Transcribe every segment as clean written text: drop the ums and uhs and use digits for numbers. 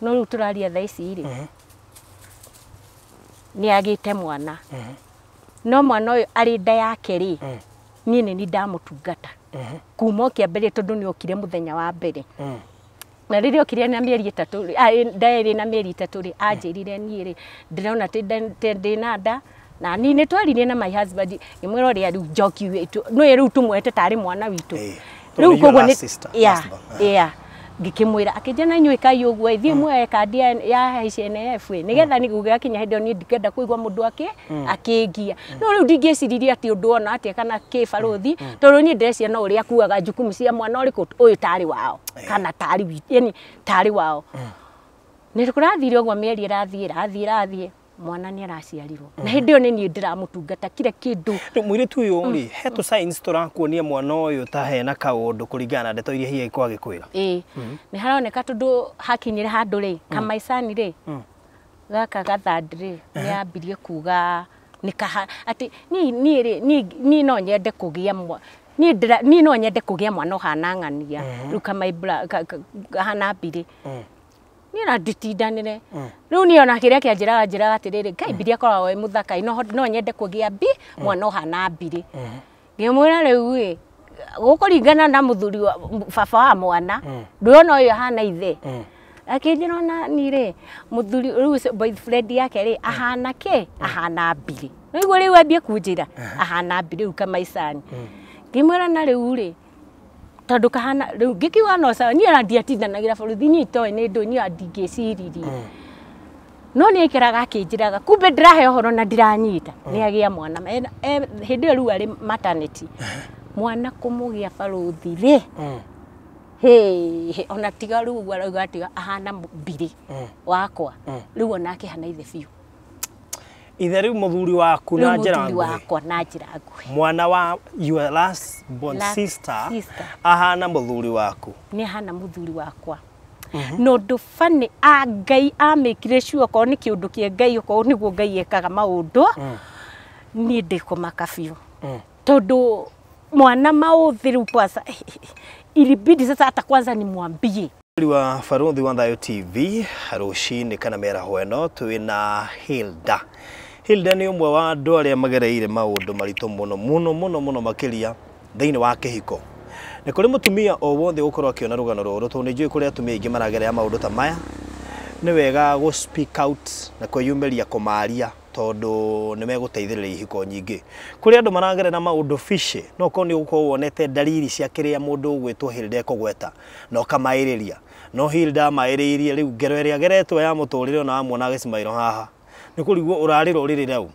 No rĩu tũraria thaa ici rĩ, nĩ agĩte mwana. No mwana ũyũ arĩ nda yake rĩ, niĩ nĩ niĩ ndamũtungata kuma o kĩambĩrĩria, tondũ nĩ okire mũthenya wa mbere. Na rĩrĩa okire na mĩeri 3 rĩ, nda ĩrĩ na mĩeri 3 rĩ, anjĩrire niĩ rĩ, ndĩrona ndĩna nda. Na niĩ nĩ twaririe na my husband, ngĩmwĩra ũrĩa rĩu Njoki witũ nĩwe rĩu tũmwete tarĩ mwana witũ. Rĩu koguo nĩ yeah, ngĩkĩmwĩra, akĩnjĩra na inyuĩ kai ũguo ithiĩ muoe kandi ya HNF nĩgetha nĩ gũgakinya hĩndĩ ĩyo niĩ ndikenda kũigua mũndũ akĩngia. No rĩu ndingĩciririe atĩ ũndũ ona atĩa kana kĩ barũthi, tondũ niĩ ndĩreciria no ũrĩa akuaga jukumu cia mwana ũrĩkũ ũyũ tarĩ wao kana tarĩ witũ, yani tarĩ wao. Nĩ kũrathire ũguo, mĩeri ĩrathiĩ ĩrathiĩ ĩrathiĩ, mwana nĩ araciarirwo, na hĩndĩ ĩyo nĩ niĩ ndĩramũtungata kila kĩndũ. Rĩu mũirĩtu ũyũ rĩ, he tũ signs tũrakuonia mwana ũyũ ta hena kaũndũ kũringana na ndeto iria hihi agĩkorwo agĩkwĩra? Ĩĩ, nĩ haroneka, tondũ hakinyire handũ rĩ, kamaicani rĩ, gaka gathandi rĩ, nĩ ambirie kuga nĩ kaha atĩ niĩ rĩ, niĩ no nyende kũgĩa niĩ niĩ no nyende kũgĩa mwana ũhana ng'ania rĩu kamaibra kahana mbirĩ. Niĩ na nditindanĩre rĩu, niĩ ona kĩrĩa kĩanjĩraga njĩraga atĩrĩrĩ, Ngai, mbiri akoragwo e mũthaka, no nyende kũgĩa mbi mwana ũhana mbirĩ. Ngĩmwĩra rĩu ĩ gũkũringana na mũthuri wa baba wa mwana, ndũrona ũyũ ahana ithe? Akĩnjĩra ona niĩ rĩ, mũthuri rĩu ũcio boyfriend yake rĩ, ahana kĩ, ahana mbirĩ. Nĩguo rĩu ambie kunjĩra ahana mbirĩ rĩu kamaicani. Ngĩmwĩra na rĩu rĩ, tondũ kahana rĩu, ngĩkiuga no sawa. Niĩ ona ndiatindanagĩra borithi, niĩ itoĩ nĩ ndũ, niĩ ndingĩciririe, no nĩ aikaraga akĩnjĩraga, kumbe ndĩrahe ũhoro na ndiranyita nĩ agĩa mwana. Hĩndĩ ĩyo rĩu arĩ maternity, mwana kũmũgĩa barũthi rĩ, hĩ, ona tiga rĩu ũguo arauga tiga ahana mbirĩ wakwa, rĩu onake ahana ithe biũ. Ithe rĩu mũthuri waku na rĩu njĩra mũthuri nguhĩ. Wakwa na njĩra nguhĩ. Mwana wa your last born last sister, sister. Ahana mũthuri waku. Nĩ ahana mũthuri wakwa. Na ũndũ bani a Ngai amĩkire sure, okorwo nĩ kĩũndũ kĩa Ngai, okorwo nĩguo Ngai ekaga maũndũ, niĩ ndĩkũmaka biũ, tondũ mwana maũthĩ rĩu kwanza ilibidi sasa hata kwanza nimwambie. Wa Barũthi wa Thayo TV rũcinĩ kana mĩaraho ĩno twĩna Hilda. Hilda nĩ ũmwe wa andũ arĩa magereire maũndũ maritũ mũno mũno mũno mũno makĩria thĩinĩ wa kĩhiko. Nĩ kũrĩ mũtumia o wothe ũgũkorwo akĩona rũgano rũrũ, tondũ nĩ njũĩ kũrĩ atumia aingĩ maragerera maũndũ ta maya, nĩ wega gũ speak out na kwĩyumĩria kũmaria, tondũ nĩ megũteithĩrĩria ihiko nyingĩ. Kũrĩ andũ maragerera maũndũ fishy, no korwo nĩ ũgũkorwo wonete dalili cia kĩrĩa mũndũ ũgwĩtwo Hilda ekũgweta na ũkamaĩrĩria. No Hilda amaĩrĩirie rĩu ngero ĩrĩa ageretwo ya mũtũrĩre, ona wamwona agĩcimairwo haha nĩ kũrigwo ũrarĩra ũrĩrĩ rĩu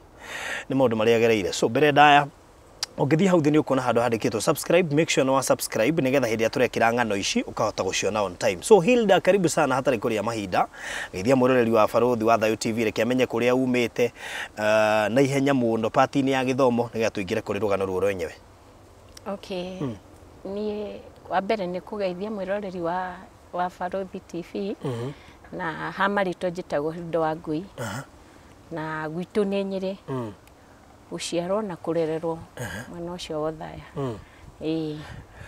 nĩ maũndũ marĩa agereire. So mbere ndaya ũngĩthiĩ hau thĩ nĩ ũkuona handũ handĩkĩtwo subscribe, make sure nĩ wa subscribe nĩgetha hĩndĩ ĩrĩa tũrekĩra ng'ano ici ũkahota gũciona on time. So Hilda, karibu sana. Hatarĩ kũrĩa mahinda, geithia mwĩroreri wa Barũthi wa Thayo TV, reke amenye kũrĩa umĩte, na ihenya mũno pati-inĩ ya gĩthomo nĩgetha tũingĩre kũrĩ rũgano ruo rwenyewe. Okay, niĩ wa mbere nĩ kũgeithia mwĩroreri wa Barũthi TV, na ha marĩtwa njĩtagwo Hilda wa Ngui, na gwitũ nĩ Nyĩrĩ, gũciarwo na kũrererwo mwena ũcio wa Othaya, ĩĩ.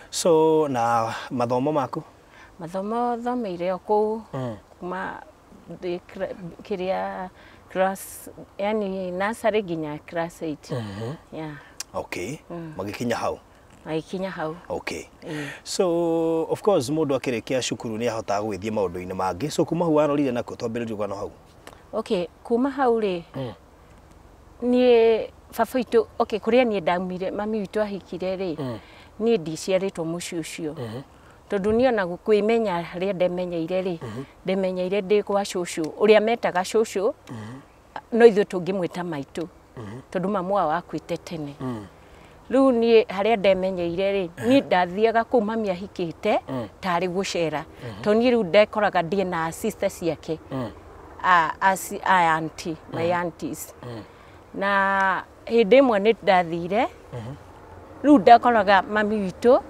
So na mathomo maku? Mathomo thomeire o kũu kuma ndĩ kĩrĩa class, yani nursery nginya class 8, yeah. Okay, magĩkinya hau? Magĩkinya hau. Okay. Ĩĩ. So of course mũndũ akĩrĩkia cukuru nĩ ahotaga gũgĩthiĩ maũndũ-inĩ mangĩ, so kuma hau warorire nakũ? Twambĩrĩrie rũgano hau. Okay, kuma hau rĩ, niĩ baba witũ, okay, kũrĩa niĩ ndaumire, mami witũ ahikire rĩ, niĩ ndiciarĩtwo mũciĩ ũcio, tondũ niĩ ona kwĩmenya rĩrĩa ndemenyeire rĩ, ndemenyeire ndĩ gwa cũcũ ũrĩa metaga cũcũ, no ithuĩ tũngĩmwĩta maitũ, tondũ mamu wao akuĩte tene. Rĩu niĩ harĩa ndemenyeire rĩ, niĩ ndathiaga kũu mami ahikĩte tarĩ gũcera, tondũ niĩ rĩu ndekoraga ndĩ na sister ciake, a auntie, my aunties. Na hĩndĩ ĩmwe nĩ ndathire, rĩu ndakoraga mami witũ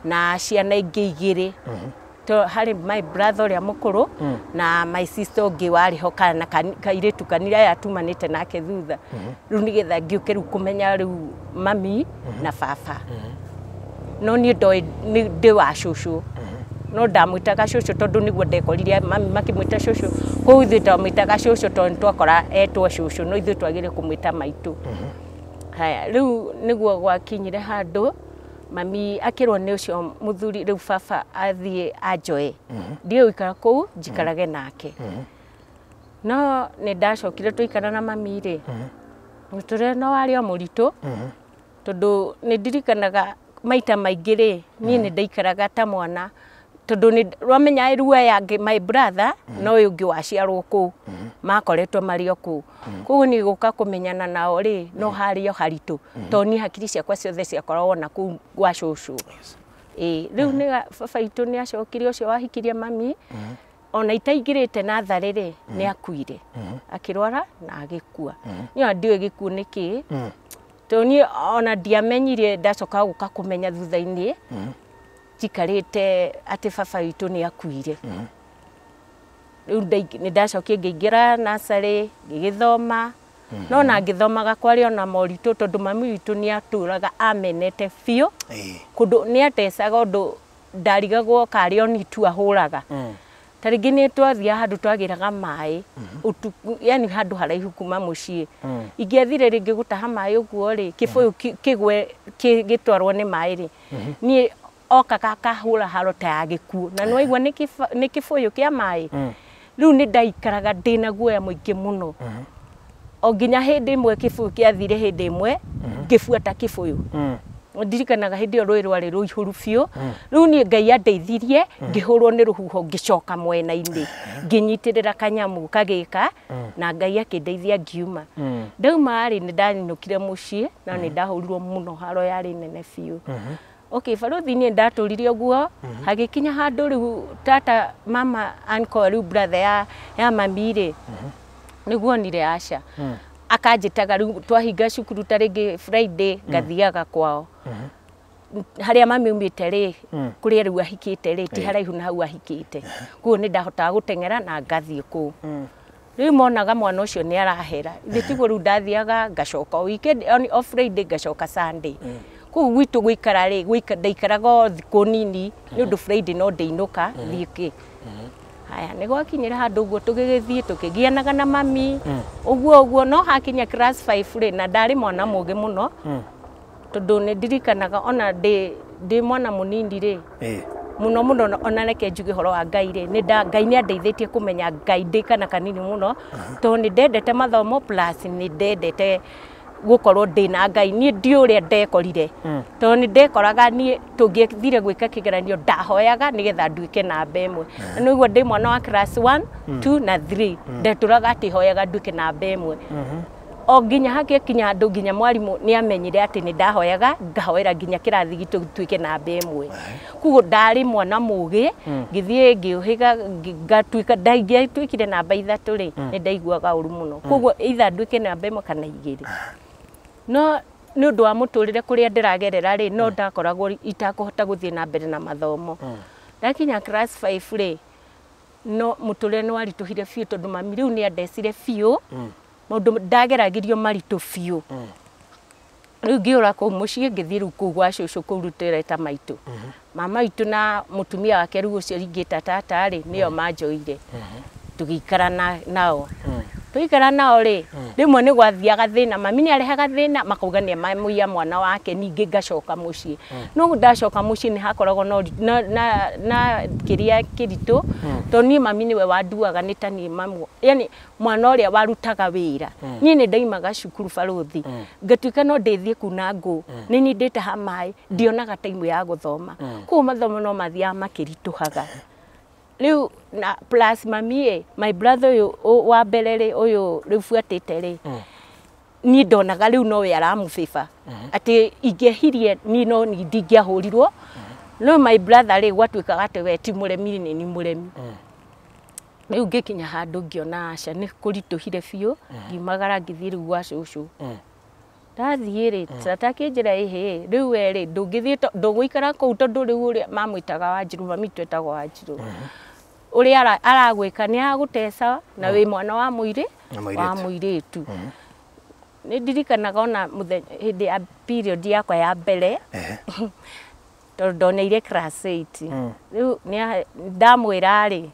na ciana ingĩ igĩrĩ, to harĩ my brother ũrĩa mũkũrũ na my sister ũngĩ warĩ ho, kana kairĩtu kanini aya tumanĩte nake thutha. Rĩu nĩgetha ngĩũke rĩu kũmenya rĩu mami na baba, no niĩ ndoĩ nĩ ndĩ wa cũcũ. No ndamwĩtaga cũcũ tondũ nĩguo ndekorire mami makĩmwĩta cũcũ, kũu ithuĩ twamwĩtaga cũcũ tondũ twakora etwo cũcũ, no ithuĩ twagĩrĩire kũmwĩta maitũ. Haya, rĩu nĩguo gwakinyire handũ mami akĩrwo nĩ ũcio mũthuri rĩu baba athiĩ anjoe, ndige gũikara kũu njikarage nake. No nĩ ndacokire twaikara na mami rĩ, mũtũrĩre no warĩ o mũritũ, tondũ nĩ ndirikanaga maita maingĩ rĩ, niĩ nĩ ndaikaraga ta mwana, tondũ nĩ wamenya ruaya my brother no ũyũ ũngĩ waciarwo kũu, makoretwo marĩ o kũu. Koguo niĩ gũka kũmenyana nao rĩ, no harĩ o haritũ, tondũ niĩ hakiri ciakwa ciothe ciakoragwo na kũu gwa cũcũ. Ĩĩ, rĩu nĩ baba witũ nĩ acokire ũcio wahikirie mami, ona itaingĩrĩte natharĩ rĩ, nĩ akuire, akĩrwara na agĩkua. Niĩ ona ndiũĩ gĩkuũ nĩ kĩĩ, tondũ niĩ ona ndiamenyire, ndacoka gũka kũmenya thutha-inĩ njikarĩte atĩ baba witũ nĩ akuire. Rĩu nĩ ndacokire ngĩingĩra nursery ngĩgĩthoma, no na ngĩthomaga kwarĩ ona moritũ tondũ mami witũ nĩ atũraga amenete biũ, kũndũ nĩ atecaga ũndũ ndarigagwo karĩ o tu ahũraga. Ta rĩngĩ nĩ twathiaga handũ twagĩraga maĩ ũtukũ, yani handũ haraihu kuma mũciĩ. Ingĩathire rĩngĩ gũtaha maĩ ũguo rĩ, kĩbũyũ kĩgwe gĩtwarwo nĩ maĩ rĩ, niĩ okaga akahũra haro ta ya gĩkuũ, na nĩwaigua nĩ kĩbũyũ kĩa maĩ. Rĩu nĩ ndaikaraga ndĩna guoya mũingĩ mũno, o nginya hĩndĩ ĩmwe kĩbũyũ kĩathire, hĩndĩ ĩmwe ngĩbuata kĩbũyũ. Ndirikanaga hĩndĩ ĩyo rũĩ rwarĩ rũihũru biũ. Rĩu niĩ Ngai andeithirie, ngĩhũrwo nĩ rũhuho ngĩcoka mwena-inĩ, ngĩnyitĩrĩra kanyamũ kagĩka, na Ngai akĩndeithia ngiuma. Ndauma rĩ, nĩ ndainũkire mũciĩ, na nĩ ndahũrirwo mũno, haro yarĩ nene biũ. Okay, barothi niĩ ndatũrire ũguo, hagĩkinya handũ rĩu tata mama uncle rĩu brother ya mami rĩ, nĩguo onire aca. Akanjĩtaga rĩu twahinga cukuru ta rĩngĩ Friday ngathiaga kwao. Harĩa mami aumĩte rĩ, kũrĩa rĩu ahikĩte rĩ, ti haraihu na hau ahikĩte. Koguo nĩ ndahotaga gũteng'era na ngathiĩ kũu. Rĩu monaga mwana ũcio nĩ arahera. Ithe tiguo rĩu ndathiaga ngacoka o weekend, o Friday ngacoka Sunday. Kũu gwitũ gũikara rĩ, ndaikaraga o thikũ nini nĩ ũndũ Friday no ndĩinũka thiĩ kĩ. Haya, nĩ gwakinyire handũ ũguo tũgĩgĩthiĩ tũkĩgianaga na mami ũguo ũguo, no hakinya class 5 rĩ, na ndarĩ mwana mũgĩ mũno, tondũ nĩ ndirikanaga ona ndĩ mwana mũnini rĩ, mũno mũno ona reke njuge ũhoro wa Ngai rĩ, Ngai nĩ andeithĩtie kũmenya Ngai ndĩ kana kanini mũno, tondũ nĩ ndendete mathomo plus nĩ ndendete gũkorwo ndĩ na Ngai. Niĩ ndiũĩ ũrĩa ndekorire, tondũ nĩ ndekoraga niĩ tũngĩthire gwĩka kĩgeranio ndahoyaga nĩgetha nduĩke namba ĩmwe. Na nĩguo ndĩ mwana wa class 1, 2 na 3 ndetũraga atĩ hoyaga nduĩke namba ĩmwe. O nginya hagĩkinya handũ nginya mwarimũ nĩ amenyire atĩ nĩ ndahoyaga ngahoera nginya kĩrathi gitũ gĩtuĩke namba ĩmwe. Koguo ndarĩ mwana mũgĩ, ngĩthiĩ ngĩũhĩga ngatuĩka ndingĩatuĩkire namba 3 rĩ, nĩ ndaiguaga ũru mũno. Koguo either nduĩke namba 1 kana 2. No nĩ ũndũ wa mũtũrĩre kũrĩa ndĩragerera rĩ, no ndakoragwo itakũhota gũthiĩ na mbere na mathomo. Ndakinya class 5 rĩ, no mũtũrĩre nĩ waritũhire biũ tondũ mami rĩu nĩ andecire biũ, maũndũ ndageragĩrio maritũ biũ. Rĩu ngĩũra kũu mũciĩ ngĩthiĩ rĩu kũu gwa cũcũ kũu rĩu tũreta maitũ. Mama witũ na mũtumia wake rĩu ũcio ingĩta tata rĩ, nĩo manjoire. Tũgĩikara nao. Tũikara nao rĩ, rĩmwe nĩ gwathiaga thĩna, mami nĩ arehaga thĩna, makauga nĩ mamũiya mwana wake, ningĩ ngacoka mũciĩ. No ndacoka mũciĩ nĩ hakoragwo na kĩrĩa kĩritũ, tondũ niĩ mami nĩwe wanduaga nĩ ta niĩ mamu, yani mwana ũrĩa warutaga wĩra. Niĩ nĩ ndaimaga cukuru barũthi, ngatuĩka no ndĩthiĩ kuna ngũ, nĩ niĩ ndĩtaha maĩ, ndionaga time ya gũthoma. Koguo mathomo no mathiaga makĩritũhaga. Rĩu na plus mami ĩ, my brother ũyũ wa mbere rĩ, ũyũ rĩu buatĩte rĩ, niĩ ndonaga rĩu nowe aramũbĩba, atĩ ingĩehirie niĩ no ndingĩahũrirwo, no my brother rĩ, gwatuĩkaga atĩ we ti mũremi nĩ ni mũremi. Rĩu ngĩkinya handũ ngĩona aca nĩ kũritũhire biũ, ngiumagara ngĩthiĩ rĩu gwa cũcũ. Ndathiĩ rĩ, tata akĩnjĩra ĩhĩ, rĩu we rĩ, ndũngĩthiĩ ndũgũikara kũu tondũ rĩu ũrĩa mamwĩtaga Wanjirũ, mami witũ etagwo Wanjirũ. Ũrĩa aragwĩka nĩ aragũteca na wĩ mwana wa wa mũirĩtu. Nĩ ndirikanaga ona mũthenya hĩndĩ ya period yakwa ya mbere, Tondũ ndoneire class 8. Rĩu ndamwĩra rĩ,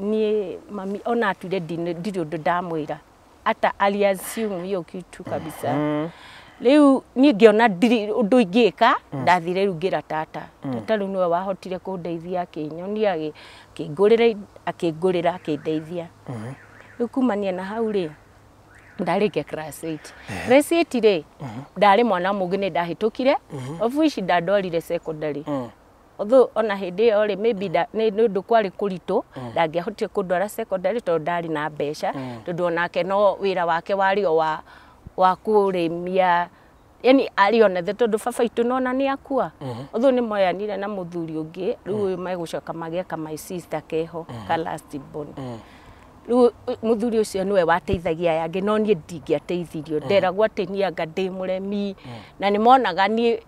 niĩ mami ona atuire ndirĩ ũndũ ndamwĩra, hata aliassume hiyo kitu kabisa. Rĩu niĩ ngĩona ndirĩ ũndũ ingĩka, ndathire rĩu ngĩra tata. Tata rĩu nĩwe wahotire kũndeithia, akĩnyonia, akĩngũrĩra, akĩngũrĩra, akĩndeithia. Rĩu kumania na hau rĩ, ndarĩkia class 8. Class 8 rĩ, ndarĩ mwana mũgĩ, nĩ ndahĩtũkire, of which ndandwarire secondary. Although ona hĩndĩ ĩyo rĩ, maybe nĩ ũndũ kwarĩ kũritũ, ndangĩahotire kũndwara secondary tondũ ndarĩ na mbeca, tondũ onake no wĩra wake warĩ o wa kũrĩmia, yani arĩ ona the, tondũ baba itũ nona nĩ akua. Although nĩ moyanire na mũthuri ũngĩ, rĩu ũyũ megũcoka magĩe ka my sister keho ka last born. Rĩu mũthuri ũcio nĩwe wateithagia aya angĩ, no niĩ ndingĩateithirio. Nderagwo atĩ niĩ anga ndĩ mũremi, na nĩ monaga niĩ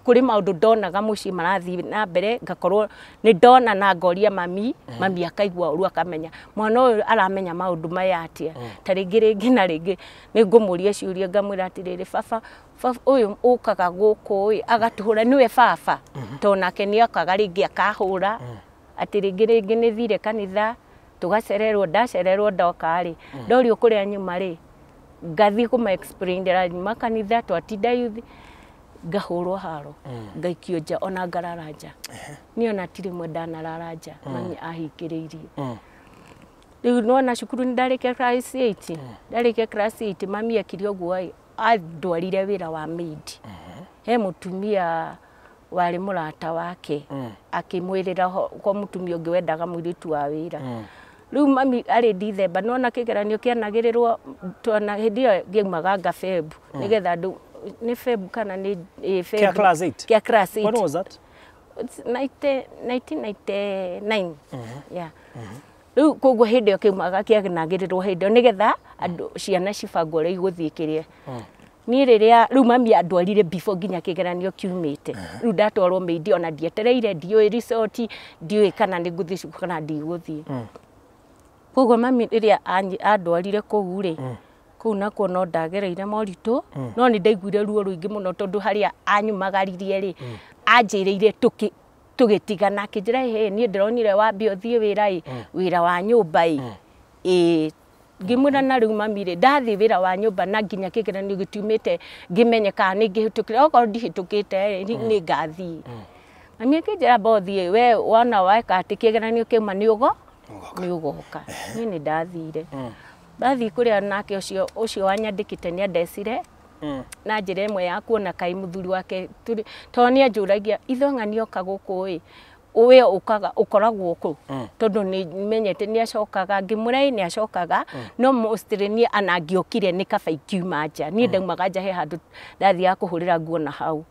kũrĩ maũndũ ndonaga mũciĩ marathiĩ na mbere, ngakorwo nĩ ndona na ngoria mami, mami akaigua ũru, akamenya mwana ũyũ aramenya maũndũ maya atĩa. Ta rĩngĩ rĩngĩ na rĩngĩ nĩ ngũmũria ciũria, ngamwĩra atĩrĩrĩ, baba, baba ũyũ ũkaga gũkũ ĩ agatũhũra nĩwe baba? Tondũ nake nĩ okaga rĩngĩ akahũra, atĩ rĩngĩ rĩngĩ nĩ thire kanitha tũgacererwo, ndacererwo ndoka rĩ, ndorio kũrĩa nyuma rĩ, ngathiĩ kũma explain nyuma kanitha twatinda youth, ngahũrwo haro, ngaikio nja, ona ngarara nja. Niĩ ona ti rĩmwe ndanarara nja, mami ahingĩrĩirie. Rĩu nona cukuru nĩ ndarĩkia class 8, ndarĩkia class 8, mami ekire ũguo ĩ, andwarire wĩra wa maid he mũtumia warĩ mũrata wake, akĩmwĩrĩra kwa mũtumia ũngĩ wendaga mũirĩtu wa wĩra. Rĩu mami arĩ Dithemba, nona kĩgeranio kĩanagĩrĩrwo, twana hĩndĩ ĩyo ngĩumaga nga Feb, nĩgetha andũ nĩ Feb kana nĩ Feb. Kĩa class 8? Kĩa class 8. When was that? It's 90, 1999, yeah. Rĩu koguo hĩndĩ ĩyo kĩumaga kĩanagĩrĩrwo hĩndĩ ĩyo, nĩgetha andũ ciana cibangwo ũrĩa igũthiĩ kĩrĩa. Niĩ rĩrĩa rĩu mami andwarire before nginya kĩgeranio kiumĩte, rĩu ndatwarwo maid, ona ndietereire, ndiũĩ resort, ndiũĩ kana nĩ ngũthiĩ cukuru kana ndigũthiĩ. Koguo mami rĩrĩa andwarire kũu rĩ, kũu nakuo no ndagereire moritũ, no nĩ ndaiguire ruo rũingĩ mũno, tondũ harĩa anyumagaririe rĩ, anjĩrĩire tũgĩtigana, akĩnjĩra, "Hĩ, niĩ ndĩronire wambe ũthiĩ wĩra ĩ, wĩra wa nyũmba ĩ." Ĩ, ngĩmwĩra, na rĩu mami rĩ, ndathiĩ wĩra wa nyũmba na nginya kĩgeranio gĩtiumĩte, ngĩmenye kana nĩ ngĩhĩtũkire, okorwo ndihĩtũkĩte rĩ, nĩ ngathiĩ. Mami akĩnjĩra, "Mbothi we wona weka atĩ kĩgeranio kĩauma nĩ ũgo nĩ ũgoka." Niĩ nĩ ndathire, ndathiĩ kũrĩa nake ũcio ũcio wanyandĩkĩte nĩ andecire na njĩra ĩmwe ya kuona kaĩ mũthuri wake tondũ nĩ anjũragia ithong'a nĩ oka gũkũ ĩ, we ũkaga ũkoragwo kũ, tondũ nĩ menyete nĩ acokaga. Ngĩmwĩra ĩ, nĩ acokaga, no mostly niĩ anangĩokire nĩ kaba ingiuma nja. Niĩ ndaumaga nja, he handũ ndathiaga kũhũrĩra nguo na hau.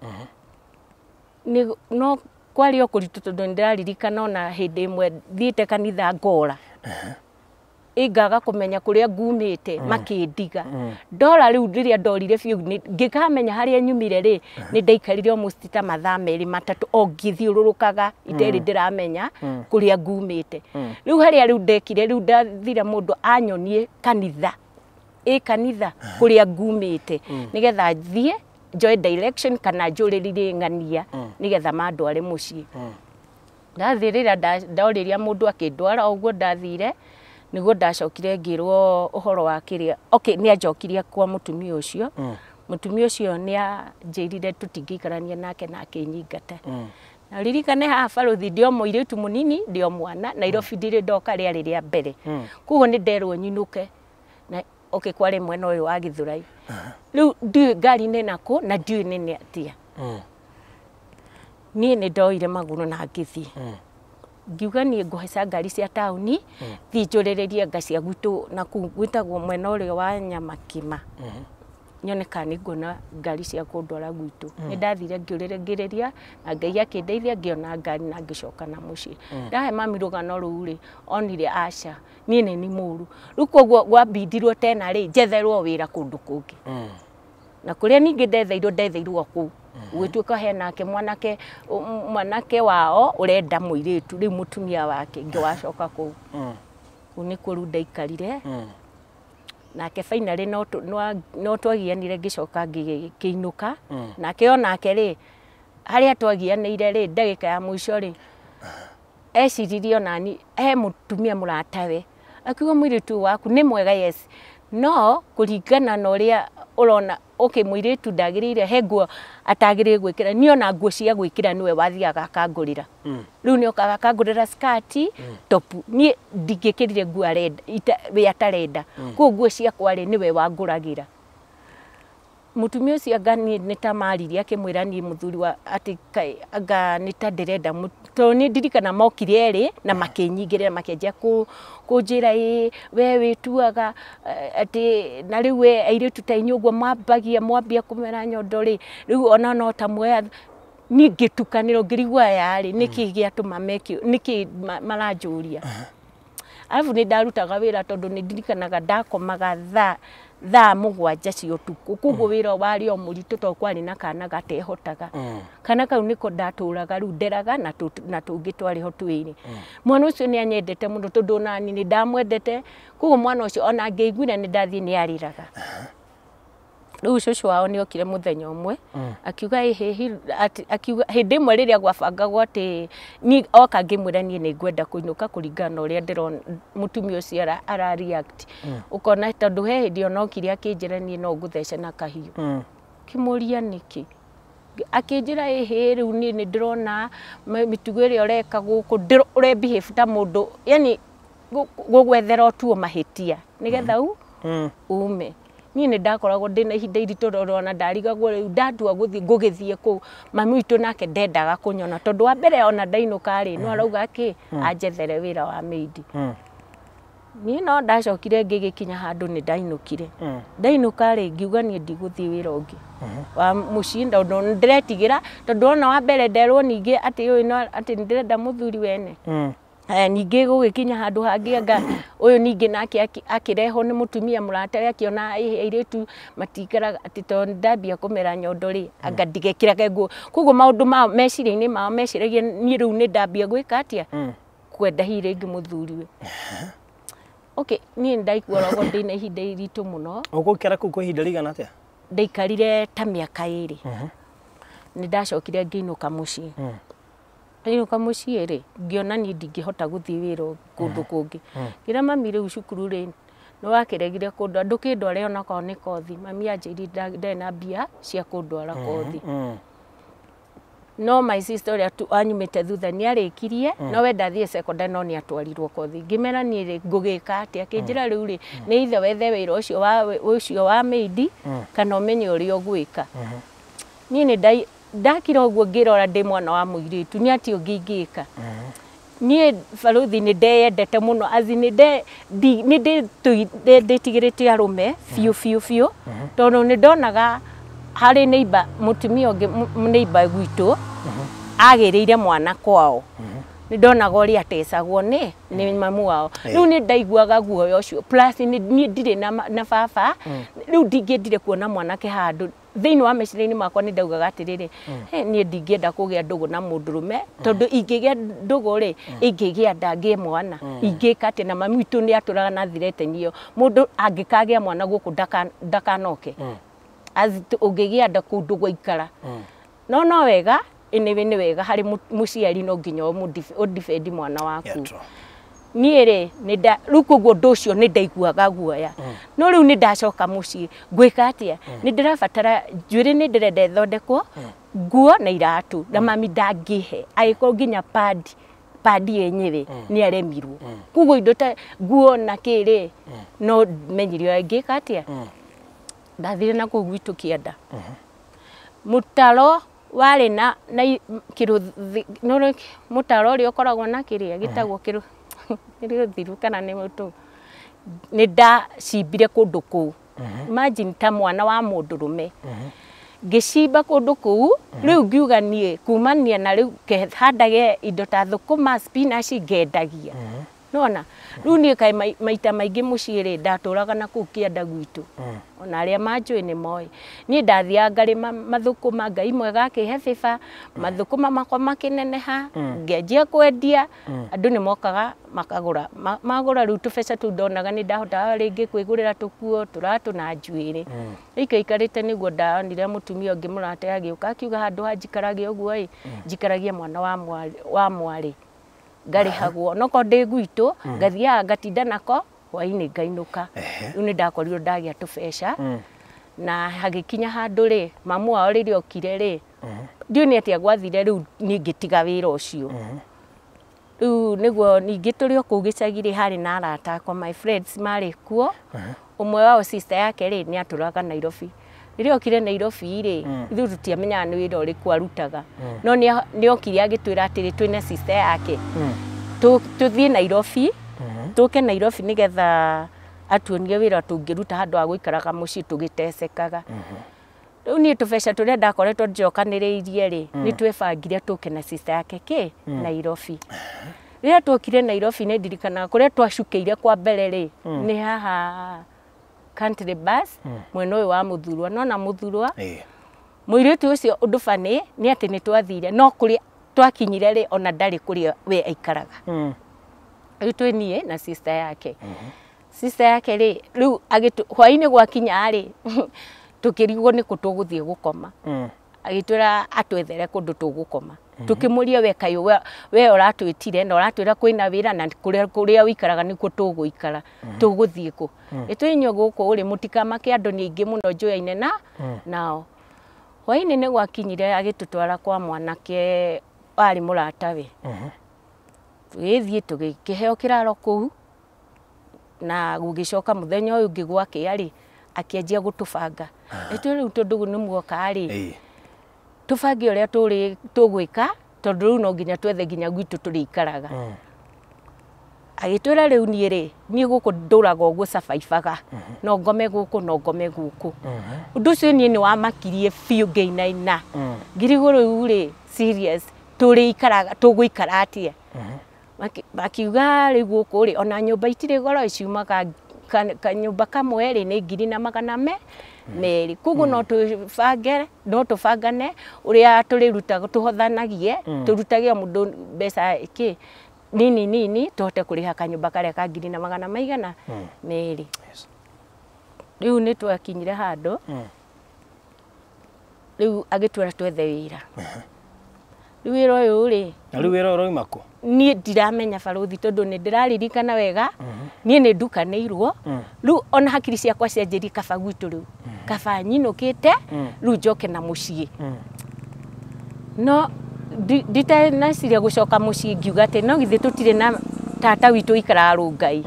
Nĩ no kwarĩ o kũritũ, tondũ nĩ ndĩraririkana ona hĩndĩ ĩmwe thiĩte kanitha ngora ĩ, ngaga kũmenya kũrĩa ngumĩte, makĩndiga ndora. Rĩu rĩrĩa ndorire biũ ngĩkamenya harĩa nyumire rĩ, nĩ ndaikarire almost ta mathaa merĩ matatũ o ngĩthiũrũrũkaga iterĩ ndĩramenya kũrĩa ngumĩte. Rĩu harĩa rĩu ndekire, rĩu ndathire mũndũ anyonie kanitha ĩ, kanitha kũrĩa ngumĩte, nĩgetha thiĩ njoe direction kana njũrĩrĩrie ng'ania nĩgetha mandware mũciĩ. Ndathiĩ rĩrĩa ndorĩria mũndũ akĩndwara ũguo, ndathire nĩguo ndacokire ngĩrwo ũhoro wa kĩrĩa. Okay, nĩ anjokirie kwa mũtumia ũcio. Mũtumia ũcio nĩ anjĩrire tũtingĩikarania nake na akĩnyingata. Na ririkane haha barũthi, ndĩ o mũirĩtu mũnini, ndĩ o mwana, Nairobi ndirĩ ndoka, rĩarĩ rĩa mbere. Koguo nĩ nderwo nyinũke na okay, kwarĩ mwena ũyũ wa Gĩthũrai. Rĩu ndiũĩ ngari-inĩ nakũ na ndiũĩ nĩ nĩ atĩa. Niĩ nĩ ndoire magũrũ na ngĩthiĩ, ngiuga niĩ ngũhaica ngari cia taũni, thiĩ njũrĩrĩrie nga cia gwitũ na kũu gwĩtagwo mwena ũrĩa wa Nyamakima, nyone kana nĩ nguona ngari cia kũndwara gwitũ. Nĩ ndathire ngĩũrĩrĩria na Ngai akĩndeithia, ngĩona ngari na ngĩcoka na mũciĩ. Ndahe mami rũgano rũu rĩ, onire aca, niĩ nĩ ni mũru. Rĩu koguo gwambindirwo tena rĩ, njetherwo wĩra kũndũ kũngĩ, na kũrĩa ningĩ ndetheirwo, ndetheirwo kũu gũgĩtuĩka henake mwanake, mwanake wao ũrenda mũirĩtu, rĩu mũtumia wake. Ngĩwacoka kũu, kũu nĩkuo rĩu ndaikarire nake. Finally no twagianire, ngĩcoka ngĩinũka nake. Onake rĩ, Harĩa twagianĩire rĩ ndagĩka ya mũico rĩ eciririe onani he mũtumia mũratawe akiuga mũirĩtu ũyũ waku nĩ mwega yes no kũringana na ũrĩa ũrona okay mũirĩtu ndagĩrĩire he nguo atagĩrĩire gwĩkĩra niĩ ona nguo cia gwĩkĩra nĩwe wathiaga akangũrĩra. Rĩu nĩ okaga akangũrĩra skati topu niĩ ndingĩkĩrire nguo arenda we atarenda koguo nguo ciakwa rĩ nĩwe wangũragĩra. Mũtumia ũcio anga niĩ nĩ ta maririe akĩmwĩra niĩ mũthuri wa atĩ anga nĩ ta ndĩrenda tondũ nĩ ndirikana mokire erĩ na makĩnyingĩrĩra makĩanjia kũnjĩra ĩĩ we wĩtuaga atĩ na rĩu we airĩtu ta inyuĩ ũguo mwambagia mwambia kũmera nyondo rĩ rĩu ona no ta muoya niĩ ngĩtukanĩrwo ngĩrigwo aya rĩ nĩkĩ gĩatũma meke nĩkĩ maranjũria. Arabu nĩ ndarutaga wĩra tondũ nĩ ndirikanaga ndakomaga thaa 7 cia ũtukũ koguo wĩra warĩ o mũritũ tondũ kwarĩ na kana gatehotaga. Kana kau nĩko ndatũraga rĩu nderaga na tũngĩ twarĩ ho twĩrĩ. Mwana ũcio nĩ anyendete mũno tondũ onani nĩ ndamwendete koguo mwana ũcio ona angĩaiguire nĩ ndathiĩ nĩ arĩraga. Rĩu cũcũ wao nĩ okire mũthenya ũmwe akiuga ĩhĩ akiuga hĩndĩ ĩmwe rĩrĩa gwabangagwo atĩ niĩ oka ngĩmwĩra niĩ nĩ ngwenda kũinũka kũringana na ũrĩa ndĩrona mũtumia ũcio ara react ũkona tondũ he hĩndĩ ona okire akĩnjĩra niĩ no ngũthece na kahiũ. Ngĩmũria nĩkĩ akĩnjĩra ĩhĩ rĩu niĩ nĩ ndĩrona mĩtugo ĩrĩa ũreka gũkũ ũre behave ta mũndũ yani gũgwethera ũtuo mahĩtia nĩgetha ume. Niĩ nĩ ndakoragwo ndĩna ihinda iritũ tondũ ona ndarigagwo rĩu ndatua gũthiĩ ngũgĩthiĩ kũu mami witũ nake ndendaga kũnyona tondũ wa mbere ona ndainũka rĩ no arauga kĩ anjethere wĩra wa maid. Niĩ no ndacokire ngĩgĩkinya handũ nĩ ndainũkire. Ndainũka rĩ ngiuga niĩ ndigũthiĩ wĩra ũngĩ wa mũciĩ tondũ nĩ ndĩretigĩra tondũ ona wa mbere nderwo ningĩ atĩ ũyũ no atĩ nĩ ndĩrenda mũthuri wene. Ningĩ gũgĩkinya handũ hangĩ anga ũyũ ningĩ nake akĩrehwo nĩ mũtumia mũratawe akĩona airĩtu matikaraga atĩ tondũ ndambia kũmera nyondo rĩ anga ndigekĩrage nguo koguo maũndũ mao meciria-inĩ mao meciragia niĩ rĩu nĩ ndambia gwĩka atĩa kwenda hihi rĩngĩ mũthuriwe. Okay niĩ ndaiguaga ndĩna ihinda iritũ mũno. Ũgũikara kũu kwa ihinda rĩigana atĩa? Ndaikarire ta mĩaka 2. Nĩ ndacokire ngĩinũka mũciĩ. Ndainũka mũciĩ rĩ ngĩona niĩ ndingĩhota gũthiĩ wĩra kũndũ kũngĩ. Ngĩra mami rĩu cukuru rĩ nĩ wakĩregire kũndwara ndũkĩndware onakorwo nĩ kothi. Mami anjĩrire ndarĩ na mbia cia kũndwara kothi. No my sister ũrĩa anyumĩte thutha nĩ arĩkirie no we ndathiĩ secondary no nĩ atwarirwo kothi. Ngĩmera niĩ rĩ ngũgĩka atĩa akĩnjĩra rĩu rĩ nĩ ithe wethe wĩra ũcio wa maid kana ũmenye ũrĩa ũgwĩka. Niĩ nĩ ndakira ũguo ngĩrora ndĩ mwana wa mũirĩtu nĩ atĩ ũngĩ ingĩka. Niĩ barũthi nĩ ndeyendete mũno azi nĩ ndĩtigĩrĩte arũme biũ biũ biũ tondũ nĩ ndonaga harĩ neighbor mũtumia ũngĩ neighbor gwitũ agĩrĩire mwana kwao. Nĩ ndonaga ũrĩa atecagwo nĩ mamu wao. Rĩu nĩ ndaiguaga guoya ũcio plus niĩ ndirĩ na baba rĩu ndingĩendire kuona mwanake handũ thĩinĩ wa meciria-inĩ makwa nĩ ndaugaga atĩrĩrĩ niĩ ndingĩenda kũgĩa ndũgũ na mũndũrũme tondũ ingĩgĩa ndũgũ rĩ ingĩgĩa nda ngĩe mwana ingĩka atĩ na mami witũ nĩ atũraga na threaten ĩyo mũndũ angĩkagĩa mwana gũkũ ndakanoke ũngĩgĩa nda kũndũ gwaikara. No no wega anyway nĩ wega harĩ mũciari no nginya ũdefend mwana waku. Niĩ rĩ rĩu koguo ũndũ ũcio nĩ ndaiguaga guoya. No rĩu nĩ ndacoka mũciĩ ngwĩka atĩa nĩ ndĩrabatara njuĩrĩ nĩ ndĩrenda ĩthondekwo nguo na iratũ na mami ndangĩhe agĩkorwo nginya padi yenyewe nĩ aremirwo. Koguo indo ta nguo na kĩ rĩ no menyire ũrĩa ingĩka atĩa. Ndathire na kũu gwitũ kĩanda. Mũtaro warĩ na kĩrũthi mũtaro ũrĩa ũkoragwo na kĩrĩa gĩtagwo kĩrũthiru kana nĩ mũtũ nĩ ndacimbire kũndũ kũu. Imagine ta mwana wa mũndũrũme ngĩcimba kũndũ kũu rĩu ngiuga niĩ kumania na rĩu handage indo ta thũkũma spinach ngendagia. Nona rĩu niĩ kaĩ maita maingĩ mũciĩ rĩ ndatũraga na kũu kĩanda gwitũ ona arĩa manjũĩ nĩ moĩ niĩ ndathiaga ngarĩma mathũkũma Ngai mwega akĩhe bĩba mathũkũma makwa makĩneneha ngĩanjia kwendia andũ nĩ mokaga makagũra magũra rĩu tũbeca tũu ndonaga nĩ ndahotaga rĩngĩ kwĩgũrĩra tũkuo tũratũ na njuĩrĩ ĩikarĩte nĩguo ndonire mũtumia ũngĩ mũrata agĩũka akiuga handũ ha njikarage ũguo ĩ njikaragie mwana wa mwarĩ ngarĩhagwo noko ndĩ gwitũ ngathiaga ngatinda nako hwainĩ ngainũka rĩu nĩ ndakorirwo ndagĩa tũbeca na hagĩkinya handũ rĩ mamu wao rĩrĩa okire rĩ ndiũĩ nĩ atĩa gwathire rĩu niĩ ngĩtiga wĩra ũcio rĩu nĩguo ningĩ tũrĩ o kũu gĩcagi rĩ harĩ na arata akwa my friends marĩ kuo ũmwe wao sister yake rĩ nĩ atũraga Nairobi rĩrĩa okire Nairobi rĩ ithuĩ tũtiamenyaga nĩ wĩra ũrĩkũ arutaga no nĩ okire agĩtwĩra atĩrĩ twĩna sister yake tũthiĩ Nairobi tũke Nairobi nĩgetha atuonie wĩra tũngĩruta handũ ha gũikaraga mũciĩ tũgĩtecekaga rĩu niĩ tũbeca tũrĩa ndakoretwo njokanĩrĩirie rĩ nĩ twebangire tũke na sister yake kĩ Nairobi rĩrĩa twokire Nairobi nĩ ndirikanaga kũrĩa twacukĩire kwa mbere rĩ nĩ haha Country Bus mwena ũyũ wa Mũthurwa nona Mũthurwa mũirĩtu ũcio ũndũ bani nĩ atĩ nĩ twathire no kũrĩa twakinyire rĩ ona ndarĩ kũrĩa we aikaraga rĩu twĩ niĩ na sister yake sister yake rĩ rĩu hwainĩ gwakinya rĩ tũkĩrigwo nĩ kũ tũgũthiĩ gũkoma agĩtwĩra atwethere kũndũ tũgũkoma tũkĩmũria we kaĩ we ũratwĩtire na ũratwĩra kwĩna wĩra na kũrĩa ũikaraga nĩkuo tũgũikara tũgũthiĩ kũ ĩtwĩ inyuĩ gũkũ rĩ mũtikamake andũ nĩ aingĩ mũno njũyaine na nao hwainĩ nĩ gwakinyire agĩtũtwara kwa mwanake warĩ mũratawe tũgĩthiĩ tũgĩkĩheo kĩraro kũu na gũgĩcoka mũthenya ũyũ ũngĩ gwakĩa rĩ akĩanjia gũtũbanga ĩtwĩ rĩu tondũ nĩ muoka rĩ tũbange ũrĩa tũgwĩka tondũ rĩu no nginya twethe nginya gwitũ tũrĩikaraga agĩtwĩra rĩu niĩ rĩ niĩ gũkũ ndũraga ũguo cabaibaga no ngome gũkũ no ngome gũkũ ũndũ ũcio niĩ nĩ wamakirie biũ ngĩinaina ngirigwo rĩu rĩ serious tũrĩikaraga tũgũikara atĩa makiuga rĩu gũkũ rĩ ona nyũmba itirĩ goro ciumaga kanyũmba kamwe rĩ nĩ ngiri na magana merĩ koguo no tũbange no tũbangane ũrĩa tũrĩrutaga tũhothanagie tũrutage o mũndũ mbeca kĩ nini nini tũhote kũrĩha kanyũmba karĩa ka ngiri na magana maigana merĩ rĩu nĩ twakinyire handũ rĩu agĩtwĩra twethe wĩra rĩu wĩra ũyũ rĩ na rĩu wĩra ũroima kũ niĩ ndiramenya barũthi tondũ nĩ ndĩraririkana wega niĩ nĩ ndukanĩirwo rĩu ona hakiri ciakwa cianjĩrie kaba gwitũ rĩu kaba nyinũkĩte rĩu njoke na mũciĩ no nditaneciria gũcoka mũciĩ ngiuga atĩ no githĩ tũtirĩ na tata witũ ũikaraga Rũngai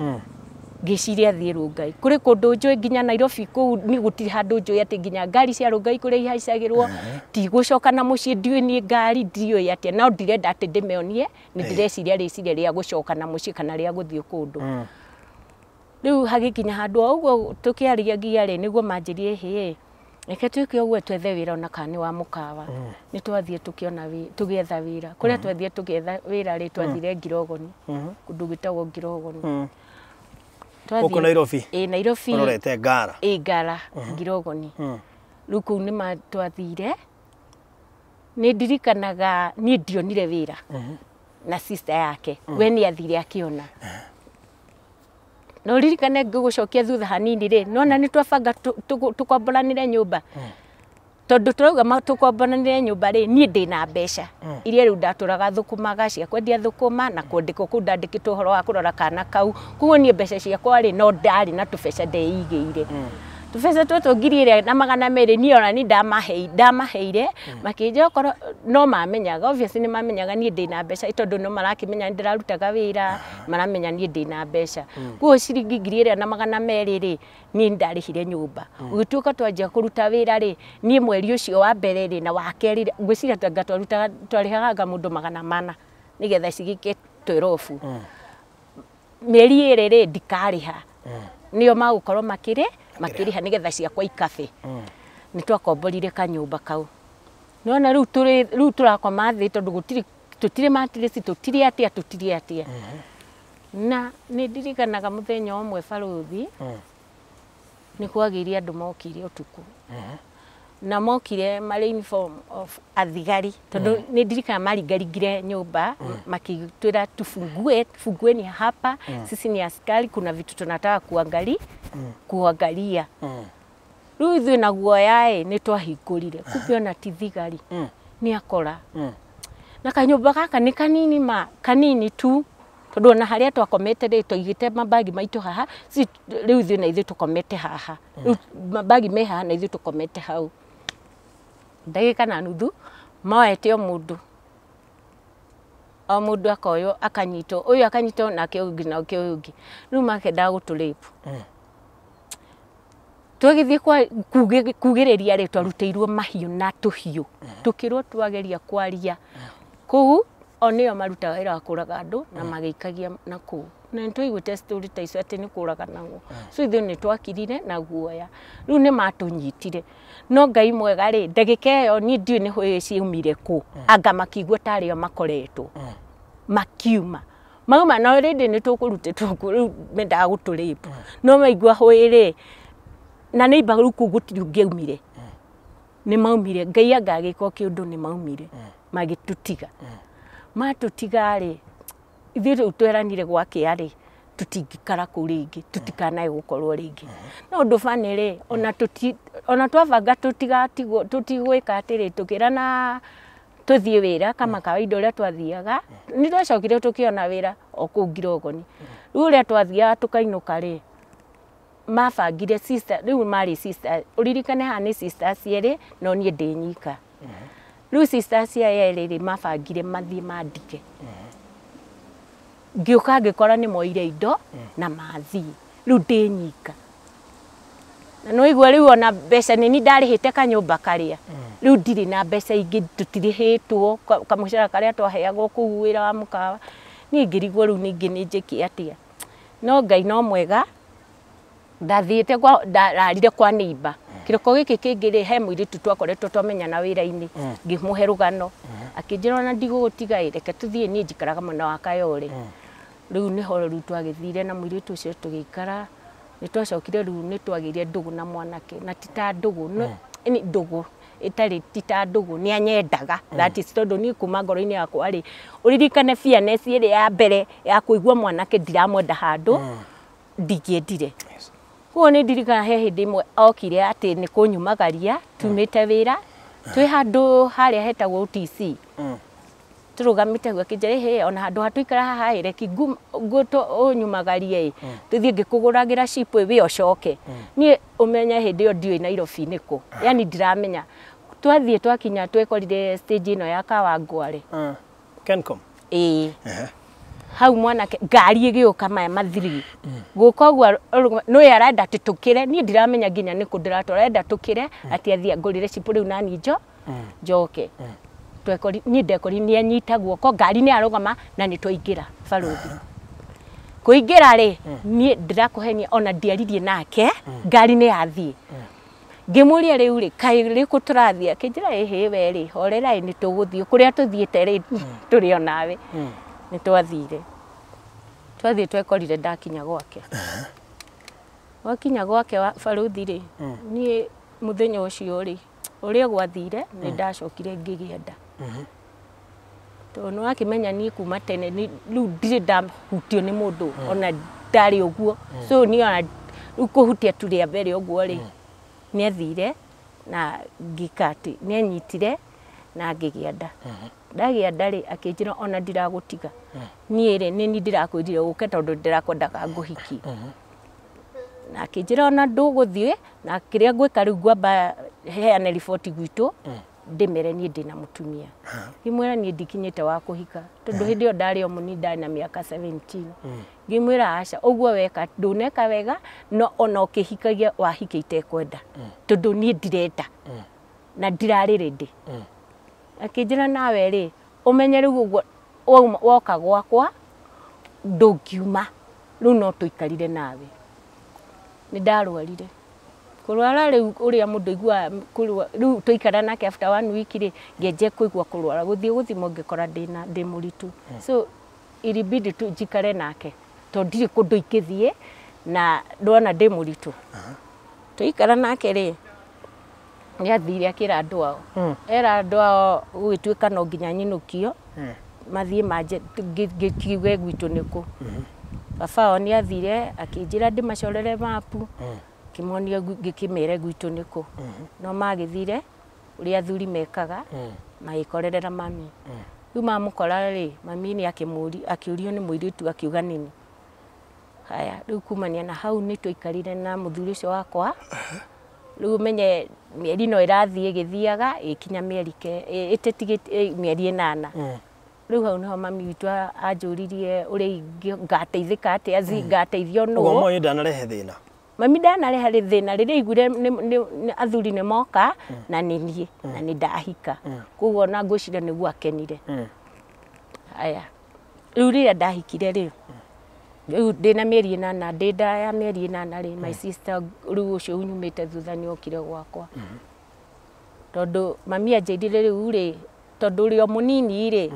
ngĩciria thiĩ Rũngai kũrĩ kũndũ njũĩ nginya Nairobi kũu nĩ gũtirĩ handũ njũĩ atĩ nginya ngari cia Rũngai kũrĩa ihaicagĩrwo tigũcoka na mũciĩ ndiũĩ niĩ ngari ndiũĩ atĩa no ndirenda atĩ ndĩmĩonie nĩ ndĩreciria rĩciria rĩa gũcoka na mũciĩ kana rĩa gũthiĩ kũndũ rĩu hagĩkinya handũ o ũguo tũkĩariagia rĩ nĩguo manjĩrie hĩ reke twĩke ũguo twethe wĩra ona kana nĩ wa mũkawa nĩ twathiĩ tũkĩona tũgĩetha wĩra kũrĩa twathiĩ tũgĩetha wĩra rĩ twathire Ngirogoni kũndũ gwĩtagwo Ngirogoni gũkũ Nairobi ĩ Nairobi ũrorete Ngara ĩ Ngara Ngirogoni rĩu kũu nĩ twathire nĩ ndirikanaga niĩ ndionire wĩra na sister yake we nĩ athire akĩona no ririkane ngĩgũcokia thutha hanini rĩ nona nĩ twabanga tũkomboranĩre nyũmba tondũ tũrauga tũkomboranĩre nyũmba rĩ niĩ ndĩna mbeca iria rĩu ndatũraga thũkũmaga cia kwendia thũkũma na kwandĩkwo kũu ndandĩkĩtwo ũhoro wa kũrora kana kau koguo niĩ mbeca ciakwa rĩ no ndarĩ na tũbeca ndeigĩire tũbeca tũtũ ngiri ĩrĩa na magana merĩ niĩ ona niĩ ndamaheire makĩnjĩra okorwo no mamenyaga obviously nĩ mamenyaga niĩ ndĩna mbeca tondũ no marakĩmenya nĩ ndĩrarutaga wĩra maramenya niĩ ndĩna mbeca koguo ciringi ngiri ĩrĩa na magana merĩ rĩ niĩ ndarĩhire nyũmba gũgĩtuĩka twanjia kũruta wĩra rĩ niĩ mweri ũcio wa mbere rĩ na wa kerĩ ngwĩciria anga twarutaga twarĩhaga mũndũ 400 nĩgetha cigĩke 12 mĩeri ĩrĩ rĩ ndikarĩha nĩo magũkorwo makĩrĩha nĩgetha ciakwa ikabe nĩ twakomborire kanyũmba kau nona rĩu tũrakoma thĩ tondũ gũtirĩ tũtirĩ matirĩci tũtirĩ atĩa tũtirĩ atĩa Na nĩ ndirikanaga mũthenya ũmwe barũthi nĩ kwagĩire andũ mokire ũtukũ na mokire marĩ in form of athigari tondũ nĩ ndirikanaga maringaringire nyũmba makĩtwĩra tufungue, fungueni hapa, sisi ni askari, kuna vitu tunataka kuangalia. Rĩu ithuĩ na guoya ĩ nĩ twahingũrire, kumbe ona ti thigari nĩ akora. Na kanyũmba gaka nĩ kanini ma kanini tu tondũ ona harĩa twakomete rĩ twaigĩte mabagi maitũ haha, si rĩu ithuĩ na ithuĩ tũkomete haha, rĩu mabagi me haha na ithuĩ tũkomete hau. Ndagĩka na nuthu moete o mũndũ akoywo akanyitwo, ũyũ akanyitwo nake ũyũ ũngĩ nake ũyũ ũngĩ, rĩu makendaga gũtũrape. Twagĩthiĩ kugĩrĩria rĩ twarutĩirwo mahiũ na tũhiũ tũkĩrwo twageria kwaria kũu o nĩo marutaga wĩra wa kũraga andũ na magĩikagia na kũu, na nĩ twaiguĩte story ta icio atĩ nĩ kũraganagwo, so ithuĩ nĩ twakirire na guoya. Rĩu nĩ matũnyitire, no Ngai mwega rĩ ndagĩka ĩyo niĩ ndiũĩ nĩ hũĩ ciaumire kũ, anga makĩigua tarĩ o makoretwo makiuma mauma na already nĩ tũkũrutĩtwo kũu, rĩu mendaga gũtũrape no maigua hũĩ rĩ na nĩ imba rĩu kũu gũtirĩ ũngĩaumire, nĩ maumire. Ngai anga agĩka o kĩũndũ nĩ maumire magĩtũtiga. Matũtiga rĩ ithuĩ rĩu tweranire gwakĩa rĩ tũtingĩikara kũu rĩngĩ, tũtikanae gũkorwo rĩngĩ. No ũndũ bani rĩ ona twabanga tũtigatigwo tũtigwĩka atĩrĩ tũkĩrana tũthiĩ wĩra kama kawaida ũrĩa twathiaga, nĩ twacokire tũkĩona wĩra o kũu Ngirogoni. Rĩu ũrĩa twathiaga tũkainũka rĩ mabangire sister, rĩu marĩ sister, ũririkane haha nĩ sisters erĩ no niĩ ndĩ nyika. Rĩu sisters aya erĩ rĩ mabangire mathiĩ mandige. Ngĩũka ngĩkora nĩ moire indo na mathiĩ, rĩu ndĩ nyika. Na nĩwaigua rĩu ona mbeca nĩ niĩ ndarĩhĩte kanyũmba karĩa, rĩu ndirĩ na mbeca ingĩ, tũtirĩhĩtwo kamũcara karĩa twaheagwo kũu wĩra wa mũkawa. Niĩ ngĩrigwo rĩu ningĩ nĩ njĩke atĩa, no Ngai no mwega ndathiĩte kwa ndararire kwa neighbor. Kĩroko gĩkĩ kĩngĩ rĩ he mũirĩtu twakoretwo twamenyana wĩra-inĩ, ngĩmũhe rũgano akĩnjĩra ona ndigũgũtiga ĩ reke tũthiĩ, niĩ njikaraga mwena wa Kayole. Rĩu nĩho rĩu twagĩthire na mũirĩtu ũcio tũgĩikara, nĩ twacokire rĩu nĩ twagĩire ndũgũ na mwanake, na ti ta ndũgũ, nĩ ndũgũ ĩtarĩ ti ta ndũgũ, nĩ anyendaga that is tondũ niĩ kuma ngoro-inĩ yakwa rĩ ũririkane fairness ĩrĩa ya mbere ya kũigua mwanake ndiramwenda handũ ndingĩendire. Koguo nĩ ndirikanaga he hĩndĩ ĩmwe okire atĩ nĩ kũnyumagaria tumĩte wĩra twĩ handũ harĩa hetagwo OTC tũrũgamĩte hau akĩnjĩra ĩhĩ ona handũ ha tũikara haha ĩ reke ũnyumagarie ĩ tũthiĩ ngĩkũgũragĩra chip ĩ wĩ ũcoke. Niĩ ũmenye hĩndĩ ĩyo ndiũĩ Nairobi nĩ kũ, yani ndiramenya. Twathiĩ twakinya twekorire stage ĩno ya Kawangware Kencom. Ĩĩ hau mwanake ngari ĩgĩũka maya mathiri gũka ũguo nĩwe arenda atĩ tũkĩre, niĩ ndiramenya nginya nĩkũ ndĩratwara, arenda tũkĩre atĩ athiĩ angũrĩre chip rĩu nani njoke. Twekori niĩ ndekori nĩ anyita guoko ngari nĩ arũgama na nĩ twaingĩra barũthi. Kũingĩra rĩ niĩ ndĩrakũhenia ona ndiaririe nake, ngari nĩ yathiĩ. Ngĩmũria rĩu rĩ kaĩ rĩkũ tũrathiĩ, akĩnjĩra ĩhĩ we rĩ horera ĩ nĩ tũgũthiĩ kũrĩa tũthiĩte rĩ tũrĩ o nawe. Nĩ twathire twathiĩ twekorire ndakinya gwake. Gwakinya gwake barũthi rĩ niĩ mũthenya ũcio rĩ ũrĩa gwathire nĩ ndacokire ngĩgĩa nda. Tondũ nĩ wakĩmenya niĩ kuma tene rĩu ndirĩ ndahutio nĩ mũndũ ona ndarĩ ũguo, so niĩ ona rĩu kũhutia tu rĩa mbere ũguo rĩ nĩ athire na ngĩka atĩ nĩ anyitire na ngĩgĩa nda. Ndagĩa nda rĩ akĩnjĩra ona ndiragũtiga, niĩ rĩ nĩ niĩ ndĩrakwĩrire ũke tondũ ndĩrakwendaga ngũhikie. Na akĩnjĩra ona ndũgũthiĩ na kĩrĩa ngwĩka rĩu ngwamba heane riboti gwitũ ndĩmere niĩ ndĩna mũtumia. Ngĩmwĩra niĩ ndikinyĩte wa kũhika tondũ hĩndĩ ĩyo ndarĩ o mũnini ndarĩ na mĩaka 17. Ngĩmwĩra aca ũguo weka ndũneka wega no ona ũkĩhikagia wahika itekwenda tondũ niĩ ndirenda na ndirarĩ ready. Akĩnjĩra nawe rĩ ũmenye rĩu ũguo woka gwakwa ndũngiuma rĩu no tũikarire nawe. Nĩ ndarwarire kũrwara rĩu ũrĩa mũndũ aiguaga rĩu twaikara nake after 1 week rĩ ngĩanjia kũigua kũrwara gũthiĩ gũthimwo ngĩkora ndĩ mũritũ, so ilibidi tu njikare nake. Tondũ ndirĩ kũndũ ingĩthiĩ na ndona ndĩ mũritũ. Tũikara nake rĩ, nĩ athire akĩra andũ ao. Era andũ ao gũgĩtuĩka no nginya nyinũkio, mathiĩ manje ngĩkiuge gwitũ nĩkũ. Baba wao nĩ athire akĩnjĩra ndĩmacorere mapu, ngĩmonia ngĩkĩmere gwitũ nĩkũ. No magĩthire ũrĩa athuri mekaga, magĩkorerera mami. Rĩu mamũkora rĩ, mami nĩ akĩũrio nĩ mũirĩtu akiuga nini. Haya, rĩu kumania na hau nĩ twaikarire na mũthuri ũcio wakwa. Rĩu ũmenye mĩeri no ĩrathiĩ ĩgĩthiaga ĩkinya mĩeri ĩtĩtigĩte mĩeri 8. Rĩu hau nĩho mami witũ anjũririe ũrĩa ngateithĩka atĩa, ngateithio nũ. Ũguo mami ndanarehe thĩna. Mami ndanarehe thĩna rĩrĩa aiguire athuri nĩ moka na nĩ niĩ na nĩ ndahika. Koguo ona ngwĩciria nĩguo akenire. Haya, rĩu rĩrĩa ndahikire rĩ, rĩu ndĩna mĩeri 8, ndĩ nda ya mĩeri 8 rĩ, my sister rĩu ũcio unyumĩte thutha nĩ okire gwakwa. Tondũ mami anjĩrire rĩu rĩ, tondũ ũrĩ o mũnini rĩ,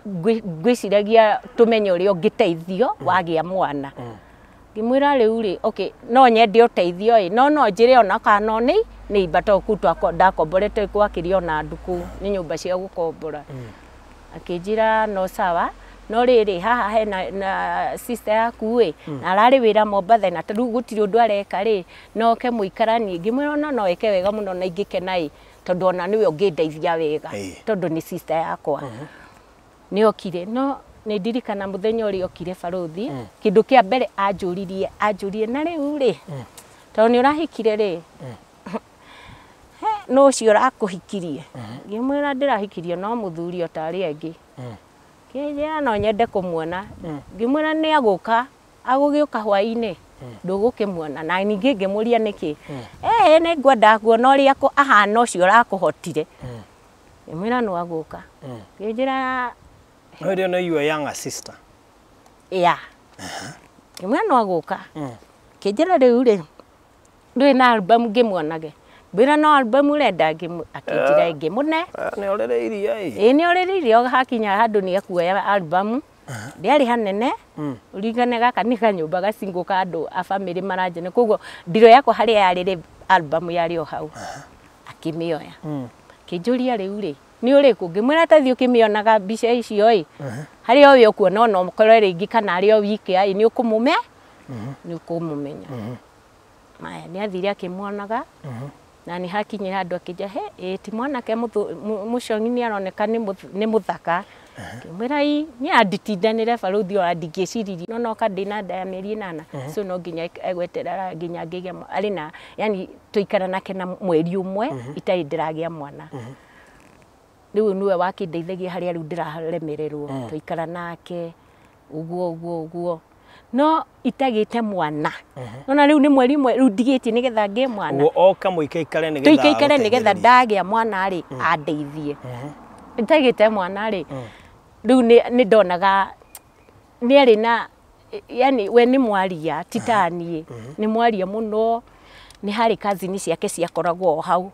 ngwĩciragia tũmenye ũrĩa ũngĩteithio wagĩa mwana. Ngĩmwĩra rĩu rĩ, okay, no nyende ũteithio ĩ, no no njĩre ona kana no nĩ imba tondũ kũu ndakomborete gwakĩrĩ ona andũ kũu, nĩ nyũmba cia gũkombora. Akĩnjĩra no sawa, no rĩrĩ haha hena na sister yaku ĩ, na ararĩ wĩra Mombatha na rĩu gũtirĩ ũndũ areka rĩ, no oke mũikaranie. Ngĩmwĩra ona no eke wega mũno na ingĩkena ĩ, tondũ ona nĩwe ũngĩndeithia wega, tondũ nĩ sister yakwa. Nĩ okire, no nĩ ndirikana mũthenya ũrĩa okire barũthi, kĩndũ kĩa mbere anjũririe na rĩu rĩ, tondũ nĩ ũrahikire rĩ, no ũcio ũrakũhikirie. Ngĩmwĩra ndĩrahikirio no mũthuri o ta arĩa angĩ. Kĩnjĩra no nyende kũmuona. Ngĩmwĩra nĩ agũka, agũgĩũka hwaĩ-inĩ, ndũgũkĩmuona. Na ningĩ ngĩmũria nĩkĩ. Nĩ ngwenda kuona ũrĩa ahana ũcio ũrakũhotire. Ngĩmwĩra no agũka. Kĩnjĩra No ĩrĩa no your younger sister. Yeah. Ngĩmwĩra no agũka. Kĩnjĩra rĩu rĩ, ndũrĩ na album ngĩmuonage. Ngwĩra no album ũrenda, akĩnjĩra ngĩmũne. Nĩ ũrĩrĩirie ĩ. Ĩĩ nĩ ũrĩrĩirie, hakinya handũ nĩ ekuoya album. Ndĩarĩ hanene, ũringane gaka nĩ kanyũmba gacingũ ka andũ a bamĩrĩ maranjene. Koguo ndiro yakwa harĩa yarĩ rĩ, album yarĩ o hau. Akĩmĩoya. Akĩnjũria rĩu rĩ, nĩ ũrĩkũ? Ngĩmwĩra ta thiĩ ũkĩmĩonaga mbica icio ĩ, harĩa ũyũ ũkuona ona ũkorwo rĩngĩ kana arĩ o wiki ĩ, nĩ ũkũmũme? Nĩ ũkũmũmenya. Maya, nĩ athire akĩmuonaga. Na nĩ hakinyire handũ akĩnjĩra, he, ĩ ti mwanake mũcong'i nĩ aroneka nĩ mũthaka. Ngĩmwĩra ĩ, niĩ anditindanĩre barũthi ona ndingĩciririe. No noka ndĩna nda ya mĩeri 8, so no nginya egweterera nginya ngĩgĩa arĩ na, yani tũikara nake na mweri ũmwe itarĩ ndĩragĩa mwana. Rĩu nĩwe wakĩndeithagia harĩa rĩu ndĩraremererwo, tũikara nake ũguo ũguo ũguo. No itagĩte mwana. Nona rĩu nĩ mweri ũmwe rĩu ndigĩtie nĩgetha ngĩe mwana. Ũguo oka mũikaikare nĩgetha tũikaikare nĩgetha ndagĩa mwana rĩ, andeithie. Itagĩte mwana rĩ, rĩu nĩ ndonaga nĩ arĩ na, yani we nĩ mwaria ti ta niĩ, nĩ mwaria mũno. Nĩ harĩ kazini ciake ciakoragwo o hau,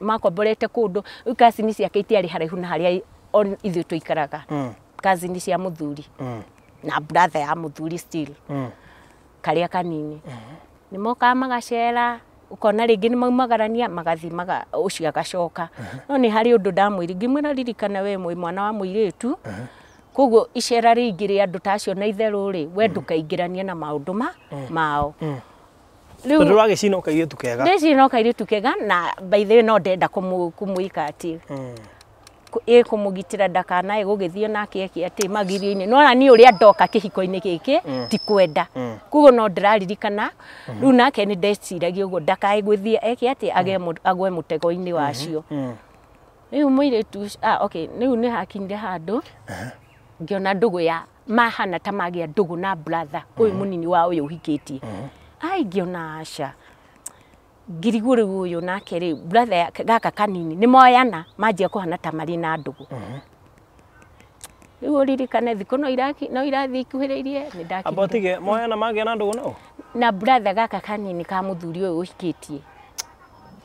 makomborete kũndũ, rĩu kazini ciake itiarĩ haraihu na harĩa ithuĩ tũikaraga. Kazini cia mũthuri na brother ya mũthuri still, karĩa kanini. Nĩ mokaga magacera, ũkona rĩngĩ nĩ maumagarania magathiĩ ũcio agacoka. No nĩ harĩ ũndũ ndamwĩrire, ngĩmwĩra ririkana we mwĩ mwana wa mũirĩtu, koguo icera rĩingĩ rĩa andũ ta acio na itherũ rĩ, we ndũkaingĩranie na maũndũ mao. Rĩu tondũ ũragĩcina o kairĩtu kega. Ndĩcina o kairĩtu kega, na by the way no ndenda kũmwĩka atĩ ĩ kũmũgitĩra ndakanae gũgĩthiĩ nake eke atĩ magirio-inĩ. No ona niĩ ũrĩa ndoka kĩhiko-inĩ gĩkĩ ti kwenda. Koguo no ndĩraririkana rĩu nake nĩ ndeciragia ũguo ndakae gũthiĩ eke atĩ agwe mũtego-inĩ wacio. Rĩu mũirĩtu, okay, rĩu nĩ hakinyire handũ ngĩona ndũgũ ya mahana ta magĩa ndũgũ na brother ũyũ mũnini wa ũyũ ũhikĩtie. Ai ngĩona aca. Ngirigwo rĩu ũyũ nake rĩu brother gaka kanini nĩ moyana manjia kũhana ta marĩ na ndũgũ. Rĩu ũririkane thikũ no irathiĩ ikuhĩrĩirie nĩ ndakinyire. Amba ũtige moyana magĩa na ndũgũ nao? Na brother gaka kanini ka mũthuri ũyũ ũhikĩtie.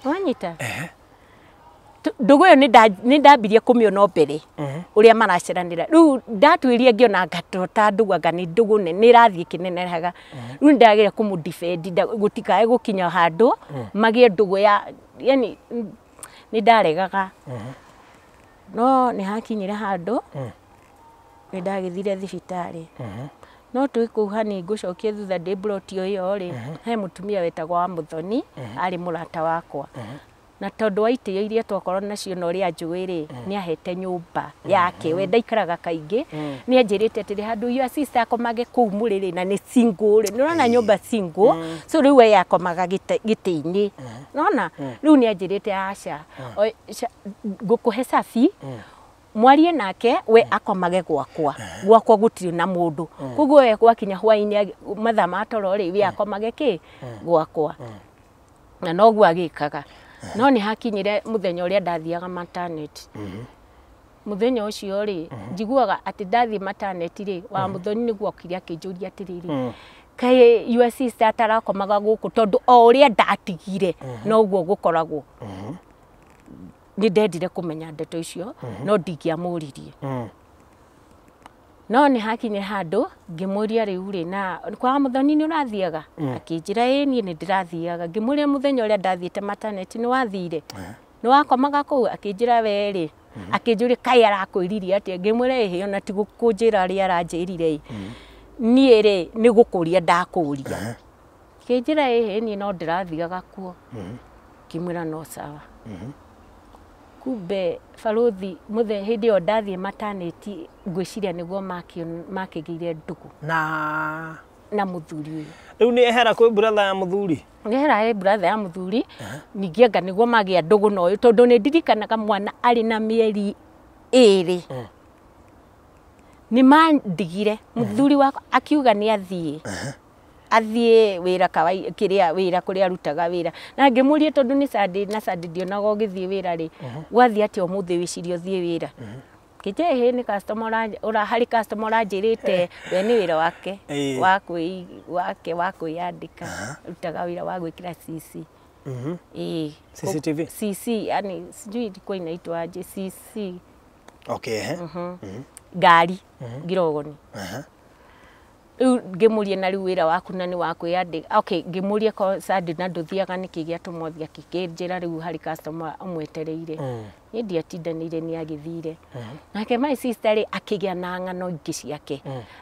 Wanyita? Ndũgũ ĩyo nĩ ndambirie kũmĩona mbere ũrĩa maraceranĩra. Rĩu ndatuĩria ngĩona ngatota ndũgũ anga nĩ ndũgũ nene ĩrathiĩ ĩkĩnenehaga. Rĩu nĩ ndagĩra kũmũ-defend gũtikae gũkinya handũ magĩe ndũgũ ya yani nĩ ndaregaga. No nĩ hakinyire handũ nĩ ndagĩthire thibitarĩ. No twĩ kũu hani ngũcokie thutha ndĩ mburoti o ĩyo rĩ, he mũtumia wetagwo wa Mũthoni, arĩ mũrata wakwa. Na tondũ wa itĩo iria twakorwo nacio na ũrĩa anjũĩ rĩ, nĩ ahete nyũmba yake. We ndaikaraga kaingĩ, nĩ anjĩrĩte atĩrĩ handũ your sister akomage kũu mũrĩrĩ na nĩ single rĩ. Nĩ ũrona nyũmba single, so rĩu we akomaga gĩtĩ-inĩ. Nĩwona? Rĩu nĩ anjĩrĩte aca, ngũkũhe cabi, mwarie nake we akomage gwakwa. Gwakwa gũtirĩ na mũndũ. Koguo we gwakinya hwaĩ-inĩ mathaa ma toro rĩ, we akomage kĩ? Gwakwa. Na noguo agĩkaga. No nĩ hakinyire mũthenya ũrĩa ndathiaga maternity. Mũthenya ũcio rĩ, njiguaga atĩ ndathiĩ maternity rĩ, wa Mũthoni nĩguo okire akĩnjũria atĩrĩrĩ, kaĩ your sister atarakomaga gũkũ tondũ o ũrĩa ndatigire noguo gũkoragwo. Nĩ ndendire kũmenya ndeto icio, no ndingĩamũririe. No nĩ hakinyire handũ ngĩmũria rĩu rĩ, na kwa Mũthoni nĩ ũrathiaga? Akĩnjĩra ĩĩ niĩ nĩ ndĩrathiaga. Ngĩmũria mũthenya ũrĩa ndathiĩte maternity nĩ wathire? Nĩ wakomaga kũu? Akĩnjĩra we rĩ, akĩnjũria kaĩ arakwĩrire atĩa? Ngĩmwĩra ĩhĩ ona ti kũnjĩra ũrĩa aranjĩrire ĩ. Niĩ rĩ nĩ gũkũria ndakũria. Akĩnjĩra ĩhĩ niĩ no ndĩrathiaga kuo. Ngĩmwĩra no sawa. Kumbe barũthi mũthenya hĩndĩ ĩyo ndathiĩ maternity ngwĩciria nĩguo makĩgĩire ndũgũ na mũthuri ũyũ. Rĩu nĩ ehera kwĩ brother ya mũthuri? Nĩ ehera he brother ya mũthuri, ningĩ anga nĩguo magĩa ndũgũ na ũyũ tondũ nĩ ndirikanaga mwana arĩ na mĩeri 2. Nĩ mandigire mũthuri wakwa akiuga nĩ athiĩ. Athiĩ wĩra kĩrĩa wĩra kũrĩa arutaga wĩra. Na ngĩmũria tondũ nĩ Sunday na Sunday ndionaga ũgĩthiĩ wĩra rĩ, gwathiĩ atĩa ũmũthĩ wĩcirie ũthiĩ wĩra? Kĩnjĩra ĩhĩ nĩ customer harĩ customer ũranjĩrĩte we nĩ wĩra wake wake wa kwĩyandĩka. Arutaga wĩra wa gwĩkĩra CC. CCTV? CC, yani sijui ilikuwa inaitwa aje, CC. Okay. Ngari, ngirogoni. Rĩu ngĩmũria na rĩu wĩra waku na nĩ wa kwĩyandĩka. Okay, ngĩmũria ko Sunday na ndũthiaga nĩkĩ gĩatũma ũthiĩ, akĩnjĩra rĩu harĩ customer ũmwetereire. Niĩ ndiatindanĩire nĩ agĩthire. Nake my sister rĩ akĩgĩa na ng'ano ingĩ ciake.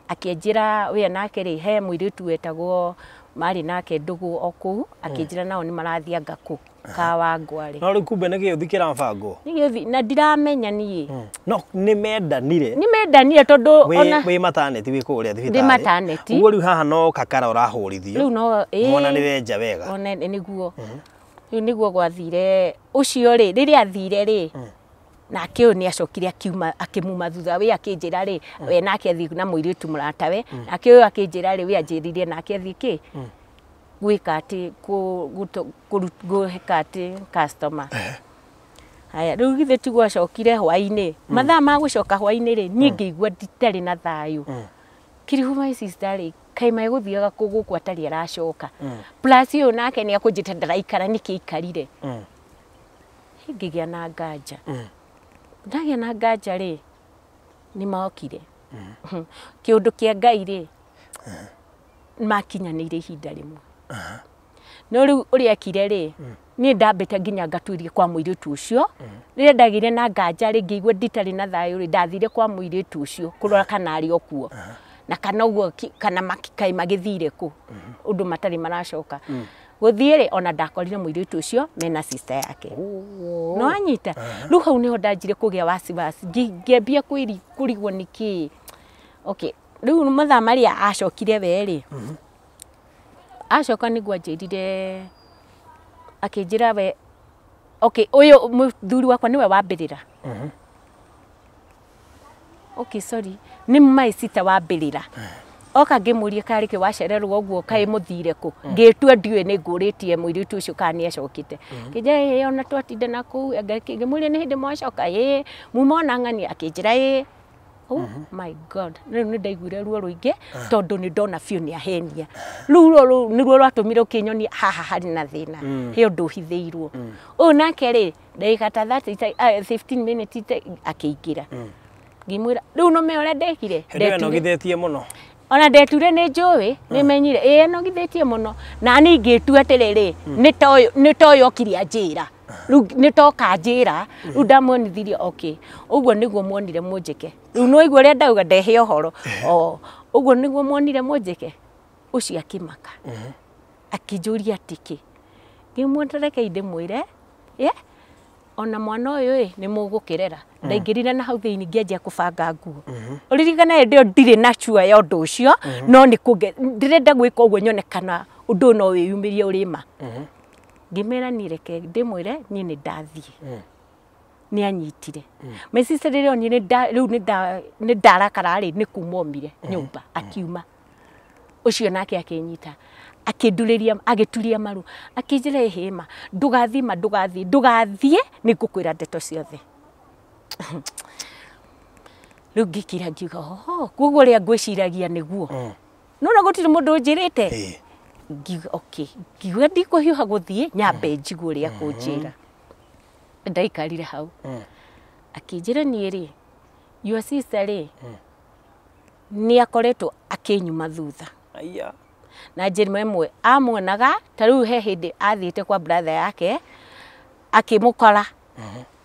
Akĩnjĩra we nake rĩ he mũirĩtu wetagwo marĩ nake ndũgũ o kũu, akĩnjĩra nao nĩ marathianga kũ Kawangware. No rĩu kumbe nĩ gĩũthi kĩrabangwo? Nĩ gĩũthi na ndiramenya niĩ. No nĩ mendanire. Nĩ mendanire tondũ ona wĩ maternity wĩ kũrĩa thibitarĩ. Ndĩ maternity. Ũguo rĩu haha no kakara ũrahũrithio. Rĩu no ĩĩ. Mwana nĩ wenja wega. Ona nĩguo. Rĩu nĩguo gwathire ũcio rĩ rĩrĩa athire rĩ nake ũyũ nĩ acokire akiuma akĩmuma thutha we akĩnjĩra rĩ we nake athiĩ na mũirĩtu mũratawe nake ũyũ akĩnjĩra rĩ we anjĩrire nake athiĩ kĩ gwĩka atĩ kũheka atĩ customer. Haya rĩu githĩ tiguo acokire hwaĩ-inĩ mathaa ma gũcoka hwaĩ-inĩ rĩ niĩ ngĩigua nditarĩ na thayũ. Kirihu my sister rĩ kaĩ megũthiaga kũ gũkũ atarĩ aracoka. Plus ũyũ nake nĩ akũnjĩta ndaraikara nĩkĩ aikarire. Ngĩgĩa na nganja. Ndagĩa na nganja rĩ nĩ mokire. Kĩũndũ kĩa Ngai rĩ makinyanĩire ihinda rĩmwe. No rĩu ũrĩa ekire rĩ niĩ ndambĩte nginya ngatuĩrie kwa mũirĩtu ũcio. Rĩrĩa ndagĩire na nganja rĩ ngĩigua nditarĩ na thayũ rĩ ndathire kwa mũirĩtu ũcio kũrora kana arĩ o kuo. Na kana ũguo kana kaĩ magĩthire kũ ũndũ matarĩ maracoka. Gũthiĩ rĩ ona ndakorire mũirĩtu ũcio mena sister yake. No anyita. Rĩu hau nĩho ndanjire kũgĩa wasiwasi ngĩambia kũrigwo nĩkĩ. Okay, rĩu mathaa marĩa acokire we rĩ acoka nĩguo anjĩrire akĩnjĩra we okay ũyũ mũthuri wakwa nĩwe wambĩrĩra. Okay, sorry nĩ my sister wambĩrĩra. Oka ngĩmũria karĩ kĩ wacererwo ũguo kaĩ mũthire kũ ngĩtua ndiũĩ nĩ ngũrĩtie mũirĩtu ũcio kana nĩ acokete. Ngĩnjĩra ĩĩ ona twatinda na kũu ngĩmũria nĩ hĩndĩ mwacoka ĩĩ muma ona ng'ania akĩnjĩra ĩĩ. Oh my God, rĩu nĩ ndaiguire ruo rũingĩ tondũ nĩ ndona biũ nĩ ahenia. Rĩu ruo rũu nĩruo rwatũmire ũkĩnyonia haha harĩ na thĩna, he ũndũ ũhithĩirwo. Ũyũ nake rĩ, ndagĩka ta 15 minutes akĩingĩra. Ngĩmwĩra rĩu nũme ũrĩa ndekire. Hĩndĩ ĩyo nogithĩtie mũno. Ona ndeture nĩ njũĩ, nĩ menyire ĩĩ nogithĩtie mũno. Na niĩ ngĩtua atĩrĩrĩ, nĩ toyũ okire anjĩra. Rĩu nĩ toka anjĩra, rĩu ndamuonithirie okay. Ũguo nĩguo muonire mũnjĩke. Rĩu no igua ũrĩa ndauga ndehe ũhoro. O ũguo nĩguo muonire mũnjĩke. Ũcio akĩmaka. Akĩnjũria atĩ kĩ. Ngĩmwĩra reke ndĩmwĩre, ona mwana ũyũ ĩ nĩ mũgũkĩrera. Ndaingĩrire na hau thĩinĩ ngĩanjia kũbanga nguo. Ũririkana hĩndĩ ĩyo ndirĩ na sure ya ũndũ ũcio, no nĩ kũnge ndĩrenda gwĩka ũguo nyone kana ũndũ ũyũ no wĩyumĩrie ũrĩ ma. Ngĩmwĩra niĩ reke ndĩmwĩre niĩ nĩ ndathiĩ. Nĩ anyitire. My sister rĩrĩa onire rĩu nĩ ndarakara rĩ, nĩ kuma omire nyũmba akiuma. Ũcio nake akĩnyita. Akĩndurĩria, agĩturia maru. Akĩnjĩra ĩhĩma, ndũgathiĩ ma, ndũgathiĩ, ndũgathiĩ, nĩ ngũkwĩra ndeto ciothe. Rĩu ngĩkira ngiuga, oho, koguo ũrĩa ngwĩciragia nĩguo. No na gũtirĩ mũndũ ũnjĩrĩte. Ngiuga okay, ngiuga ndikũhiũha gũthiĩ, nyambe njigue ũrĩa akũnjĩra. Ndaikarire hau. Akĩnjĩra niĩ rĩ, your sister rĩ, nĩ akoretwo akĩnyuma thutha. Aya. Na njĩra ĩmwe amuonaga ta rĩu he hĩndĩ athiĩte kwa brother yake akĩmũkora.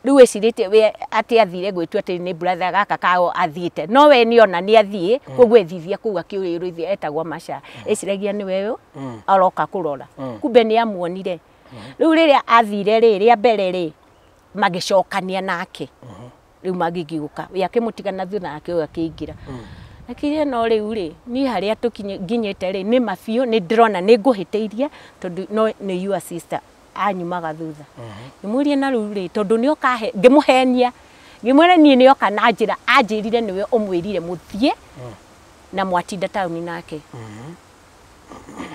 Rĩu ecirĩtie we atĩ athire gwĩtua atĩ nĩ brother gaka kao athiĩte, no we nĩ ona nĩ athiĩ, koguo ethithia kũu akĩũrĩrũithia etagwo Macha. Eciragia nĩ we aroka kũrora, kumbe nĩ amuonire. Rĩu rĩrĩa athire rĩ, rĩa mbere rĩ, magĩcokania nake. Rĩu magĩgĩũka, we akĩmũtiga na thutha nake ũyũ akĩingĩra. Akĩria no rĩu rĩ, niĩ harĩa tũkinyĩte rĩ, nĩ mabiũ, nĩ ndĩrona nĩ ngũhĩtĩirie tondũ no nĩ your sister anyumaga thutha. Ngĩmũria na rĩu rĩ, tondũ nĩ oka ngĩmũhenia, ngĩmwĩra niĩ nĩ oka na njĩra anjĩrire nĩwe ũmwĩrire mũthiĩ na mwatinda taũni nake.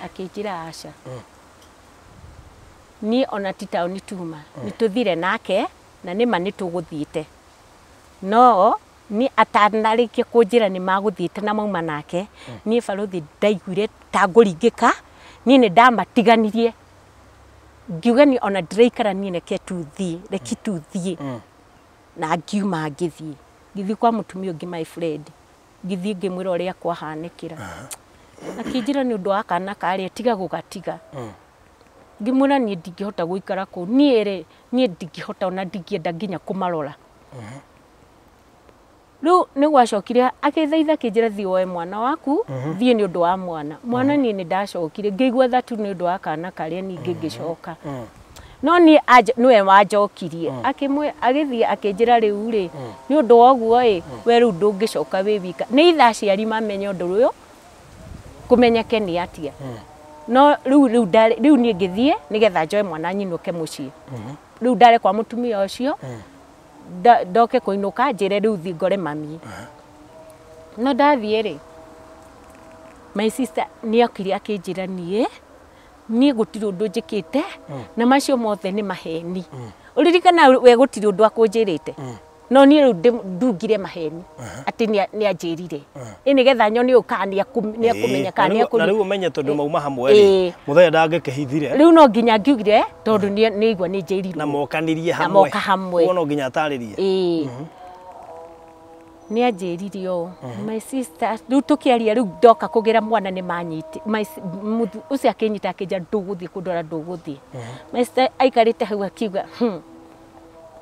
Akĩnjĩra aca. Niĩ ona ti taũni tuma, nĩ tũthire nake na nĩma nĩ tũgũthiĩte. No niĩ atanarĩkia kũnjĩra nĩ magũthiĩte na mauma nake, niĩ barũthi ndaiguire ta ngũringĩka, niĩ nĩ ndamatiganirie. Ngiuga niĩ ona ndĩraikara niĩ reke tu thiĩ, reke tu thiĩ. Na ngiuma ngĩthiĩ. Ngĩthiĩ kwa mũtumia ũngĩ my friend. Ngĩthiĩ ngĩmwĩra ũrĩa kwahanĩkĩra. Akĩnjĩra nĩ ũndũ wa kana karĩa tiga gũgatiga. Ngĩmwĩra niĩ ndingĩhota gũikara kũu. Niĩ rĩ, niĩ ndingĩhota ona ndingĩenda nginya kũmarora. Rĩu nĩ gwacokire akĩthaitha akĩnjĩra thiĩ woe mwana waku, thiĩ nĩ ũndũ wa mwana. Mwana niĩ nĩ ndacokire ngĩigua thatu nĩ ũndũ wa kana karĩa ningĩ ngĩcoka. No niĩ nĩwe wanjokirie. Agĩthiĩ akĩnjĩra rĩu rĩ, nĩ ũndũ wa ũguo ĩ, we rĩu ndũngĩcoka wĩ wika. Nĩ itha aciari mamenye ũndũ ũyũ, kũmenyeke nĩ atĩa. No rĩu rĩu niĩ ngĩthiĩ nĩgetha njoe mwana nyinũke mũciĩ. Rĩu ndarĩ kwa mũtumia ũcio, ndoke kũinũka njĩre rĩu thiĩ ngore mami. No ndathiĩ rĩ, my sister nĩ okire akĩnjĩra niĩ, niĩ gũtirĩ ũndũ njĩkĩte, na macio mothe nĩ maheni. Ũririkana we gũtirĩ ũndũ akũnjĩrĩte. No niĩ rĩu ndungire maheni atĩ nĩ anjĩrire. Ĩ nĩgetha nyone ũyũ kana nĩ akũmenya kana nĩ Na rĩu ũmenye tondũ mauma hamwe rĩ, mũthenya ndangĩkĩhithire. Rĩu no nginya ngiugire tondũ nĩ igua nĩ njĩrirwo. Na mokanirie hamwe. Na moka hamwe. Ũguo no nginya atarĩrie. Ĩĩ. Nĩ anjĩrire ũũ, my sister, rĩu tũkĩaria rĩu ndoka kũgĩra mwana nĩ manyiti. Ũcio akĩnyita akĩnjĩra ndũgũthiĩ kũndwara ndũgũthiĩ. My sister aikarĩte hau akiuga,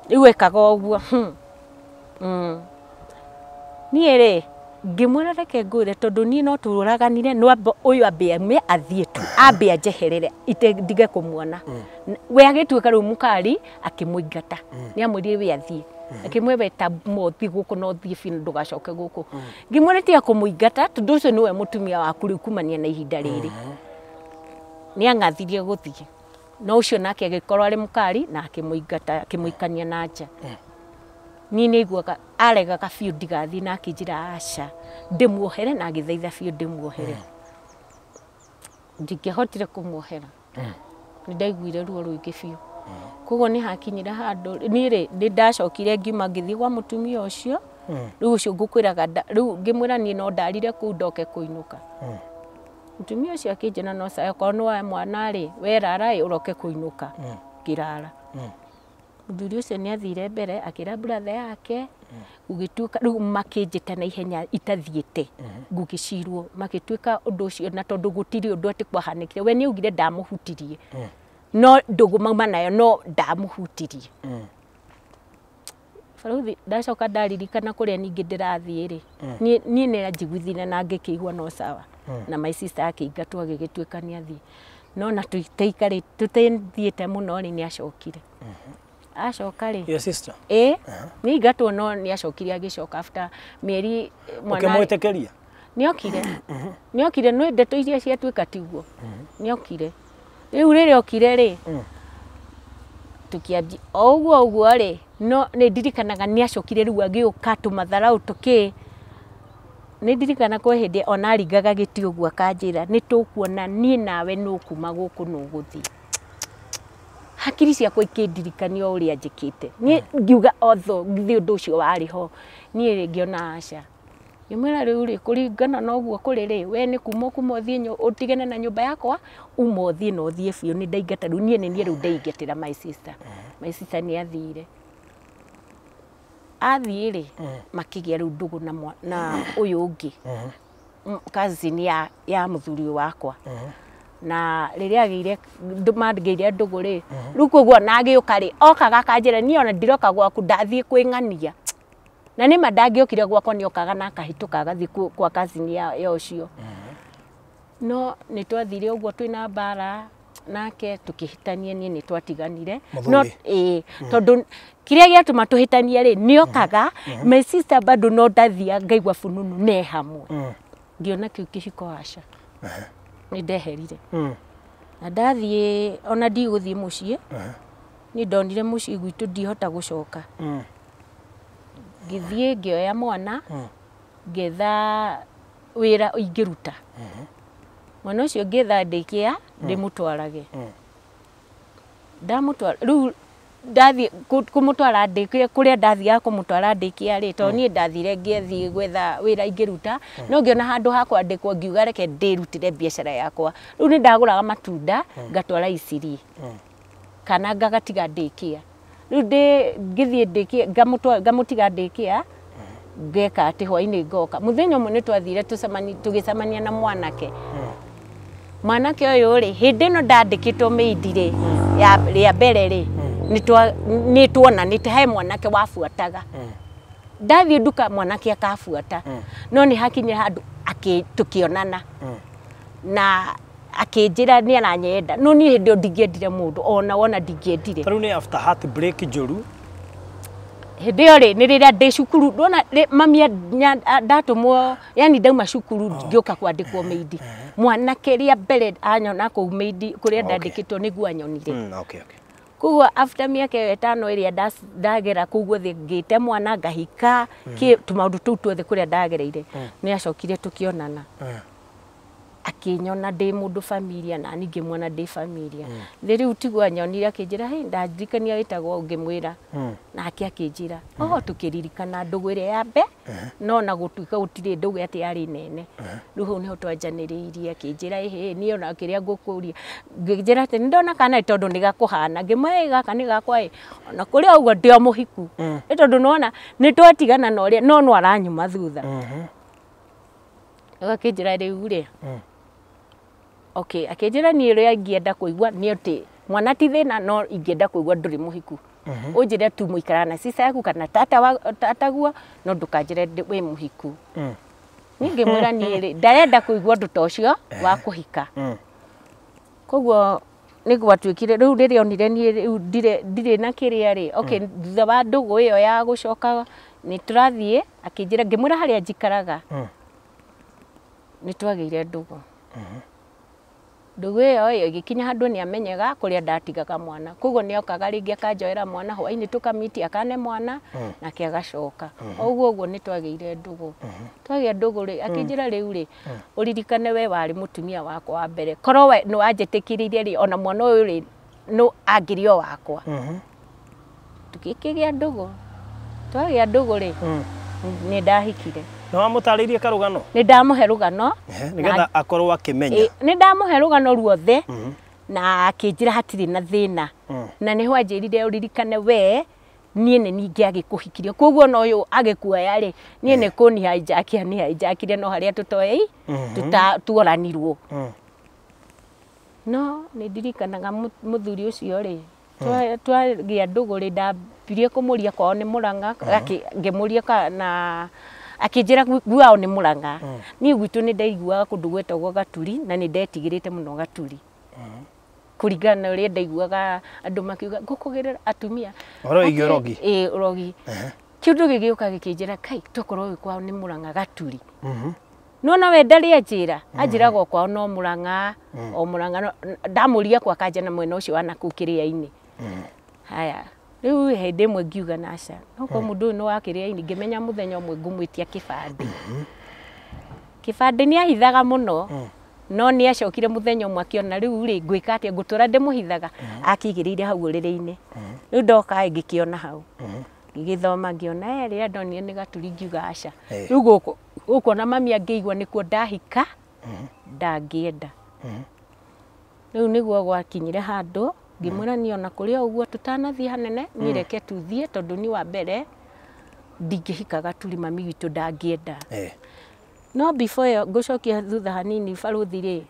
rĩu ekaga ũguo, Niĩ rĩ, ngĩmwĩra reke ngwĩre tondũ niĩ no tũraganire, no ũyũ ambe aume athiĩ tu, ambe anjeherere, ndige kũmuona. We agĩtuĩka rĩu mũkari, akĩmũingata. Nĩ amwĩrire we athiĩ. Akĩmwĩra we ta mũthiĩ gũkũ na ũthiĩ biũ ndũgacoke gũkũ. Ngĩmwĩra tiga kũmũingata tondũ ũcio nĩwe mũtumia waku rĩu kumania na ihinda rĩrĩ. Nĩ ang'athirie gũthiĩ. No ũcio nake agĩkorwo arĩ mũkari na akĩmũingata, akĩmũikania na nja. Niĩ nĩ aiguaga aregaga biũ ndigathiĩ na akĩnjĩra aca ndĩmuohere na agĩthaitha biũ ndĩmuohere. Ndingĩahotire kũmuohera. Nĩ ndaiguire ruo rũingĩ biũ. Koguo nĩ hakinyire handũ niĩ rĩ, nĩ ndacokire ngiuma ngĩthiĩ kwa mũtumia ũcio. Rĩu ũcio ngũkwĩraga rĩu ngĩmwĩra niĩ no ndarire kũu ndoke kũinũka. Mũtumia ũcio akĩnjĩra no sawa, okorwo nĩ wa mwana rĩ, werara ĩ ũroke kũinũka. Ngĩrara. Mũthuri ũcio nĩ athire mbere akĩra brother yake, gũgĩtuĩka rĩu makĩnjĩta na ihenya itathiĩte, ngũgĩcirwo magĩtuĩka ũndũ ũcio, na tondũ gũtirĩ ũndũ atĩ kwahanĩkire, we nĩ augire ndamũhutirie, no ndũgũ mauma nayo no ndamũhutirie. Barũthi ndacoka ndaririkana kũrĩa ningĩ ndĩrathiĩ rĩ, niĩ nĩ anjiguithire na ngĩkĩigua no sawa, na my sister akĩingatwo agĩgĩtuĩka nĩ athiĩ, no na tũtathiĩte mũno rĩ, nĩ acokire. Acoka rĩ, Your sister? Ĩ, nĩ aingatwo no nĩ acokire agĩcoka after mĩeri mwana. Ũkĩmwĩtĩkĩria? Nĩokire. Nĩokire, no ndeto iria ciatuĩka tiguo. Nĩokire. Rĩu rĩrĩa okire rĩ, tũkĩanjia o ũguo ũguo rĩ, no nĩ ndirikanaga nĩ acokire rĩu agĩũka tũmatharau tũkĩ. Nĩ ndirikana kwĩ hĩndĩ ona aringaga gĩtĩ ũguo akanjĩra nĩ tũkuona niĩ nawe nũ kuma gũkũ nũ gũthiĩ. Hakiri ciakwa ikĩndirikania o ũrĩa njĩkĩte. Niĩ ngiuga otho githĩ ũndũ ũcio warĩ ho. Niĩ rĩ ngĩona aca. Ngĩmwĩra rĩu rĩ, kũringana na ũguo kũrĩ rĩ, we nĩ kuma ũkuma ũthiĩ ũtigane na nyũmba yakwa, uma ũthiĩ na ũthiĩ biũ, nĩ ndaingata rĩu, niĩ nĩ niĩ rĩu ndeingatĩra my sister. My sister nĩ athire. Athiĩ rĩ, makĩgĩa rĩu ndũgũ na ũyũ ũngĩ, cousin ya mũthuri wakwa. Na rĩrĩa agĩire mangĩire ndũgũ rĩ, rĩu koguo ona agĩũka rĩ, okaga akanjĩra niĩ ona ndiroka gwaku ndathiĩ kwĩng'ania. Na nĩma ndangĩokire gwakwa nĩ okaga na akahĩtũka agathiĩ kwa cousin ya ũcio. No nĩ twathire ũguo twĩna mbara nake tũkĩhĩtania, niĩ nĩ twatiganire. No ĩĩ, tondũ kĩrĩa gĩatũma tũhĩtanie rĩ, nĩ okaga my sister bado no ndathia ngaigua fununu ne hamwe. Ngĩona kĩu kĩhiko aca. Nĩ ndeherire. Na ndathiĩ ona ndigũthiĩ mũciĩ, nĩ ndonire mũciĩ gwitũ ndihota gũcoka. Ngĩthiĩ ngĩoya mwana, ngĩetha wĩra ingĩruta. Mwana ũcio ngĩetha daycare ndĩmũtwarage. Ndamũtwara rĩu ndathiĩ kũmũtwara daycare, kũrĩa ndathiaga kũmũtwara daycare rĩ, tondũ niĩ ndathire ngĩthiĩ gwetha wĩra ingĩruta, no ngĩona handũ ha kwandĩkwo ngiuga reke ndĩrutĩre biacara yakwa. Rĩu nĩ ndagũraga matunda ngatwara Isiri kana ngagatiga daycare. Rĩu ngĩthiĩ daycare ngamũtiga daycare, ngeka atĩ hwainĩ ngoka. Mũthenya ũmwe nĩ twathire tũgĩcemania na mwanake. Mwanake ũyũ rĩ, hĩndĩ ĩno ndandĩkĩtwo maid rĩ, ya rĩa mbere rĩ, nĩ tuonanĩte he mwanake wabuataga. Ndathiĩ nduka mwanake akabuata. No nĩ hakinyire handũ tũkĩonana. Na akĩnjĩra nĩ aranyenda. No niĩ hĩndĩ ĩyo ndingĩendire mũndũ, ona wona ndingĩendire. Tarĩu nĩ after heartbreak njũru. Hĩndĩ ĩyo rĩ, nĩ rĩrĩa ndĩ cukuru, ndona mami ndatũmwo, yani ndauma cukuru ngĩũka kwandĩkwo maid. Mwanake rĩa mbere anyona kũu maid kũrĩa ndandĩkĩtwo nĩguo anyonire. Koguo after mĩaka ĩyo ĩtano ĩrĩa ndagera kũu guothe ngĩte mwana ngahika, tũmaũndũ tũu tuothe kũrĩa ndagereire, nĩ acokire tũkĩonana. Akĩnyona ndĩ mũndũ familia na niĩ ngĩmuona ndĩ familia. Thĩ rĩu tiguo anyonire akĩnjĩra, hey, ndandirikania wĩtagwo ngĩmwĩra. Nake akĩnjĩra, oho tũkĩririkana ndũgũ ĩrĩa ya mbe, no na gũtuĩka gũtirĩ ndũgũ atĩ yarĩ nene. Rĩu hau nĩho twanjanĩrĩirie, akĩnjĩra ĩhĩ, niĩ ona kĩrĩa ngũkũria. Ngĩnjĩra atĩ nĩndona kana tondũ nĩ gakũhana. Ngĩmwĩra ĩ gaka nĩ gakwa ĩ, ona kũrĩ o ũguo ndĩ o mũhiku. Nĩ tondũ nĩwona nĩ twatigana na ũrĩa, no no aranyuma thutha. Agakĩnjĩra rĩu rĩ, okay, akĩnjĩra niĩ ũrĩa ingĩenda kũigua nĩ atĩ mwana ti thĩna, no ingĩenda kũigua ndũrĩ mũhiku. Ũnjĩre tu mũikaraga na sister yaku kana tataguo, no ndũkanjĩre wĩ mũhiku. Niĩ ngĩmwĩra niĩ rĩ, ndarenda kũigua ũndũ ta ũcio wa kũhika. Koguo nĩ gwatuĩkire rĩu rĩrĩa onire niĩ rĩu ndirĩ na kĩrĩa rĩ, okay, thutha wa ndũgũ ĩyo ya gũcoka nĩ tũrathiĩ, akĩnjĩra, ngĩmwĩra harĩa njikaraga. Nĩ twagĩire ndũgũ. Ndũgũ ĩyo ĩgĩkinya handũ nĩ amenyaga kũrĩa ndatigaga mwana. Koguo nĩ okaga rĩngĩ akanjoera mwana hwainĩ tũkamiti akane mwana nake agacoka. O ũguo ũguo nĩ twagĩire ndũgũ. Twagĩa ndũgũ rĩ, akĩnjĩra rĩu rĩ, ũririkane we warĩ mũtumia wakwa wa mbere. Korwo we nĩ wanjĩtĩkĩrire rĩ, ona mwana ũyũ rĩ, no angĩrĩ o wakwa. Tũgĩkĩgĩa ndũgũ. Twagĩa ndũgũ rĩ, Nĩ ndahikire. Na wamũtarĩirie karũgano? Nĩ ndamũhe rũgano. Nĩgetha akorwo akĩmenya. Nĩ ndamũhe rũgano ruothe na akĩnjĩra hatirĩ na thĩna. Na nĩho anjĩrire ũririkane we niĩ nĩ ningĩ agĩkũhikirie koguo no ũyũ agĩkuoya rĩ niĩ nĩ kũni hijack nĩ hijackire no harĩa tũtoĩ tuoranirwo. No nĩ ndirikanaga mũthuri ũcio rĩ twagĩa ndũgũ rĩ ndambirie kũmũria kwao nĩ Mũrang'a ngĩmũria na akĩnjĩra gwao nĩ Mũrang'a. Niĩ gwitũ nĩ ndaiguaga kũndũ gwetagwo Gaturi na nĩ ndetigĩrĩte mũno Gaturi kũringana na ũrĩa ndaiguaga andũ makiuga ngũkũgĩrĩra atumia ũhoro wĩgiĩ ũrogi. Ĩĩ ũrogi. Kĩũndũ gĩgĩũka gĩkĩnjĩra kai tokorwo ũyũ kwao nĩ Mũrang'a Gaturi. No nawe ndarĩ anjĩra anjĩraga kwao no Mũrang'a o Mũrang'a ndamũria kwa kanja na mwena ũcio wa nakũu kĩrĩa-inĩ. Haya rĩu hĩndĩ ĩmwe ngiuga na aca no kwa mũndũ ũyũ nĩ wa kĩrĩa-inĩ ngĩmenya mũthenya ũmwe ngũmwĩtia kĩbandĩ. Kĩbandĩ nĩ ahithaga mũno no nĩ acokire mũthenya ũmwe akĩona rĩu rĩ ngwĩka atĩa ngũtũra ndĩmũhithaga akĩigĩrĩire hau ũrĩrĩ-inĩ. Rĩu ndoka ngĩkĩona hau ngĩgĩthoma ngĩona rĩrĩa ndonire nĩ Gaturi ngiuga aca rĩu gũkũ gũkũ ona mami angĩigua nĩkuo ndahika ndangĩenda. Rĩu nĩguo gwakinyire handũ ngĩmwĩra niĩ ona kũrĩ o ũguo tũtanathiĩ hanene niĩ reke tuthiĩ tondũ niĩ wa mbere ndingĩhika Gaturi mami witũ ndangĩenda. No before ĩyo ngũcokia thutha hanini barũthi rĩ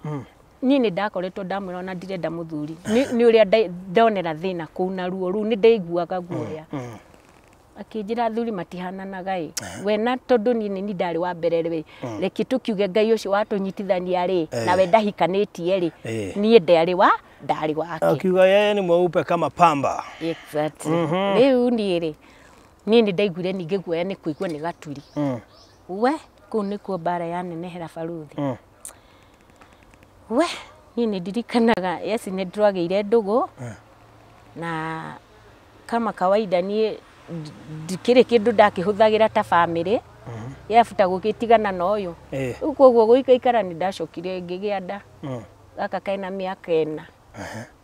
niĩ nĩ ndakoretwo ndamwĩra ona ndirenda mũthuri nĩ ũrĩa ndonera thĩna kũu na ruo rũu nĩ ndaiguaga guoya. Akĩnjĩra athuri matihananaga ĩ we na tondũ niĩ nĩ ndarĩ wa mbere rĩ reke tũkiuge Ngai ũcio watũnyitithania rĩ nawe ndahikanĩtie rĩ niĩ ndarĩ wake. Akiuga yeye ni mweupe kama pamba. Exactly. Rĩu niĩ rĩ niĩ nĩ ndaiguire ningĩ guoya nĩ kũigua nĩ Gaturi. We kũu nĩkuo mbara yanenehera barũthi. We niĩ nĩ ndirikanaga yes nĩ ndwagĩire ndũgũ na kama kawaida niĩ ndikĩrĩ kĩndũ ndakĩhũthagĩra ta bamĩrĩ yabuta gũgĩtigana na ũyũ. Rĩu koguo gũikaikara nĩ ndacokire ngĩgĩa nda gaka kena mĩaka 4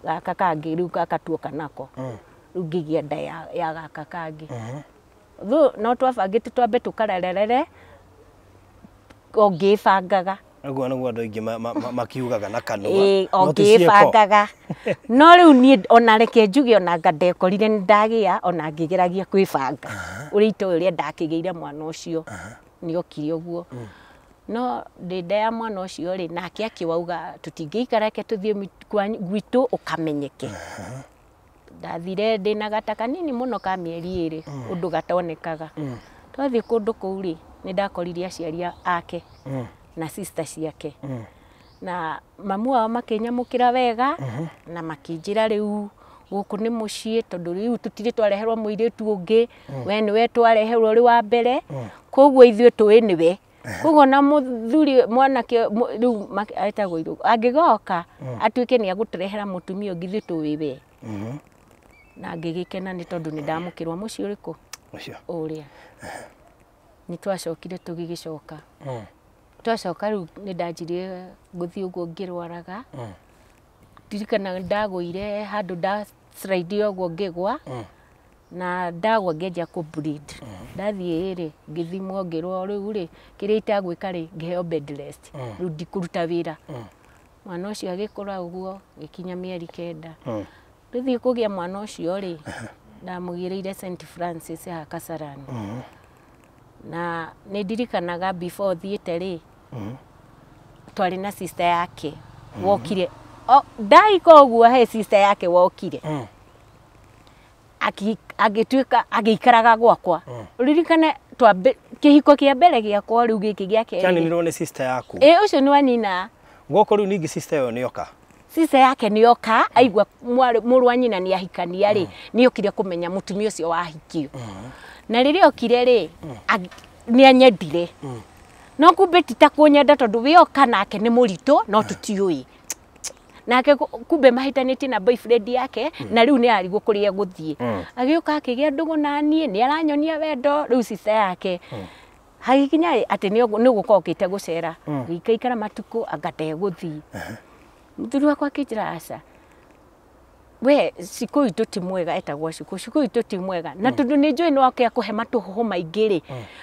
gaka kangĩ rĩu gaka tuoka nako rĩu ngĩgĩa nda ya gaka kangĩ. No twabangĩte twambe tũkarerere o ngĩbangaga. Ũguo nĩguo andũ aingĩ makiugaga na kanua. O ngĩbangaga. No rĩu niĩ ona reke njuge ona anga ndekorire nĩ ndagĩa ona ngĩgeragia kwĩbanga ũrĩa itoĩ ũrĩa ndakĩgĩire mwana ũcio nĩ okire ũguo. No ndĩ nda ya mwana ũcio rĩ nake akĩwauga tũtingĩikara reke tũthiĩ gwitũ ũkamenyeke. Ndathire ndĩna gata kanini mũno ka mĩeri 2 ũndũ gatonekaga. Twathiĩ kũndũ kũu rĩ nĩ ndakorire aciari ake na sister ciake na mamu wao makĩnyamũkĩra wega na makĩnjĩra rĩu gũkũ nĩ mũciĩ tondũ rĩu tũtirĩ twareherwo mũirĩtu ũngĩ we nĩwe twareherwo ũrĩ wa mbere koguo ithuĩ tũĩ nĩwe koguo na mũthuri mwanake rĩu etagwo Irũngũ angĩgoka atuĩke nĩ agũtũrehera mũtumia ũngĩ ithuĩ tũĩ we. Na ngĩgĩkena nĩ tondũ nĩ ndamũkĩrwo mũciĩ ũrĩkũ ũrĩa. Nĩ twacokire tũgĩgĩcoka. Twacoka rĩu nĩ ndanjirie gũthiĩ ũguo ngĩrwaraga. Ndirikanaga ndagũire handũ nda slide ũguo ngĩgwa na ndagwa ngĩanjia kũ bleed. Ndathiĩ rĩ ngĩthimwo ngĩrwo rĩu rĩ kĩrĩa itagwĩka rĩ ngĩheo bed rest rĩu ndikũruta wĩra. Mwana ũcio agĩkũra ũguo gĩkinya mĩeri 9. Rĩu kũgĩa mwana ũcio rĩ ndamũgĩrĩire St Francis haha Kasarani. Na nĩ ndirikanaga before thiĩte rĩ twarĩ na sister yake wokire ndaika ũguo he sister yake wokire agĩtuĩka agĩikaraga gwakwa. Ũririkane kĩhiko kĩa mbere gĩakwa rĩu gĩkĩ gĩa kerĩ kĩaninirwo nĩ sister yaku. Ĩ ũcio nĩ wa nyina. Gũkũ rĩu ningĩ sister ĩyo nĩoka. Sister yake nĩoka aigua mũrũ wa nyina nĩ ahikania rĩ nĩokire kũmenya mũtumia ũcio wahikio. Na rĩrĩa okire rĩ nĩ anyendire. No kumbe ti ta kũnyenda tondũ wĩoka nake nĩ mũritũ no tũtiũĩ. Nake kumbe mahĩtanĩtie na boyfriend yake na rĩu nĩ arigwo kũrĩa egũthiĩ. Agĩũka akĩgĩa ndũgũ na niĩ nĩ aranyonia wendo rĩu sister yake hagĩkinya atĩ nĩ gũka okĩte gũcera gĩikaikara matukũ anga ndegũthiĩ. Mũthuri wakwa akĩnjĩra aca We Cikũ witũ ti mwega, etagwo Cikũ, Cikũ witũ ti mwega na tondũ nĩ njũĩ nĩ wake akũhe matũhũhũ maingĩ rĩ,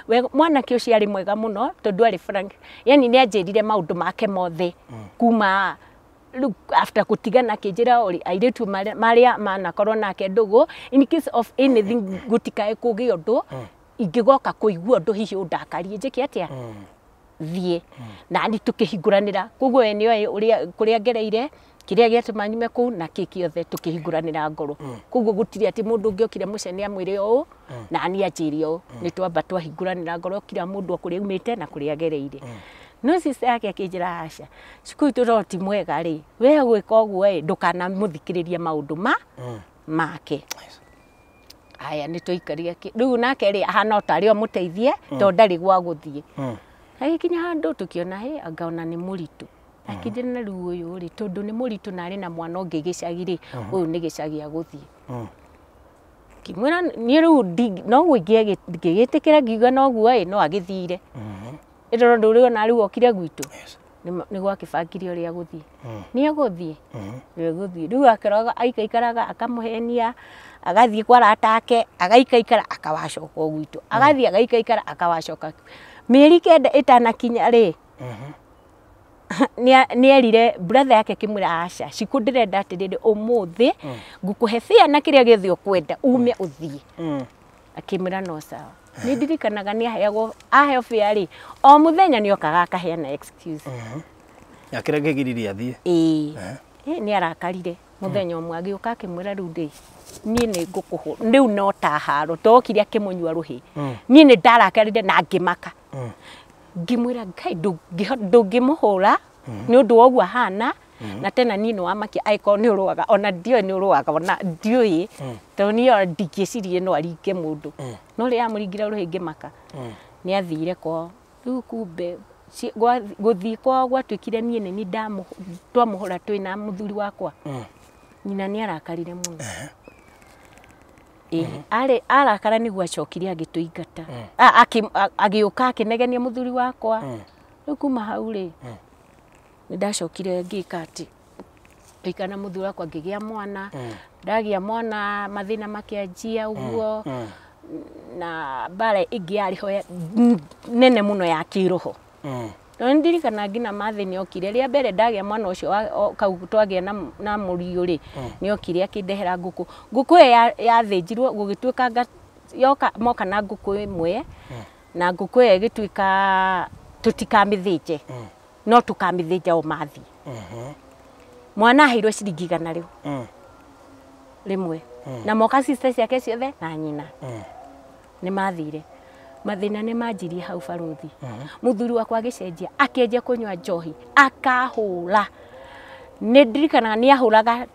we mwanake ũcio arĩ mwega mũno tondũ arĩ frank, yani nĩ anjĩrire maũndũ make mothe kuma rĩu after gũtigana, akĩnjĩra ũrĩ airĩtu marĩa manakorwo nake ndũgũ, in case of anything gũtikae kũgĩa ũndũ ingĩgoka kũigua ũndũ hihi ũndakarie njĩke atĩa thiĩ na ni tukĩhingũranĩra. Koguo we nĩoĩ ũrĩa kũrĩa ngereire, kĩrĩa gĩatũma nyume kũu na kĩ kĩothe, tũkĩhingũranĩra ngoro. Koguo gũtirĩ atĩ mũndũ ũngĩ okire mũcene amwĩre ũũ na niĩ anjĩre ũũ, nĩ twamba twahingũranĩra ngoro kila mũndũ o kũrĩa aumĩte na kũrĩa agereire. No sister yake akĩnjĩra aca, cukuru witũ no ti mwega rĩ, we gwĩka ũguo ĩ ndũkanamũthikĩrĩrie maũndũ ma make. Aya nĩ twaikarire rĩu nake rĩ ahana o tarĩ o mũteithie tondũ ndarĩ gwa gũthiĩ. Agĩkinya handũ tũkĩona hĩ anga ona nĩ mũritũ, akĩnjĩra na rĩu ũyũ rĩ tondũ nĩ mũritũ na arĩ na mwana ũngĩ gĩcagi rĩ, ũyũ nĩ gĩcagi agũthiĩ. Ngĩmwĩra niĩ rĩu noguo ngĩgĩtĩkĩra ngiuga noguo ĩ no agĩthire. Ĩ tondũ rĩu ona rĩu okire gwitũ nĩ gwakĩbangire ũrĩa agũthiĩ, nĩ egũthiĩ nĩ egũthiĩ. Rĩu akoraga aikaikaraga akamũhenia, agathiĩ kwa arata ake agaikaikara akawacoka o gwitũ, agathiĩ agaikaikara akawacoka. Mĩeri 9 ĩtanakinya rĩ, nĩ erire brother yake akĩmwĩra aca Cikũ ndĩrenda atĩrĩrĩ ũmũthĩ ngũkũhe fare na kĩrĩa gĩothe ũkwenda ume ũthiĩ. Akĩmwĩra no sawa. Nĩ ndirikanaga nĩ aheagwo aheo fare rĩ, o mũthenya nĩ okaga akaheana excuse. Akĩrĩa kĩgiririe athiĩ. Ĩĩ nĩ arakarire mũthenya ũmwe agĩũka akĩmwĩra rĩu ndĩ niĩ nĩ ngũkũhũra rĩu no ta haro tokire akĩmũnyua rũhĩ. Niĩ nĩ ndarakarire na ngĩmaka, ngĩmwĩra Ngai ndũngĩmũhũra nĩ ũndũ wa ũguo ahana, na tena niĩ nĩ wamakia angĩkorwo nĩ ũrũaga ona ndiũĩ nĩ ũrũaga ona ndiũĩ tondũ niĩ ona ndingĩcirie no aringe mũndũ, no rĩrĩa amũringire rũhĩ ngĩmaka. Nĩ athire kwao rĩu kumbe gũthiĩ kwao gwatuĩkire niĩ nĩ niĩ twamũhũra twĩna mũthuri wakwa. Nyina nĩ arakarire mũno. Ĩ arakara nĩguo acokire agĩtũingata, agĩũka akĩnegenia mũthuri wakwa. Rĩu kuma hau rĩ nĩ ndacokire ngĩka atĩ ngĩikara na mũthuri wakwa ngĩgĩa mwana. Ndagĩa mwana mathĩna makĩanjia ũguo, na mbara ĩngĩ yarĩ ho nene mũno ya kĩroho. No ndirikana nginya mathĩna okire rĩa mbere ndagĩa mwana ũcio kau twagĩa na mũriũ rĩ, nĩ okire akĩndehera ngũkũ. Ngũkũ ĩyo yathĩnjirwo gũgĩtuĩka yoka moka na ngũkũ ĩmwe, na ngũkũ ĩyo ĩgĩtuĩka tũtikamĩthĩnje no tũkamĩthĩnja o mathiĩ. Mwana aheirwo ciringi 100 rĩmwe, na moka sister ciake ciothe na nyina nĩ mathire. Mathĩna nĩ manjirie hau barũthi. Mũthuri wakwa agĩcenjia akĩanjia kũnyua njohi akahũra. Nĩ ndirikanaga nĩ ahũraga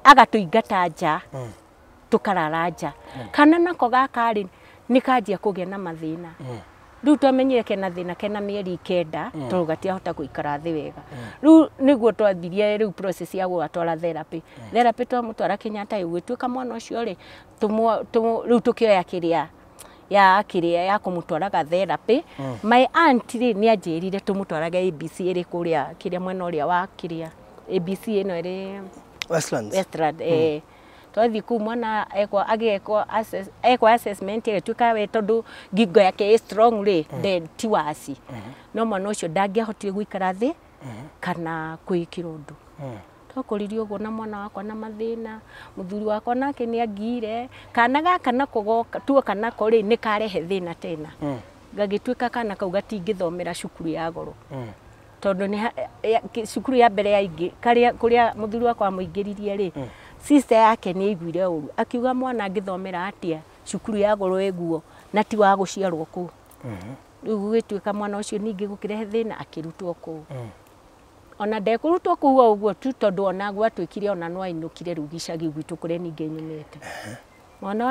agatũingata nja, tũkarara nja. Kana nako gaka rĩ nĩ kanjia kũgĩa na mathĩna. Rĩu twamenyire kena thĩna kena mĩeri 9 tondũ gatiahota gũikara thĩ wega. Rĩu nĩguo twambirie rĩu process ya gũgatwara therapy. Therapy twamũtwara Kenyatta gũgĩtuĩka mwana ũcio rĩ rĩu tũkĩoya kĩrĩa ya kĩrĩa ya kũmũtwaraga therapy. My aunt rĩ nĩ anjĩrire tũmũtwarage ABC ĩrĩ kũrĩa kĩrĩa mwena ũrĩa wa kĩrĩa ABC ĩno ĩrĩ Westlands. Westland twathiĩ kũu mwana ekwo agĩekwo ekwo assessment ĩgĩtuĩka we tondũ ngingo yake ĩ strong rĩ ti waci. No mwana ũcio ndangĩahotire gũikara thĩ kana kwĩĩkĩra ũndũ. Twakũririe ũguo na mwana wakwa na mathĩna, mũthuri wakwa nake nĩ angire, kana gaka nako goka tuoka nako rĩ nĩ karehe thĩna tena. Gagĩtuĩka kana kau gatingĩthomera cukuru ya goro. Tondũ nĩ cukuru ya mbere yaingĩ karĩa kũrĩa mũthuri wakwa amũingĩririe rĩ, sister yake nĩ aiguire ũru akiuga mwana angĩthomera atĩa cukuru ya goro ĩguo na ti wa gũciarwo kũu. Rĩu gũgĩtuĩka mwana ũcio ningĩ gũkĩrehe thĩna akĩrutwo kũu. Ona ndekũrutwo kũu o ũguo tu tondũ ona gwatuĩkire ona no ainũkire rĩu gĩcagi gwitũ kũrĩa ningĩ nyumĩte. Mwana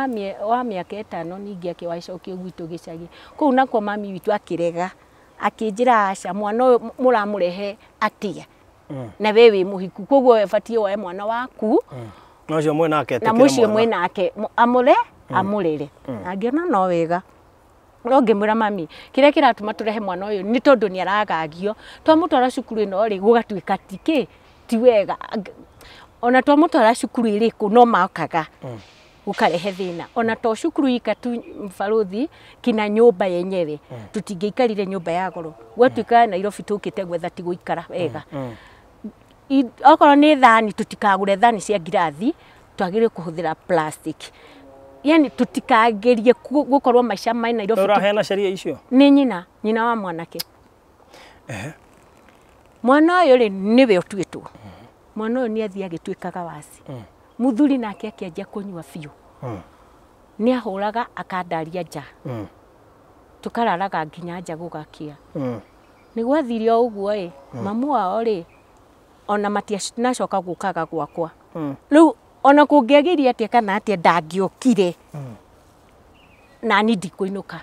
wa mĩaka 5 ningĩ akĩwacokio gwitũ gĩcagi kũu nakuo mami witũ akĩrega akĩnjĩra aca mwana ũyũ mũramũrehe atĩa na we wĩ mũhiku koguo we ũbatiĩ woe mwana waku na ũcio mwĩnake na mũcio mwĩnake amũre amũrere. Angĩona no wega. No ngĩmwĩra mami kĩrĩa kĩratũma tũrehe mwana ũyũ nĩ tondũ nĩ aragagio twamũtwara cukuru ĩno rĩ gũgatuĩka ti kĩ ti wega. Ona twamũtwara cukuru ĩrĩkũ no makaga gukarehe thina. Ona to cukuru ika tu baruthi kina nyumba yenyewe tutingĩikarire nyumba ya goro gwatuĩka Nairobi tũkĩte gwetha ti gũikara wega. Okorwo nĩ thani tutikagũre thani cia ngirathi, twagĩrĩire kũhũthĩra plastic. Yani tutikagerie gukorwo maica ma Nairobi. Ũraheana sheria icio? Nĩ nyina, nyina wa mwanake. Mwana ũyũ rĩ nĩwe ũtuĩtwo. Mwana ũyũ nĩ athiĩ agĩtuĩkaga waci. Muthuri nake akĩanjia kũnyua biũ. Nĩ ahũraga akandaria nja. Tũkararaga nginya nja gũgakia. Nĩ gwathire o ũguo ĩ, mamu wao rĩ ona matianacoka gũkaga gwakwa. Rĩu ona kũngĩagĩria atĩa kana atĩa ndangĩokire. Nani ndikũinũka.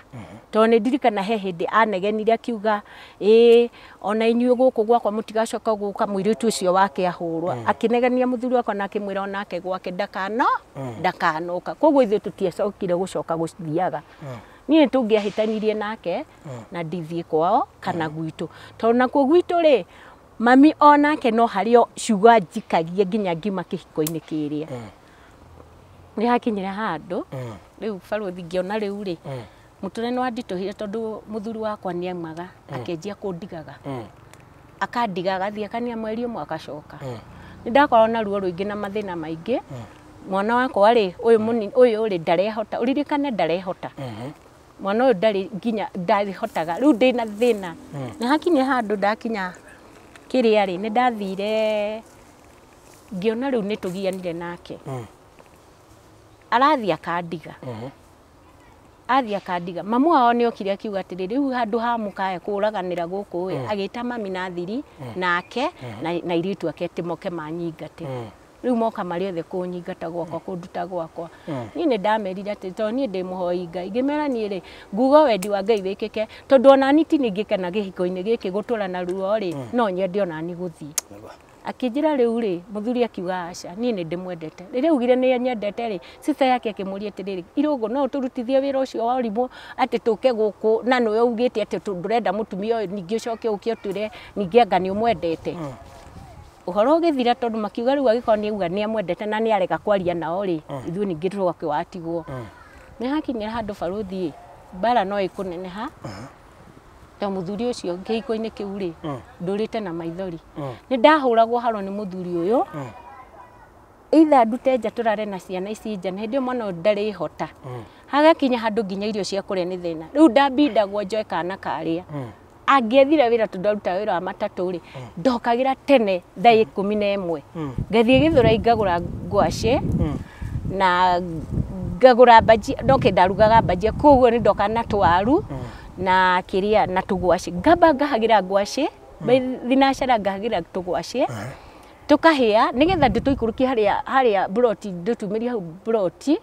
Tondũ nĩ ndirikana he hĩndĩ anegenire akiuga ĩĩ ona inyuĩ gũkũ gwakwa mũtigacoka gũka, mũirĩtu ũcio wake ahũrwo. Akĩnegenia mũthuri wakwa na akĩmwĩra onake gwake ndakanoka. Koguo ithuĩ tũtiacokire gũcoka gũthiaga. Niĩ tũngĩahĩtanirie nake na ndithiĩ kwao kana gwitũ. Tondũ nakuo gwitũ rĩ mami onake no harĩ o ciugo anjikagia nginya ngiuma kĩhiko-inĩ kĩrĩa. Nĩ hakinyire handũ rĩu baruthi ngĩona rĩu rĩ mũtũrĩre nĩ wanditũhire tondũ mũthuri wakwa nĩ aumaga akĩanjia kũndigaga. Akandigaga athiĩ akania mweri ũmwe agacoka. Nĩ ndakorwo na ruo rũingĩ na mathĩna maingĩ. Mwana wakwa rĩ ũyũ mũnini ũyũ rĩ ndarehota, ũririkane ndarehota. Mwana ũyũ ndarĩ nginya ndahotaga rĩu ndĩna thĩna. Nĩ hakinyire handũ ndakinya kĩrĩa rĩ nĩ ndathire ngĩona rĩu nĩ tũgianire nake. Arathiĩ akandiga. Athiĩ akandiga. Mamu wao nĩ okire akiuga atĩrĩ rĩu handũ ha mũkae kũraganĩra gũkũ ĩ, agĩta mami na thiri nake na airĩtu ake atĩ moke manyingate. Rĩu moka marĩ othe kũnyingata gwakwa kũnduta gwakwa. Niĩ nĩ ndamerire atĩ tondũ niĩ ndĩ mũhoi Ngai, ngĩmera niĩ rĩ nguga wendi wa Ngai wĩkĩke tondũ ona niĩ ti ningĩkena gĩhiko-inĩ gĩkĩ gũtũra na ruo rĩ no nyende ona niĩ gũthiĩ. Akĩnjĩra rĩu rĩ mũthuri akiuga aca niĩ nĩ ndĩmwendete. Rĩrĩa augire nĩ anyendete rĩ sister yake akĩmũria atĩrĩrĩ Irũngũ no ũtũrutithie wĩra ũcio wa ũrimũ atĩ tũke gũkũ na nĩwe ugĩte atĩ ndũrenda mũtumia ũyũ ningĩ ũcoke ũke ũtwĩre ningĩ anga nĩ ũmwendete. Ũhoro ũgĩthira tondũ makiuga rĩu angĩkorwo nĩ auga nĩ amwendete na nĩ arega kwaria nao rĩ ithuĩ ningĩ tũgakĩwatigwo. Nĩ hakinyire handũ baruthi mbara no ĩkũneneha. Ta mũthuri ũcio kĩhiko-inĩ kĩu rĩ ndũrĩte na maithori. Nĩ ndahũragwo haro nĩ mũthuri ũyũ. Either ndute nja tũrare na ciana ici nja na hĩndĩ ĩyo mwana ũyũ ndarĩhota. Hagakinya handũ nginya irio cia kũrĩa nĩ thĩna. Rĩu ndambindagwo njoe kana karĩa. Angĩethire wĩra tondũ arutaga wĩra wa matatũ rĩ ndokagĩra tene thaa 11. Ngathiĩ Gĩthũrai ngagũra ngwacĩ na ngagũra bhajia, ndoke ndarugaga bhajia koguo nĩ ndoka na twaru na kĩrĩa na tũgwacĩ. Ngamba ngahagĩra ngwacĩ thinacara ngahagĩra tũgwacĩ tũkahĩa nĩgetha ndĩtũikũrũkie harĩa mburoti ndĩtumĩrie hau mburoti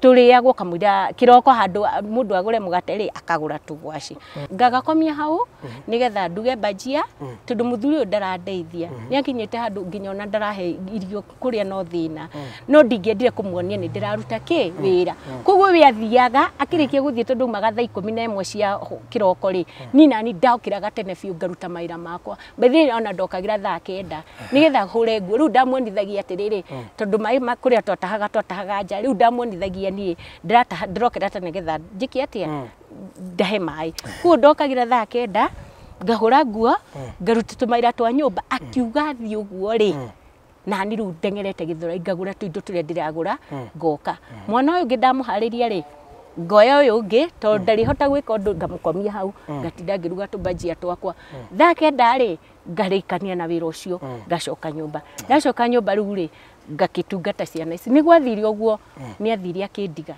tũrĩagwo kamũira kĩroko handũ mũndũ agũre mũgate rĩ akagũra tũgwacĩ. Ngagakomia hau nĩgetha nduge bhajia tondũ mũthuri ũyũ ndarandeithia. Nĩ akinyĩte handũ nginya ona ndarahe irio kũrĩa no thĩna. No ndingĩendire kũmuonia nĩ ndĩraruta kĩ wĩra. Koguo we athiaga akĩrĩkia gũthiĩ tondũ aumaga thaa 11 cia kĩroko rĩ niĩ nani ndokĩraga tene biũ ngaruta mawĩra makwa. By the way ona ndokagĩra thaa 9 nĩgetha hũre nguo. Rĩu ndamuonithagia atĩrĩrĩ tondũ maĩ kũrĩa twatahaga twatahaga nja rĩu ndamuonithagia niĩ ndĩrokĩra tene nĩgetha njĩke atĩa ndahe maĩ. Koguo ndokagĩra thaa 9 ngahũra nguo ngaruta tũmawĩra twa nyũmba akiuga thiĩ ũguo rĩ nani rĩu ndeng'erete Gĩthũrai ngagũra tũindo tũrĩa ndĩragũra ngoka. Mwana ũyũ ũngĩ ndamũharĩria rĩ ngoya ũyũ ũngĩ tondũ ndarĩhota gwĩka ũndũ ngamũkomia hau ngatinda ngĩruga tũbhajia twakwa. Thaa 9 rĩ ngarĩkania na wĩra ũcio ngacoka nyũmba. Ndacoka nyũmba rĩu rĩ ngakĩtungata ciana ici. Nĩ gwathire ũguo nĩ athire akĩndiga.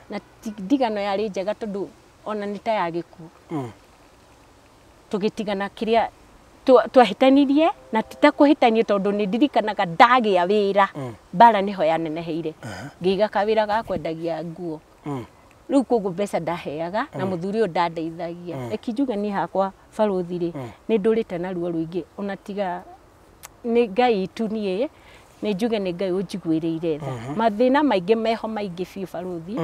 Na ndigano yarĩ njega tondũ ona nĩ ta ya gĩkuũ. Tũgĩtigana kĩrĩa twahĩtanirie na ti ta kũhĩtania tondũ nĩ ndirikanaga ndagĩa wĩra mbara nĩho yaneneheire. Ngĩiga kawĩra ga kwendagia nguo. Rĩu koguo mbeca ndaheaga na mũthuri ũyũ ndandeithagia. Reke njuge niĩ hakwa baruthi rĩ nĩ ndũrĩte na ruo rũingĩ ona tiga nĩ Ngai tu niĩ nĩ njuge nĩ Ngai ũnjiguĩrĩire tha. Mathĩna maingĩ meho maingĩ biũ baruthi.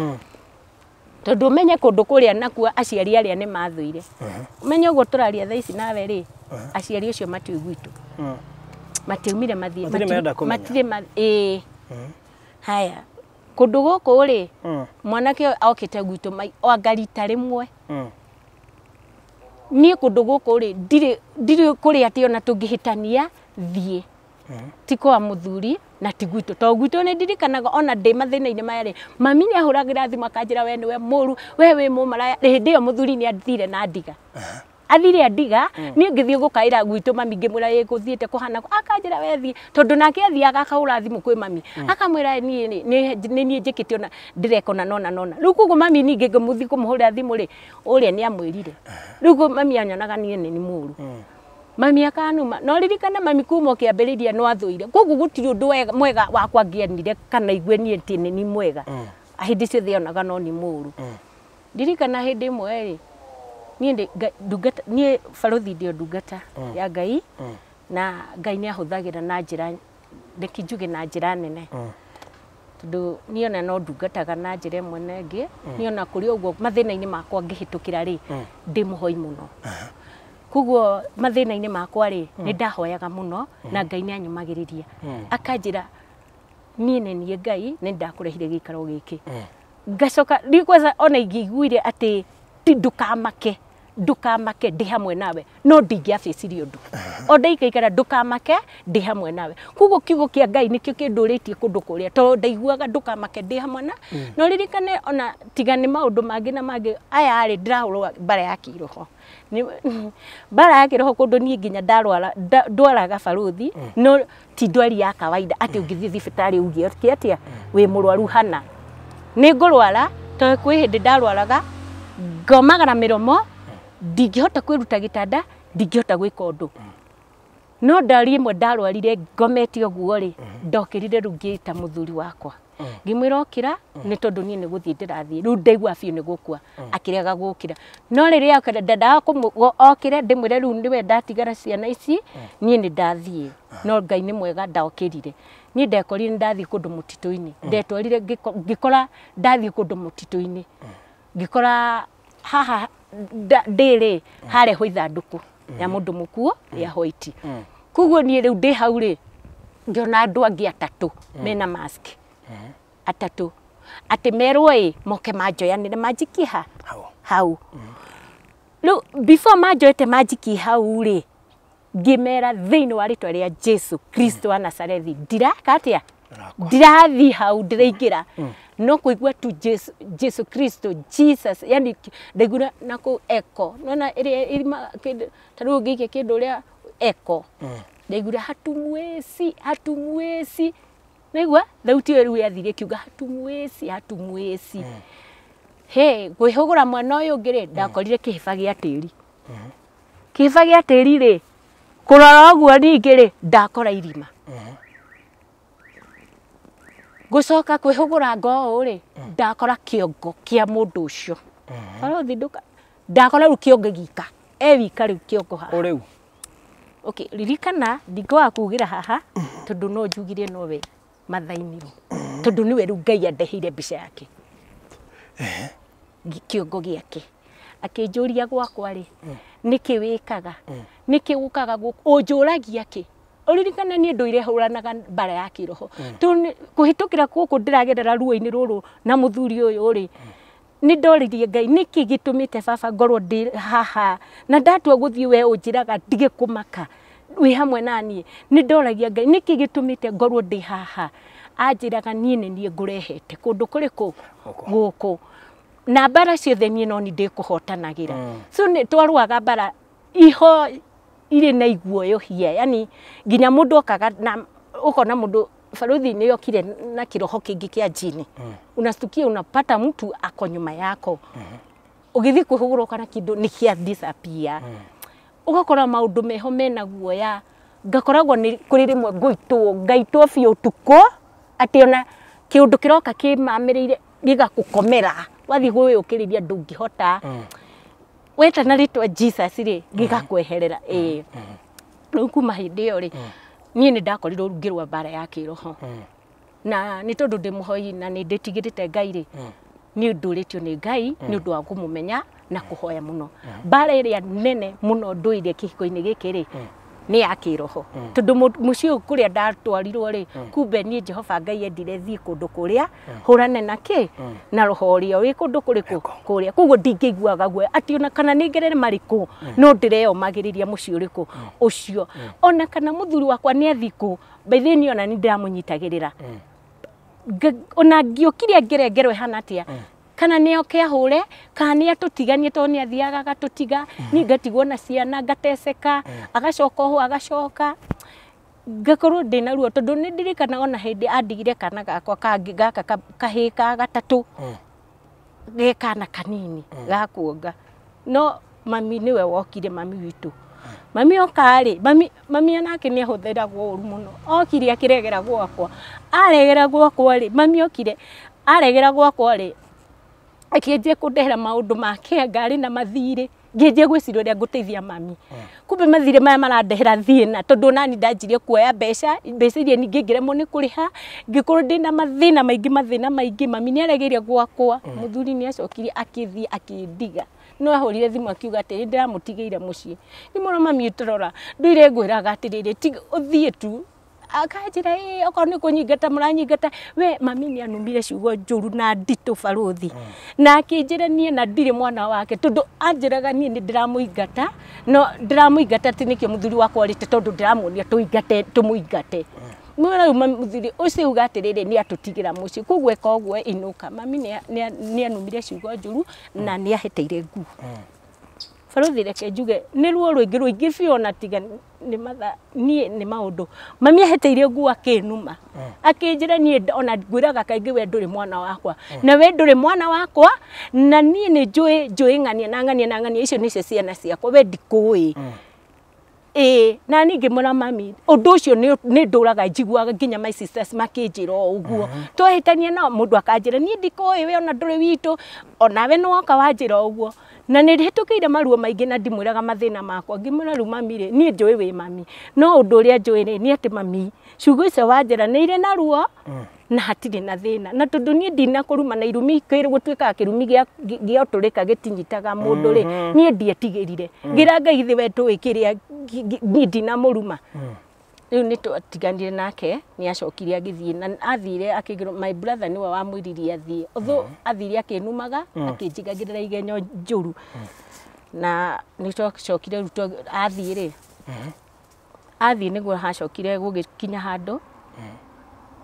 Tondũ ũmenye kũndũ kũrĩa nakuo aciari arĩa nĩ mathũire. Ũmenye ũguo tũraria thaa ici nawe rĩ aciari acio matiũĩ gwitũ. Matiaumire mathiĩ. Matirĩ marenda kũmenya. Matirĩ ĩĩ. Haya kũndũ gũkũ rĩ mwanake okĩte gwitũ anga rita rĩmwe. Niĩ kũndũ gũkũ rĩ ndirĩ kũrĩa atĩ ona tũngĩhĩtania thiĩ. Ti kwa mũthuri na ti gwitũ to gwitũ nĩ ndirikanaga ona ndĩ mathĩna-inĩ maya rĩ mami nĩ ahũragĩra thimũ akanjĩra we nĩwe mũru we wĩ mũmaraya. Hĩndĩ ĩyo mũthuri nĩ athire na ndiga. Athire andiga niĩ ngĩthiĩ gũkaĩra gwitũ mami ngĩmwĩra ĩ gũthiĩte kũhana akanjĩra we thiĩ tondũ nake athiaga akahũra thimũ kwĩ mami akamwĩra niĩ nĩ niĩ njĩkĩte ona ndĩreka ona nona nona. Rĩu koguo mami ningĩ ngĩmũthiĩ kũmũhũrĩra thimũ rĩ ũrĩa nĩ amwĩrire. Rĩu koguo mami anyonaga niĩ nĩ mũru. Mami akanuma no ririkana mami kuma ũkĩambĩrĩria no athũire koguo gũtirĩ ũndũ mwega wakwa ngĩanire kana igue niĩ atĩ nĩ mwega. Hĩndĩ ciothe onaga no nĩ mũru. Ndirikana hĩndĩ ĩmwe rĩ niĩ ndungata niĩ barothi ndio ndungata ya Ngai na Ngai nĩ ahũthagĩra na njĩra reke njuge na njĩra nene tondũ niĩ ona no ndungataga na njĩra ĩmwe na ĩngĩ. Niĩ ona kũrĩ ũguo mathĩna-inĩ makwa ngĩhĩtũkĩra rĩ ndĩ mũhoi mũno. Koguo mathĩna-inĩ makwa rĩ nĩ ndahoyaga mũno na Ngai nĩ anyũmagĩrĩria akanjĩra niĩ nĩ niĩ Ngai nĩ ndakũrehire gĩikaro gĩkĩ. Ngacoka rĩu kwanza ona ingĩiguire atĩ ti ndũkamake ndũkamake ndĩ hamwe nawe no ndingĩabĩcirie ũndũ o ndaikaikara ndũkamake ndĩ hamwe nawe. Koguo kiugo kĩa Ngai nĩkĩo kĩndũrĩtie kũndũ kũrĩa tondũ ndaiguaga ndũkamake ndĩ hamwe na no ririkane ona tiga nĩ maũndũ mangĩ na mangĩ aya rĩ ndĩrahũrwo mbara ya kĩroho. Mbara ya kĩroho kũndũ niĩ nginya ndarwara ndwaraga baruthi no ti ndwari ya kawaida atĩ ũngĩthiĩ thibitarĩ uge atĩa wĩ mũrwaru hana. Nĩ ngũrwara tondũ kwĩ hĩndĩ ndarwaraga ngomagara mĩromo ndingĩhota kwĩruta gĩtanda ndingĩhota gwĩka ũndũ. No ndari ĩmwe ndarwarire ngomete ũguo rĩ ndokĩrire rĩu ngĩta mũthuri wakwa ngĩmwĩra okĩra nĩ tondũ niĩ nĩ gũthiĩ ndĩrathiĩ rĩu ndaigua biũ nĩ gũkua akĩrega gũkĩra. No rĩrĩa okĩra ndendaga okĩre ndĩmwĩre rĩu nĩwe ndatigara ciana ici niĩ nĩ ndathiĩ. No Ngai nĩ mwega ndokĩrire. Niĩ ndekorire ndathiĩ kũndũ mũtitũ-inĩ ndetwarire ngĩkora ndathiĩ kũndũ mũtitũ-inĩ ngĩkora haha ndĩrĩ harehwo ithandũkũ ya mũndũ mũkuo ya white. Koguo niĩ rĩu ndĩ hau rĩ ngĩona andũ angĩ atatũ mena mask atatũ atĩ merwo ĩ moke manjoyanĩre manjikie ha hau. Rĩu before manjoete manjikie hau rĩ ngĩmera thĩinĩ wa rĩtwa rĩa Jesu Kristo wa Nazarethi ndiraka atĩa ndirathiĩ hau ndĩraingĩra no kũigua tu Jesu Kristo Jesus yani ndaigua na kũ echo nona ĩrĩa irima ta rĩu ũngĩikia kĩndũ ũrĩa echo ndaigua hatumwezi hatumwezi naigua thauti ĩyo rĩu yathire ĩkiuga hatumwezi hatumwezi. He kwĩhũgũra mwena ũyũ ũngĩ rĩ ndakorire kĩhĩba gĩa tĩri. Kĩhĩba gĩa tĩri rĩ kũrora ũguo ningĩ rĩ ndakora irima. Gũcoka kwĩhũgũra ngoo rĩ ndakora kĩongo kĩa mũndũ ũcio. Barothi nduka ndakora rĩu kĩongo gika e wika rĩu kĩongo haha. O rĩu. Okay, ririkana ndingĩwaga kugĩra haha tondũ no njugire nowe mathainirwo tondũ nĩwe rĩu Ngai andeheire mbica yake kĩongo gĩake akĩnjũria gwakwa rĩ nĩkĩ wĩkaga nĩkĩ ũkaga gũkũ ũnjũragia kĩ. Ũririkane niĩ ndũire hũranaga mbara ya kĩroho tondũ kũhĩtũkĩra gũkũ ndĩragerera ruo-inĩ rũrũ na mũthuri ũyũ rĩ nĩ ndoririe Ngai nĩkĩ gĩtũmĩte baba ngorwo ndĩ haha na ndatua gũthiĩ we ũnjĩraga ndige kũmaka wĩ hamwe na niĩ. Nĩ ndoragia Ngai nĩkĩ gĩtũmĩte ngorwo ndĩ haha anjĩraga niĩ nĩ niĩ ngũrehete kũndũ kũrĩkũ gũkũ na mbara ciothe niĩ no nĩ ndĩkũhotanagĩra. So nĩ twarũaga mbara iho irĩ na iguoyohia yani nginya mũndũ okaga na ũkona mũndũ baruthi nĩ yokire na kĩroho kĩngĩ kĩa jini. Unastukia unapata mtu ako nyuma yako ũgĩthiĩ kwĩhũgũra ũkona kĩndũ nĩ kĩa disappear. Ũgakora maũndũ meho mena guoya ngakoragwo nĩ kũrĩ rĩmwe ngũitwo ngaitwo biũ ũtukũ atĩ ona kĩũndũ kĩroka kĩmamĩrĩire gĩgakũkomera wathiĩ gwĩyũkĩrĩria ndũngĩhota wetana rĩtwa Jesus rĩ gĩgakweherera. Ĩĩ rĩu kuma hĩndĩ ĩyo rĩ niĩ nĩ ndakorirwo ngĩrũa mbara ya kĩroho na nĩ tondũ ndĩ mũhoi na nĩ ndĩtigĩrĩte Ngai rĩ nĩ ndũrĩtio nĩ Ngai nĩ ũndũ wa kũmũmenya na kũhoya mũno. Mbara ĩrĩa nene mũno ndũire kĩhiko-inĩ gĩkĩ rĩ Nĩ ya kĩroho tondũ mũciĩ ũyũ kũrĩa ndatwarirwo rĩ, kumbe niĩ Jehova Ngai endire thiĩ kũndũ kũrĩa hũrane na kĩ na roho ũrĩa wĩ kũndũ kũrĩkũ kũrĩa. Koguo ndingĩiguaga guoya atĩ ona kana nĩ ngerere marĩkũ, no ndĩreyomagĩrĩria mũciĩ ũrĩkũ ũcio. Ona kana mũthuri wakwa nĩ athiĩ kũ, by the way niĩ ona nĩ ndĩramũnyitagĩrĩra. Ona ngĩũkire ngere ngero ĩhana atĩa, kana nĩ oke ahũre kana nĩ atũtiganie, tondũ nĩ athiaga agatũtiga, niĩ ngatigwo na ciana ngateceka, agacoka oho agacoka ngakorwo ndĩna ruo, tondũ nĩ ndirikanaga ona hĩndĩ andigire kana gakwa kangĩ gaka kahĩĩ ka gatatũ ge kana kanini ga kuonga, no mami nĩwe wokire, mami witũ. Mami oka rĩ, mami onake nĩ ahũthĩragwo ũru mũno. Okire akĩregera gwakwa, aregera gwakwa rĩ, mami okire aregera gwakwa rĩ, akĩanjia kũndehera maũndũ ma kĩanga na mathirĩ. Ngĩanjia gwĩciria ũrĩa ngũteithia mami. Kumbe mathirĩ maya marandehera thĩna, tondũ onani ndanjirie kuoya mbeca, mbeca iria ningĩ ngĩremwo nĩ kũrĩha, ngĩkorwo ndĩna mathĩna maingĩ, mathĩna maingĩ. Mami nĩ aregeire gwakwa, mũthuri nĩ acokire akĩthiĩ akĩndiga. No ahũrire thimũ akiuga atĩrĩ, ndĩramũtigĩire mũciĩ. Ngĩmwĩra mami ũtarora, ndũire ngwĩraga atĩrĩrĩ, tiga ũthiĩ tu. Akanjĩra ĩ okorwo nĩ kũnyingata mũranyingata. We mami nĩ anumire ciugo njũru na nditũ barũthi, na akĩnjĩra niĩ na ndirĩ mwana wake, tondũ anjĩraga niĩ nĩ ndĩramũingata, no ndĩramũingata atĩ nĩkĩo mũthuri wakwa orĩte, tondũ ndĩramuonia tũingate tũmũingate. Mwĩra rĩu mũthuri ũcio uga atĩrĩrĩ nĩ atũtigĩra mũciĩ, koguo eka ũguo inũka. Mami nĩ anumire ciugo njũru na nĩ ahĩtĩire nguo. Barũthi reke njuge nĩ ruo rũingĩ rũingĩ biũ, ona tiga nĩ matha niĩ nĩ maũndũ. Mami ahĩtĩirie nguo akĩnuma, akĩnjĩra niĩ ona ngwĩraga kaingĩ we ndũrĩ mwana wakwa, na we ndũrĩ mwana wakwa, na niĩ nĩ njũĩ njũĩ ng'ania na ng'ania na ng'ania, icio nĩcio ciana ciakwa, we ndikũĩ. Ĩĩ, na niĩ ngĩmwĩra mami ũndũ ũcio nĩ ndũraga njiguaga nginya my sisters makĩnjĩra o ũguo. Twahĩtania nao mũndũ akanjĩra niĩ ndikũĩ we ona ndũrĩ witũ, onawe nĩ woka wanjĩra ũguo. Na nĩ hĩtũkĩire maruo maingĩ na ndimwĩraga mathĩna makwa. Ngĩmwĩra rĩu mami rĩ, niĩ njũĩ wĩ mami, no ũndũ ũrĩa njũĩ rĩ nĩ atĩ mami ciugo icio wanjĩra nĩ irĩ na ruo na hatirĩ na thĩna, na tondũ niĩ ndinakũruma na irumi gũtuĩkaga kĩrumi gĩotũrĩka gĩtinyitaga mũndũ rĩ, niĩ ndietigĩrire. Ngĩra Ngai githĩ we ndũĩ kĩrĩa niĩ ndinamũruma. Rĩu nĩ twatiganire nake, nĩ acokire agĩthiĩ, na athire akĩngĩrwo my brother nĩwe wamwĩririe athiĩ. Although athire akĩnumaga, akĩnjigagĩrĩra igenyo njũru. Na nĩ twacokire rĩu athiĩ rĩ, athiĩ nĩguo hacokire gũgĩkinya handũ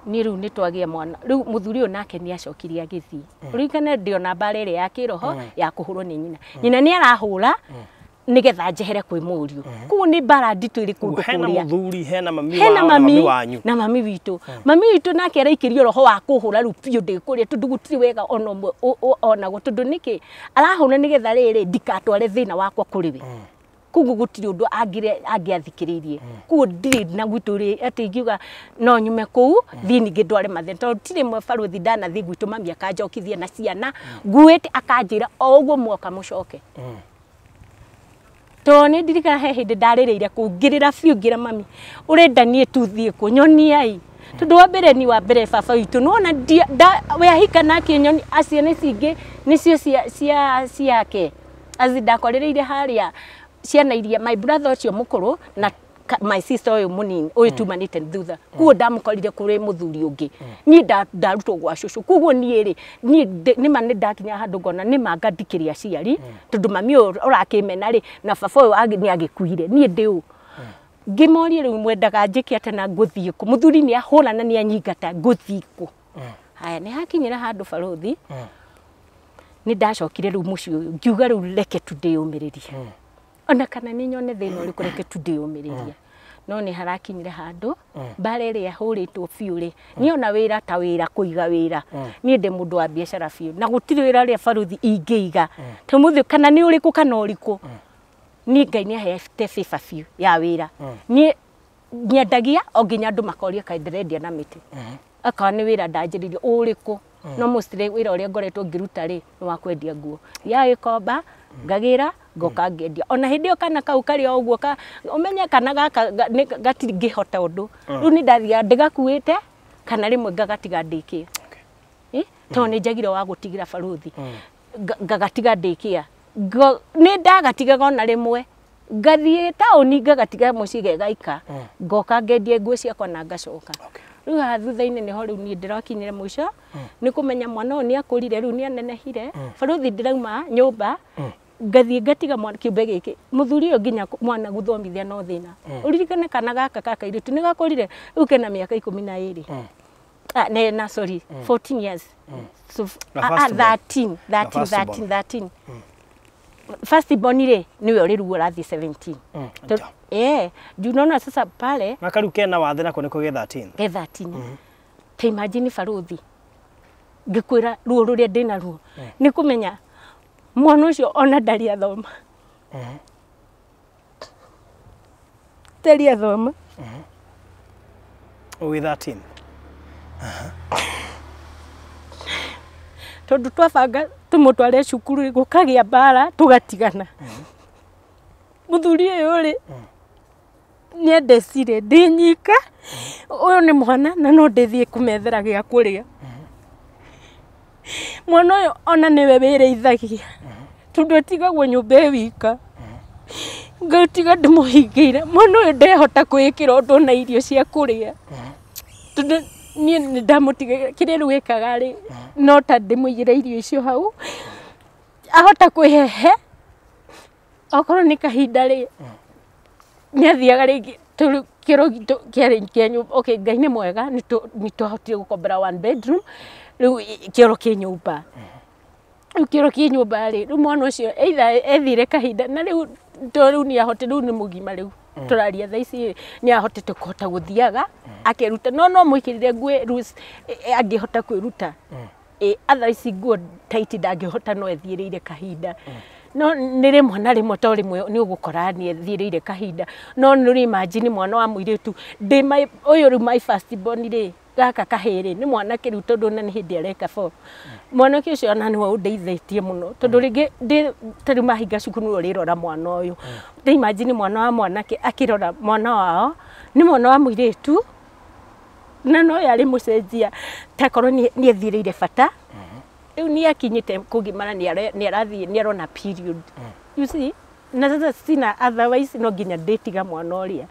niĩ rĩu nĩ twagĩa mwana. Rĩu mũthuri ũyũ nake nĩ acokire agĩthiĩ. Ũririkane ndĩ ona mbara ĩrĩa ya kĩroho ya kũhũrwo nĩ nyina. Nyina nĩ arahũra nĩgetha njehere kwĩ mũriũ. Koguo nĩ mbara nditũ ĩrĩ kũndũ Hena kũrĩa. Mũthuri hena mami Hena wao na mami mami wanyu. Na mami witũ. Mami witũ nake araikĩrio roho wa kũhũra rĩu biũ ndĩ kũrĩa, tondũ gũtirĩ wega ona ũmwe onagwo, tondũ nĩkĩ arahũra nĩgetha rĩrĩ ndikatware thĩna wakwa kũrĩ we. Koguo gũtirĩ ũndũ angĩathikĩrĩirie. Koguo ndirĩ na gwitũ rĩ atĩ ingiuga no nyume kũu thiĩ ningĩ ndware mathĩna, tondũ tirĩ mwe barũthi ndanathiĩ gwitũ mami akanjokithia na ciana nguĩte akanjĩra o ũguo mwoka mũcoke. Tondũ nĩ ndirikana he hĩndĩ ndarĩrĩire kũu ngĩrĩra biũ ngĩra mami ũrenda niĩ tu thiĩ kũ nyoniai, tondũ wa mbere ni wa mbere baba witũ nĩwona we ahika nake nyoni acio nĩ cingĩ nĩcio cia ciake aci ndakorereire harĩa ciana iria my brother ũcio mũkũrũ na my sister ũyũ mũnini ũyũ tumanĩte thutha. Koguo ndamũkorire kũrĩ mũthuri ũngĩ, niĩ ndarutwo gwa cũcũ. Koguo niĩ rĩ, niĩ nĩma nĩ ndakinya handũ ngona nĩma nga ndikĩrĩ aciari, tondũ mami ũyũ ũrakĩmena rĩ na baba ũyũ nĩ agĩkuire, niĩ ndĩ ũ. Ngĩmoria rĩu mwendaga njĩke atĩa na ngũthiĩ kũ? Mũthuri nĩ ahũra na nĩ anyingata, ngũthiĩ kũ? Haya, nĩ hakinyĩra handũ barũthi nĩ ndacokire rĩu mũciĩ ũyũ ngiuga rĩu reke tu ndĩyũmĩrĩrie, ona kana nĩ nyone thĩna ũrĩkũ, reke tu ndĩyũmĩrĩrie. No nĩ harakinyire handũ mbara ĩrĩa hũrĩtwo biũ rĩ, niĩ ona wĩra ta wĩra kũiga wĩra, niĩ ndĩ mũndũ wa biacara biũ na gũtirĩ wĩra ũrĩa barũthi ingĩiga ta mũthĩ kana nĩ ũrĩkũ kana ũrĩkũ. Niĩ Ngai nĩ ahete favor biũ ya wĩra. Niĩ nyendagia o nginya andũ makoria kaĩ ndĩrendia na mĩtĩ, akorwo nĩ wĩra ndanjĩrĩirie ũrĩkũ, no mostly wĩra ũrĩa ngoretwo ngĩruta rĩ nĩ wa kwendia nguo. Thiaga Gĩkomba ngagĩra ngoka ngendia. Ona hĩndĩ ĩyo kana kau karĩ o ũguo ũmenye kana gaka gatingĩhota ũndũ. Rĩu nĩ ndathiaga ndĩgakuĩte kana rĩmwe ngagatiga ndĩkĩa, tondũ nĩ njagire wa gũtigĩra barũthi, ngagatiga ndĩkĩa, nĩ ndagatigaga ona rĩmwe Ngathiĩ taũni ngagatiga mũciĩ gegaika ngoka ngendie nguo ciakwa na ngacoka. Rĩu haha thutha-inĩ nĩho rĩu niĩ ndĩrakinyire mũico nĩ kũmenya mwana ũyũ nĩ akũrire rĩu nĩ anenehire baruthi ndĩrauma nyũmba ngathiĩ ngatiga mwana kĩũmbe gĩkĩ mũthuri ũyũ nginya mwana gũthomithia no thĩna. Ũririkane kana gaka ka kairĩtu nĩ gakũrire rĩu kena mĩaka 12. Ne, na sorry 14 years. So 13 13 13. First born ile niwe uri ruo rathi 17. Unaona sasa pale na karu kena wathe nako niko ge 13. Ge 13. Ta imagine baruthi ngikwira ruo ruria ndina ruo ni kumenya mwana ucio ona ndari athoma. Ndari athoma. Wi 13. Tondu twabanga tumutware cukuru gukagia mbara tugatigana. Muthuri uyu ri niendecire ndi nyika uyu ni mwana na no ndithie kumethera gia kuria. Mwana uyu ona niwe wireithagia tondu atigagwo nyumba e wika. Ngatiga ndimuhingĩire mwana uyu ndehota kwikira undu na irio cia kuria tondu niĩ nĩ ndamũtiga kĩrĩa rĩu ĩkaga rĩ no ta ndĩmũigĩre irio icio hau ahota kwĩhehe okorwo nĩ kahinda rĩ nĩ athiaga rĩngĩ tondũ kĩoro gitũ kĩarĩ kĩa nyũmba. Okay, Ngai nĩ mwega nĩ twahotire gũkombera one bedroom rĩu kĩoro kĩ nyũmba. Rĩu kĩoro kĩ nyũmba rĩ rĩu mwana ũcio either ethire kahinda na rĩu to rĩu nĩ ahote rĩu nĩ mũgima rĩu tũraria thaa ici nĩ ahotete kũhota gũthiaga akeruta no no mwĩkĩrire nguo angĩhota kwĩruta. Otherwise nguo tight ndangĩhota no ethiĩrĩire kahinda. No nĩ rĩmwe na rĩmwe to rĩmwe nĩ ũgũkora nĩ ethiĩrĩire kahinda no nĩ imagine mwana wa mũirĩtu ndĩ ũyũ rĩu my first born rĩ gaka kahĩrĩ nĩ mwanake rĩu tondũ na nĩ hĩndĩ areka four. Mwanake ũcio ona nĩwe ũndeithĩtie mũno tondũ rĩngĩ ndĩ ta rĩu mahinga cukuru nĩwe ũrĩrora mwana ũyũ. Ndĩ imagine mwana wa mwanake akĩrora mwana wao nĩ mwana wa mũirĩtu na no yarĩ mũcenjia takorwo nĩ ethiĩrĩire bata. Rĩu nĩ akinyĩte kũgimara nĩ arathiĩ nĩ arona period. You see na sasa sina otherwise no nginya ndĩtiga mwana ũrĩa.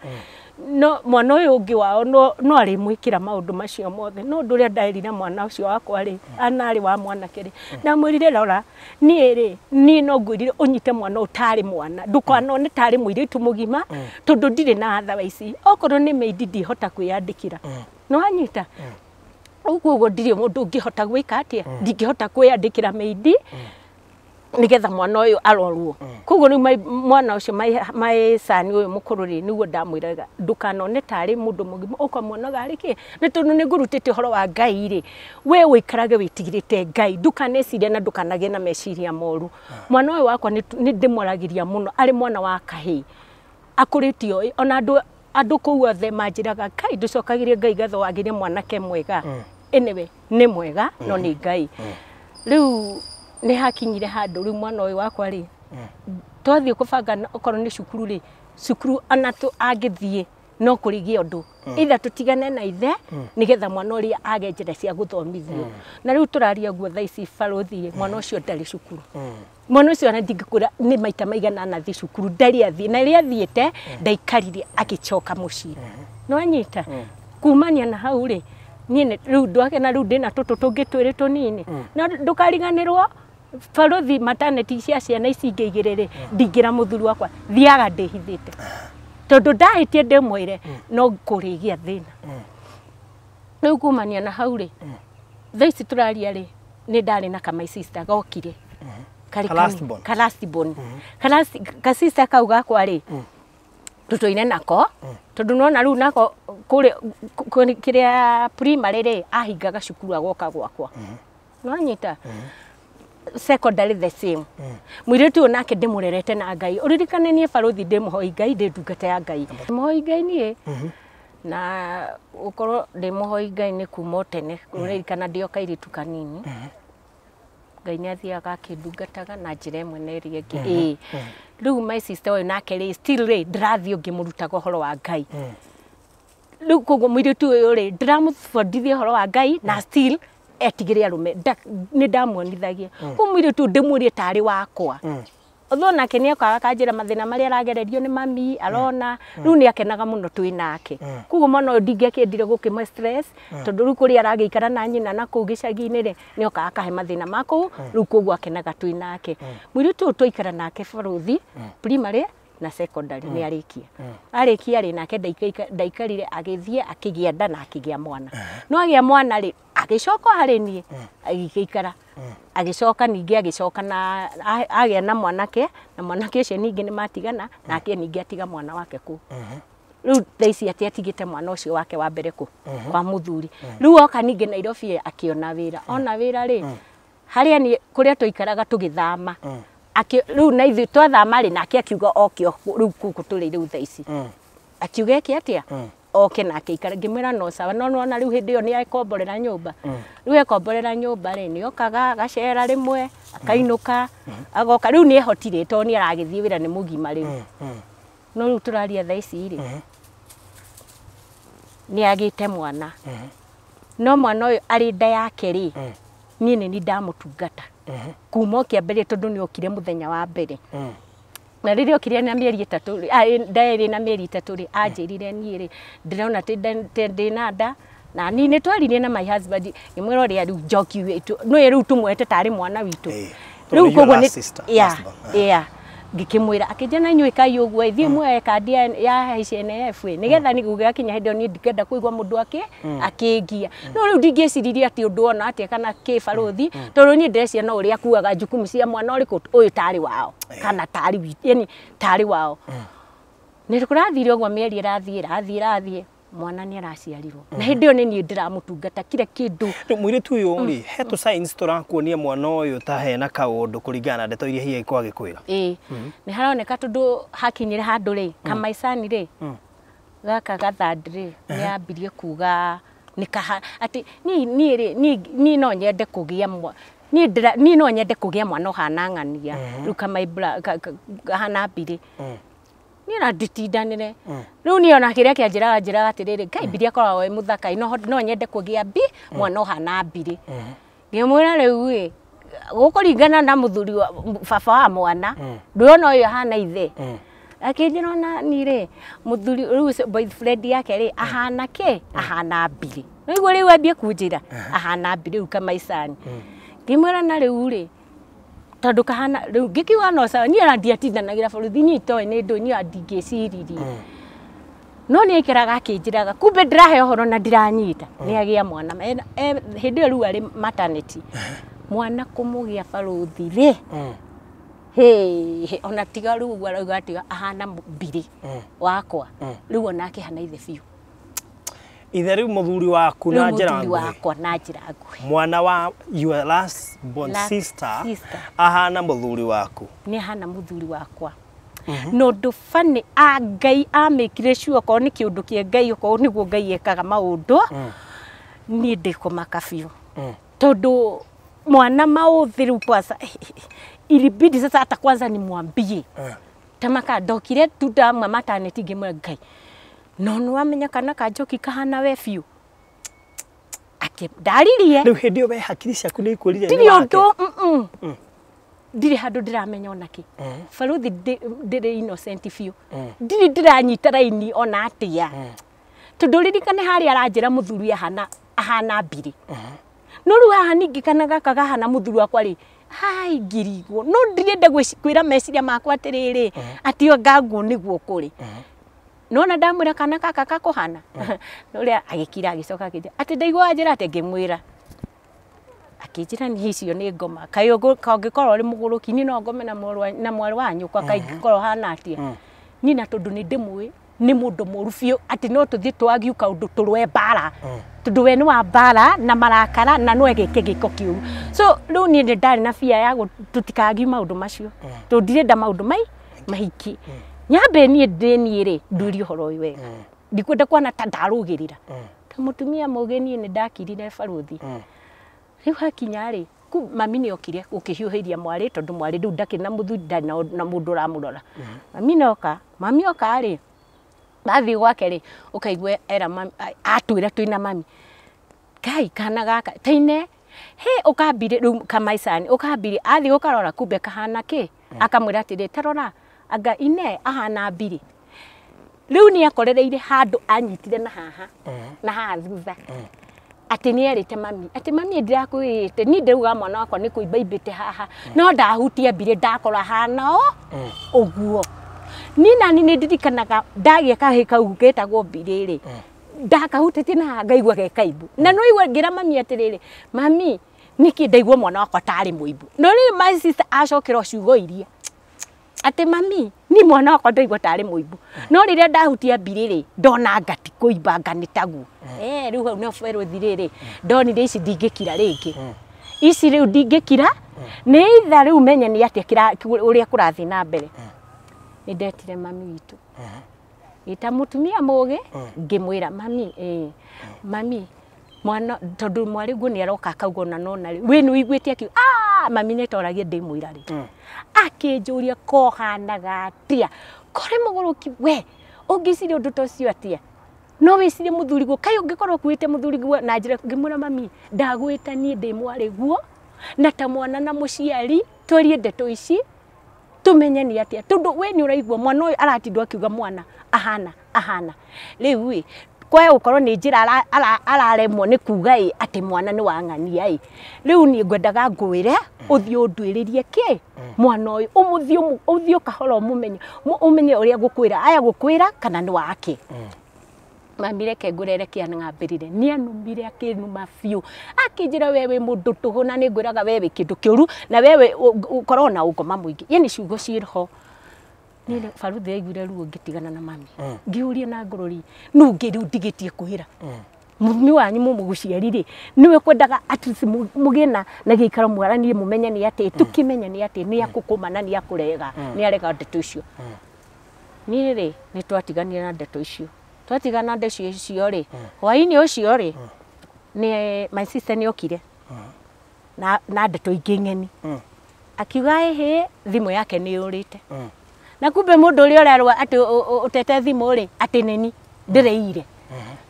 No mwana ũyũ ũngĩ wao no arĩmwĩkĩra maũndũ macio mothe no ũndũ ũrĩa ndaerire mwana ũcio wakwa rĩ ana arĩ wa mwanake rĩ ndamwĩrire rora niĩ rĩ niĩ no ngwĩrire ũnyite mwana ũyũ tarĩ mwana ndũkanone tarĩ mũirĩtu mũgima tondũ ndirĩ na otherwise okorwo nĩ maid ndihota kwĩyandĩkĩra. No anyita ũguo ũguo ndirĩ mũndũ ũngĩhota gwĩka atĩa ndingĩhota kwĩyandĩkĩra maid nigetha mwana ũyũ arorwo. Koguo rĩu mwana ũcio my son ũyũ mũkũrũ rĩ nĩguo ndamwĩraga ndũkanone tarĩ mũndũ mũgima ũkamuonaga arĩ kĩ nĩ tondũ nĩ ngũrutĩte ũhoro wa Ngai rĩ we ũikarage wĩtigĩrĩte Ngai ndũkanecirie na ndũkanagĩe na meciria moru. Mwana ũyũ wakwa nĩ ndĩmwaragĩria mũno arĩ mwana wa kahĩĩ akũrĩte oĩ ona andũ kũu othe manjĩraga Ngai ndũcokagĩrie Ngai ngatho wagĩre mwanake mwega. Anyway nĩ mwega no nĩ Ngai. Rĩu nĩ hakinyire handũ rĩu mwana ũyũ wakwa rĩ twathiĩ kũbanga okorwo nĩ cukuru rĩ cukuru ona angĩthiĩ no kũrĩgĩa ũndũ either tũtigane na ithe nĩgetha mwana ũrĩa age njĩra cia gũthomithio. Na rĩu tũraria guo thaa ici baruthi mwana ũcio ndarĩ cukuru. Mwana ũcio ona ndingĩkwĩra nĩ maita maigana anathiĩ cukuru ndarĩ athiĩ na rĩrĩa athiĩte ndaikarire agĩcoka mũciĩ. No anyita kumania na hau rĩ niĩ rĩu ndwake na rĩu ndĩna tũtũ tũngĩ twĩrĩ tũnini na ndũkariganĩrwo baruthi maternity cia ciana ici ingĩ igĩrĩ rĩ ndingĩra mũthuri wakwa thiaga ndĩhithĩte tondũ ndahĩtie ndĩmwĩre no kũrĩgĩa thĩna. Rĩu kumania na hau rĩ thaa ici tũraria rĩ nĩ ndarĩ na ka my sister gokire ka last born ka sister kau gakwa rĩ tũtũire nako tondũ nona rĩu nako kũrĩ kĩrĩa primary rĩ ahingaga cukuru agoka gwakwa. No anyita secondary the same. Mũirĩtu ũyũ nake ndĩmũrerete na Ngai ũririkane niĩ baruthi ndĩmũhoi Ngai ndĩ ndungata ya Ngai mũhoi Ngai niĩ na ũkorwo ndĩmũhoi Ngai nĩ kuma o tene ũririkana ndĩ o kairĩtu kanini Ngai nĩ athiaga akĩndungataga na njĩra ĩmwe na ĩrĩa ĩngĩ. Rĩu my sister ũyũ nake rĩ still rĩ ndĩrathiĩ ngĩmũrutaga ũhoro wa Ngai. Rĩu koguo mũirĩtu ũyũ rĩ ndĩramũbundithia ũhoro wa Ngai na still etigĩre arũme nĩ ndamuonithagia. Koguo mũirĩtu ũyũ ndĩmwĩrire tarĩ wakwa. Although nake nĩ okaga akanjĩra mathĩna marĩa aragererio nĩ mami arona rĩu nĩ akenaga mũno twĩ nake. Koguo mwana ũyũ ndingĩakĩendire gũkĩmwe stress tondũ rĩu kũrĩa aragĩikara na nyina na kũu gĩcagi-inĩ rĩ nĩ okaga akahe mathĩna ma kũu rĩu koguo akenaga twĩ nake. Mũirĩtu ũyũ twaikara nake barothi primary na secondary nĩ arĩkia. Arĩkia rĩ nake ndaikarire agĩthiĩ akĩgĩa nda na akĩgĩa mwana. No agĩa mwana rĩ agĩcoka harĩ niĩ agĩgĩikara. Agĩcoka ningĩ agĩcoka na agĩa na mwanake na mwanake ũcio ningĩ nĩ matigana nake ningĩ atiga mwana wake kũu. Rĩu thaa ici atĩ atigĩte mwana ũcio wake wa mbere kũ kwa mũthuri. Rĩu oka ningĩ Nairobi akĩona wĩra. Ona wĩra rĩ harĩa niĩ kũrĩa tũikaraga tũgĩthama. Rĩu na ithuĩ twathama rĩ nake akiuga oke rĩu gũkũ tũrĩ rĩu thaa ici. Akiuga eke atĩa? Oke nake aikare. Ngĩmwĩra no sawa no nĩwona rĩu hĩndĩ ĩyo nĩ ekomborera nyũmba. Rĩu ekomborera nyũmba rĩ nĩ okaga agacera rĩmwe akainũka agoka rĩu nĩ ehotire tondũ nĩ aragĩthiĩ wĩra nĩ mũgima rĩu. No rĩu tũraria thaa ici rĩ nĩ agĩte mwana. No mwana ũyũ arĩ nda yake rĩ niĩ nĩ niĩ ndamũtungata. Kuma o kĩambĩrĩria tondũ nĩ okire mũthenya wa mbere. Na rĩrĩa okire na mĩeri 3 rĩ nda ĩrĩ na mĩeri 3 rĩ anjĩrire niĩ rĩ ndĩrona ndĩ na nda na niĩ nĩ twaririe na my husband ngĩmwĩra ũrĩa rĩu Njoki witũ nĩwe rĩu tũmwete tarĩ mwana witũ. Rĩu koguo nĩ yeah ngĩkĩmwĩra akĩnjĩra na inyuĩ kai ũguo ithiĩ muoe kandi ya HNF nĩgetha gũgakinya hĩndĩ ĩyo niĩ ndikenda kũigua mũndũ akĩngia. No rĩu ndingĩciririe atĩ ũndũ ona atĩa kana kĩ barothi tondũ niĩ ndĩreciria no ũrĩa akuaga jukumu cia mwana ũrĩkũ ũyũ tarĩ wao kana tarĩ witũ yani tarĩ wao. Nĩ kũrathire ũguo mĩeri ĩrathiĩ mwana nĩ araciarirwo na hĩndĩ ĩyo nĩ niĩ ndĩramũtungata kila kĩndũ. Rĩu mũirĩtu ũyũ rĩ he tũ signs tũrakuonia mwana ũyũ ta hena kaũndũ kũringana na ndeto iria hihi agĩkorwo agĩkwĩra. Ĩĩ nĩ haroneka tondũ hakinyire handũ rĩ kamaicani rĩ gaka gathandi rĩ nĩ ambirie kuga nĩ kaha atĩ niĩ rĩ niĩ no nyende kũgĩa niĩ no nyende kũgĩa mwana ũhana ng'ania rĩu kamaibra kahana mbirĩ. Niĩ na nditindanĩre. Rĩu niĩ ona kĩrĩa kĩanjĩraga njĩraga atĩrĩrĩ Ngai Mbirĩ akoragwo e mũthaka no nyende kũgĩa mwana ũhana Mbirĩ. Ngĩmwĩra rĩu ĩ gũkũringana na mũthuri wa baba wa mwana ndũrona ũyũ ahana ithe. Akĩnjĩra ona niĩ rĩ mũthuri rĩu boyfriend yake rĩ ahana kĩ ahana Mbirĩ. Nĩguo rĩu ambie kũnjĩra ahana Mbirĩ rĩu kamaicani. Ngĩmwĩra na rĩu rĩ tondũ kahana rĩu ngĩkiuga no sawa niĩ ona ndiatindanagĩra borithi niĩ itoĩ nĩ ndũ niĩ ndingĩciririe. No nĩ aikaraga akĩnjĩraga kumbe ndĩrahe ũhoro na ndiranyita nĩ agĩa mwana hĩndĩ ĩyo rĩu arĩ maternity mwana kũmũgĩa barothi rĩ ona tiga rĩu ũguo arauga atĩ ahana Mbirĩ wakwa rĩu onake ahana ithe biũ. Ithe rĩu mũthuri waku na njĩra nguhĩ. Wakwa na njĩra nguhĩ. Mwana wa your last born sister ahana mũthuri waku. Nĩ ahana mũthuri wakwa. No ũndũ funny a Ngai amĩkire sure okorwo nĩ kĩũndũ kĩa Ngai okorwo nĩguo Ngai ekaga maũndũ niĩ ndĩkũmaka biũ. Tondũ mwana maũthĩ rĩu kwanza ilibidi sasa hata kwanza nimwambie. Tamaka ndokire tu ndamwa maternity ngĩmwĩra Ngai no nĩ wamenya kana ka Njoki kahana we biũ. Ndaririe. Rĩu hĩndĩ ĩyo we hakiri ciaku nĩ ikwĩrire nĩ wake. Ndirĩ ũndũ ndirĩ handũ ndĩramenya ona kĩ. Barothi ndĩrĩ innocent biũ. Ndirĩ ndĩranyita raini ona atĩa. Tondũ ririkane harĩa aranjĩra mũthuri ahana Mbirĩ. No rĩu haha ningĩ kana gaka gahana mũthuri wakwa rĩ hai ngirigwo no ndirenda kwĩra meciria makwa atĩrĩrĩ atĩ nganguo nĩguo kũrĩ. Nona ndamwĩra kana gaka gakũhana ũrĩa agĩkira agĩcoka akĩnjĩra atĩ ndaigua njĩra atĩ ngĩmwĩra akĩnjĩra niĩ icio nĩ ngoma kaĩ ũngĩkorwo ũrĩ mũgũrũki niĩ no ngome na mwarĩ wa nyũkwa kaĩ ingĩkorwo hana atĩa. Niĩ na tondũ nĩ ndĩmũĩ nĩ mũndũ mũũru biũ atĩ no tũthiĩ twagiu kaũndũ tũrũe mbara tondũ we nĩ wa mbara na marakara na no egĩke gĩko kĩũru. So rĩu niĩ nĩ ndarĩ na fear ya tũtikagiu maũndũ macio tondũ ndirenda maũndũ mahiki. Nyambe niĩ ndĩ niĩ rĩ nduĩrie ũhoro ũyũ wega. Ndikwenda kuona ta ndarũgĩrĩra. Ta mũtumia mũũgĩ niĩ nĩ ndakirire barothi. Rĩu hakinya rĩ mami nĩ okire gũkĩhiũhĩria mwarĩ tondũ mwarĩ rĩu ndakĩrĩ na mũthuri ndarĩ na mũndũ ũramũrora. Mami nĩ mami oka rĩ bathiĩ gwake rĩ ũkaigua era mami atwĩra twĩna mami Ngai kana gaka taine he ũkambire rĩu kamaicani ũkambire athiĩ gũkarora kumbe kahana kĩ Akamwĩra atĩrĩ tarora anga ine ahana mbiri. Rĩu nĩ akorereire handũ anyitire na haha na haha thutha. Atĩ nĩ erĩte mami atĩ mami ndirakwĩrĩte niĩ ndĩrauga mwana wakwa nĩ kũimba imbĩte haha no ndahutia mbirĩ ndakora hana o ũguo. Niĩ nani nĩ ndirikanaga ndagĩa kahĩ kau getagwo mbirĩ rĩ ndakahutĩtie na haha ngaigua ge kaimbu na no igua ngĩra mami atĩrĩrĩ mami nĩkĩ ndaigua mwana wakwa tarĩ mũimbu. No rĩu my sister acokera ciugo iria atĩ mami ni mwana wakwa ndaigua tarĩ mũimbu no rĩrĩa ndahutia mbirĩ rĩ ndona ngati kũimba nga nĩ taguo. Rĩu hau nĩho berothi rĩrĩ ndonire ici ndingĩkira rĩngĩ ici rĩu ndingĩkira nĩ itha rĩu menye nĩ atĩa ũrĩa kũrathiĩ na mbere. Nĩ ndetire mami witũ ĩta mũtumia mũgĩ ngĩmwĩra mami mami mwana tondũ mwarĩ guo nĩ aroka akauga ona nona rĩ we nĩ ũiguĩte akiuga mami nĩ toragia ndĩmwĩra rĩ akĩnjũria kohanaga atĩa kore mũgũrũki we ũngĩciria ũndũ ta ũcio atĩa no wĩcirie mũthuri guo kaĩ ũngĩkorwo ũkuĩte mũthuri guo na njĩra ngĩmwĩra mami ndagwĩta niĩ ndĩ mwarĩ guo na ta mwana na mũciari twarie ndeto ici tumenye nĩ atĩa tondũ we nĩ ũraigua mwana ũyũ aratindwo akiuga mwana ahana ahana rĩu ĩ kwa gũkorwo nĩ njĩra araremwo nĩ kuga ĩ atĩ mwana nĩ wang'ania ĩ rĩu niĩ ngwendaga ngwĩre ũthiĩ ũnduĩrĩrie kĩ mwana ũyũ ũmũthiĩ ũthiĩ kahora ũmũmenye ũmenye ũrĩa ngũkwĩra aya gũkwĩra kana nĩ wake. Mami reke ngũrere kĩang'ambĩrĩre nĩ anumire akĩnuma biũ akĩnjĩra we wĩ mũndũ tũhũ na nĩ ngwĩraga we wĩ kĩndũ kĩũru na wewe ũkorwo na ũngoma mũingĩ yani ciugo ciĩho. Niĩ baruthi yaiguire ruo ngĩtigana na mami ngĩũria na ngorori nũ ũngĩ rĩu ndigĩtie kwĩra mami wanyu mũmũgũciari rĩ nĩwe kwendaga at least mũgĩe na gĩikaro mwaranie mũmenye nĩ atĩ tũkĩmenye nĩ atĩ nĩ akũkũma na nĩ akũrega nĩ arega ndeto icio. Niĩ rĩ nĩ twatiganire na ndeto icio twatigana ndeto icio rĩ hwainĩ ũcio rĩ nĩ my sister nĩ okire na ndeto ingĩ ng'eni akiuga ĩhĩ thimũ yake nĩ yũrĩte na kumbe mũndũ ũrĩa ũrerwo atĩ ũtete thimũ rĩ atĩ nĩni ndĩrĩire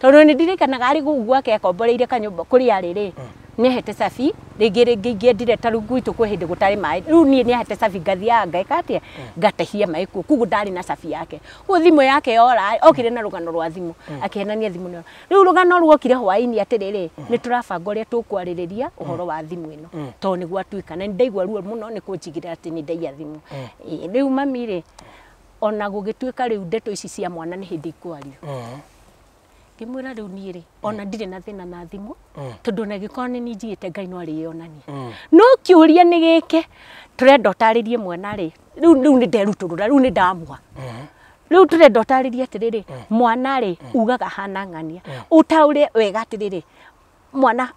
tondũ nĩ ndirikanaga arĩ gũkũ gwake akomboreire kanyũmba kũrĩa arĩ rĩ nĩahete cabi rĩngĩ rĩngĩ ingĩendire ta rĩu gwitũ kwĩ hĩndĩ gũtarĩ maĩ rĩu niĩ nĩahete cabi ngathiaga ngeka atĩa ngatahia maĩ kuo koguo ndarĩ na cabi yake koguo thimũ yake yora okire na rũgano rwa thimũ akĩhenania thimũ nĩ rĩu rũgano ruokire hwaĩ-inĩ atĩrĩrĩ nĩ tũrabanga ũrĩa tũkwarĩrĩria ũhoro wa thimũ ĩno tondũ nĩ gwatuĩka na nĩ ndaigua ruo mũno nĩ kũnjigĩrĩra atĩ nĩ ndaiya thimũ. Rĩu mami rĩ ona gũgĩtuĩka rĩu ndeto ici cia mwana nĩ hĩndĩ ikwario ngĩmwĩra rĩu niĩ rĩ ona ndirĩ na thĩna na thimũ tondũ ona gĩkorwo nĩ niĩ njigĩte Ngai no arĩyonania no kĩũria nĩ gĩkĩ tũrenda ũtarĩrie mwana rĩ rĩu nĩ nderutũrũra rĩu nĩ ndamua rĩu tũrenda ũtarĩrie atĩrĩrĩ mwana rĩ ugaga hana ng'ania ũtaũre wega atĩrĩrĩ mwana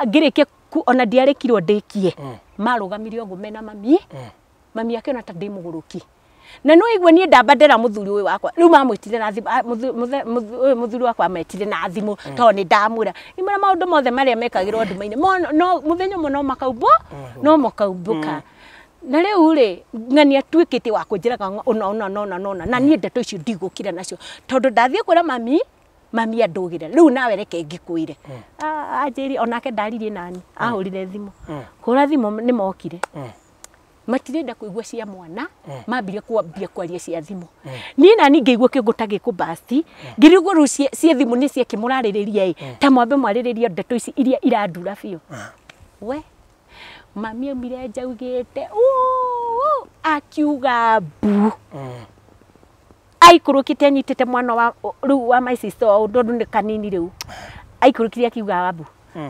ngĩrĩkia ona ndiarĩkirwo ndĩkie marũgamire ũguo mena mami mami akĩona ta ndĩ mũgũrũki na no igua niĩ ndamba ndera mũthuri ũyũ wakwa rĩu mamwĩtire na thimũ ũyũ mũthuri wakwa ametire na thimũ tondũ nĩ ndamwĩra imwĩra maũndũ mothe marĩa mekagĩrwo nduma-inĩ no mũthenya ũmwe no makaumbũka na rĩu rĩ ng'ania atuĩkĩte wa kũnjĩraga ũna ũna na ũna na ũna na niĩ ndeto icio ndigũkira nacio tondũ ndathiĩ kwĩra mami mami andũgĩre rĩu nawe reke ngĩkwĩre anjĩrie onake ndaririe nani ahũrire thimũ kũra thimũ nĩ mokire matirenda kuigua cia mwana mambirie kwambia kwaria cia thimũ niĩ nani ngĩigua kĩongo ta gĩkũbasti ngĩrigwo rĩu cia thimũ nĩ ciakĩ mũrarĩrĩria ĩ ta mwambe mwarĩrĩria ndeto ici iria irandura biũ we mami aumire njaugĩte akiuga mbu aikũrũkĩte anyitĩte mwana wa rĩu wa my sister tondũ nĩ kanini rĩu aikũrũkire akiuga mbu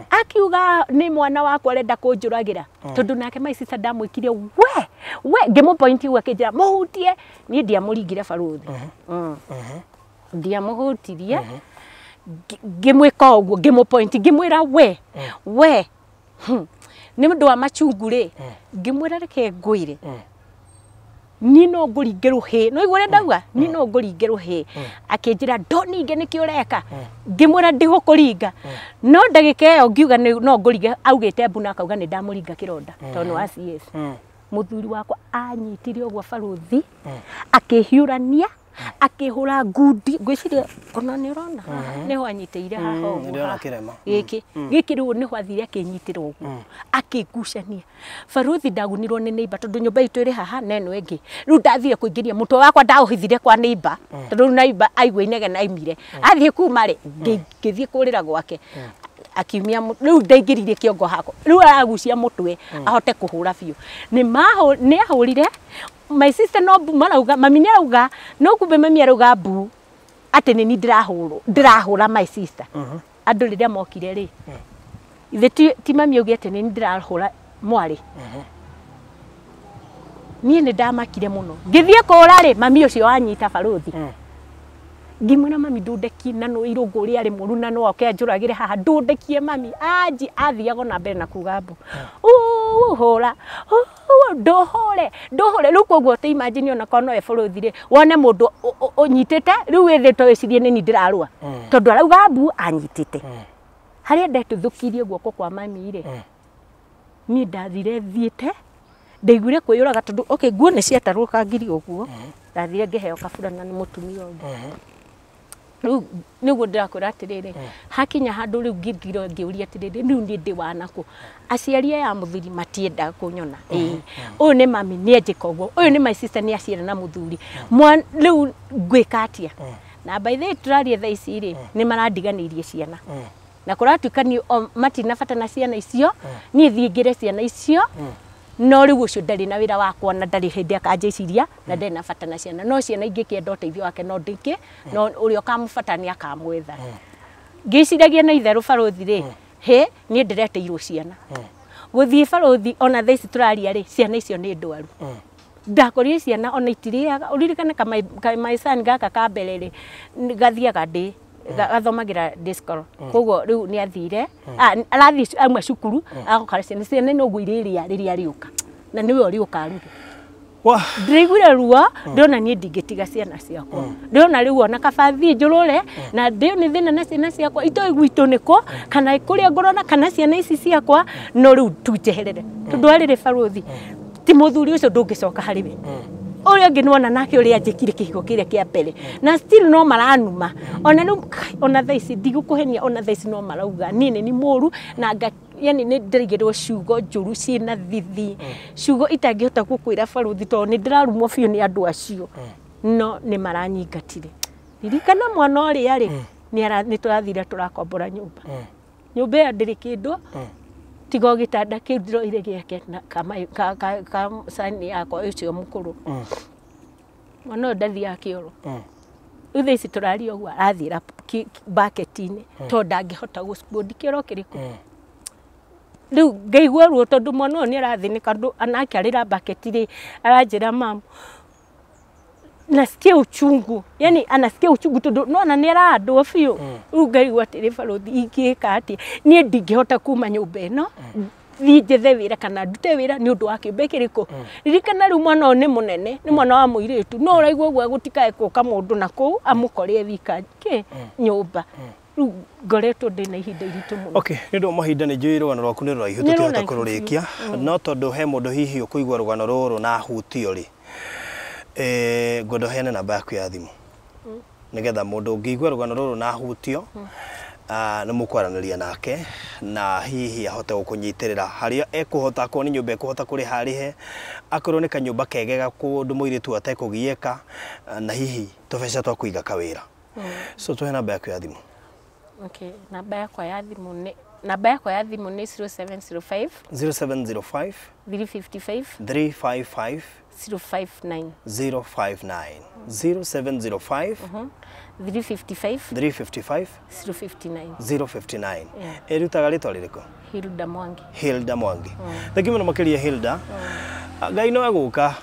akiuga nĩ mwana wakwa arenda kũnjũragĩra tondũ nake my sister ndamwĩkire we ngĩmũpointi ũguo akĩnjĩra mũhutie niĩ ndiamũringire barũthi ndiamũhutirie ngĩmwĩka ũguo ngĩmũpointi ngĩmwĩra we nĩ ũndũ wa machungu rĩ ngĩmwĩra reke ngwĩre niĩ no ngũringe rũhĩ no igua ũrĩa ndauga niĩ no ngũringe rũhĩ akĩnjĩra ndũninge nĩkĩ ũreka ngĩmwĩra ndigũkũringa no ndagĩka ĩyo ngiuga no ngũringe augĩte mbu na akauga nĩ ndamũringa kĩronda tondũ nĩ wa CS mũthuri wakwa anyitire ũguo barũthi akĩhiũrania Akĩhũra ngundi, ngwĩciria ona nĩ ũrona nĩho anyitĩire haha ũguo. Nĩndĩrona kĩrema. Gĩkĩ gĩkĩ rĩu nĩho athire akĩnyitĩra ũguo, akĩngucania. Baruthi, ndagunirwo nĩ neighbor tondũ nyũmba itũ ĩrĩ haha na ĩno ĩngĩ. Rĩu ndathire kũingĩria mũtwe wakwa, ndaũhithire kwa neighbor tondũ rĩu neighbor aigua inegene aimire athiĩ kuma rĩ, ngĩthiĩ kũrĩra gwake, akiumia rĩu ndaingĩririe kĩongo hakwa. Rĩu aragucia mũtwe ahote kũhũra biũ. Nĩ ahũrire my sister, no mbu marauga, mami nĩ arauga, no kumbe mami arauga mbu atĩ nĩ ni ndĩrahũrwo, ndĩrahũra my sister. Andũ rĩrĩa mokire rĩ, ithe ti mami auge atĩ nĩ ni ndĩrahũra mwarĩ. Niĩ nĩ ndamakire mũno. Ngĩthiĩ kũra rĩ, mami ũcio wanyita, baruthi, ngĩmwĩra, "Mami, ndũndekie na no irũngũ ũrĩa arĩ mũru na no oke anjũragĩre haha, ndũndekie mami." Anji athiaga na mbere na kuga mbu, "Uu, hũra, uu, ndũhũre, ndũhũre." Rĩu koguo ta imagine, ona korwo no we bũrũthi rĩ, wone mũndũ ũnyitĩte rĩu wĩthĩtwo wĩcirie nĩ ni ndĩrarũa tondũ arauga mbu anyitĩte harĩa ndetũthũkirie guoko kwa mami rĩ. Niĩ ndathire thiĩte ndaiguire kwĩyũraga tondũ okay, nguo nĩ ciatarũka ngiri ũguo. Ndathire ngĩheo kaburana nĩ mũtumia ũngĩ. Rĩu nĩguo ndĩrakwĩra atĩrĩrĩ, hakinya handũ rĩu ngĩngiro ngĩũria atĩrĩrĩ, rĩu niĩ ndĩ wanakũ? Aciari aya a mũthuri matiendaga kũnyona. Ĩĩ, ũyũ nĩ mami nĩ anjĩka ũguo, ũyũ nĩ my sister nĩ aciara na mũthuri. Rĩu ngwĩka atĩa? Na by the way, tũraria thaa ici rĩ, nĩ marandiganĩirie ciana na kũratuĩka niĩ o matina bata na ciana icio. Niĩ thiĩ ngĩre ciana icio, no rĩu ũcio ndarĩ na wĩra wakwa na ndarĩ hĩndĩ akanjĩciria na ndarĩ na bata na ciana, no ciana ingĩkĩenda ũteithio wake no ndĩkĩ, no ũrĩa ũkamũbata nĩ akamwetha. Ngĩciragia na itherũ, barothi rĩ, hĩ, niĩ ndĩreteirwo ciana gũthiĩ, barothi, ona thaa ici tũraria rĩ, ciana icio nĩ ndwaru. Ndakorire ciana ona itirĩaga. Ũririkane kamaicani gaka ka mbere rĩ, gathiaga ndĩ gathomagĩra disco, koguo rĩu nĩ athire arathiĩ auma cukuru agakora ciana noguo irĩrĩa rĩrĩa rĩũka na nĩwe ũrĩũka aruge. Wah. Ndĩraiguire ruo ndĩrona niĩ ndingĩtiga ciana ciakwa. Ndĩrona rĩu ona kaba thiĩ njũrũre na ndĩo nĩ thĩna na ciana ciakwa, itoĩ gwitũ nĩkũ kana kũrĩa ngũrona kana ciana ici ciakwa, no rĩu tu njeherere tondũ arĩrĩ, barothi, ti mũthuri ũcio ndũngĩcoka harĩ we. Ũrĩa ũngĩ nĩwona nake ũrĩa anjĩkire kĩhiko kĩrĩa kĩa mbere na still no maranuma ona rĩu. Ona thaa ici ndigũkũhenia, ona thaa ici no marauga niĩ nĩ ni mũru na nga, yani nĩ ndĩraigĩrwo ciugo njũru ciĩna thithi, ciugo itangĩhota gũkwĩra, barothi, tondũ nĩ ndĩrarumwo biũ nĩ andũ acio, no nĩ maranyingatire. Ririkana mwana ũrĩa rĩ, nĩ tũrathire tũrakombora nyũmba. Nyũmba ĩyo ndĩrĩ kĩndũ tiga o gĩtanda kĩu ndĩroire gĩake na ka cani yakwa ũcio mũkũrũ. Mwana ũyũ ndathiaga kĩoro. Rĩu thaa ici tũraria ũguo arathiĩra baketi-inĩ tondũ ndangĩhota gũspondi kĩoro kĩrĩkũ. Rĩu ngaigua ruo tondũ mwana ũyũ nĩ arathĩnĩka ndũ anake arĩra baketi rĩ, aranjĩra, "Mamu, nasikia uchungu." Yani anasikia uchungu tondũ nona nĩ arandwo biũ. Rĩu ngaigua atĩrĩ, barothi, ingĩka atĩa? Niĩ ndingĩhota kuma nyũmba ĩno thiĩ njethe wĩra kana ndute wĩra nĩ ũndũ wa kĩũmbe kĩrĩkũ. Ririkana rĩu mwana ũyũ nĩ mũnene, nĩ mwana wa mũirĩtu, no ũraigua ũguo gũtikae gũka mũndũ na kũu amũkore e wika kĩ nyũmba. Rĩu ngoretwo ndĩna ihinda iritũ mũno. Okay, nĩ ũndũ wa mahinda nĩ njũĩ rũgano rwaku nĩ rũraihu, Nĩ tũtingĩhota rũraihu. kũrũrĩkia, no tondũ he mũndũ hihi ũkũigua rũgano rũrũ na ahutio rĩ, ngwenda ũheane namba yaku ya thimũ nĩgetha mũndũ ũngĩigua rũgano rũrũ na ahutio, nĩ mũkwaranĩria nake na hihi ahote gũkũnyitĩrĩra harĩa ekũhota, akorwo nĩ nyũmba ekũhota kũrĩha arĩhe, akorwo nĩ kanyũmba kegega kũndũ mũirĩtu atekũgiĩka, na hihi tũbeca twa kũiga kawĩra. So tũhe namba yaku ya thimũ. Okay, namba yakwa ya thimũ nĩ 0705 0705 355 355 059. 059. 0705 355 355 059. 059. Yeah. Ĩrutaga rĩtwa rĩrĩkũ? Hilda Mwangi. Hilda Mwangi, thengi mũno makĩria, Hilda. Ngai no egũka.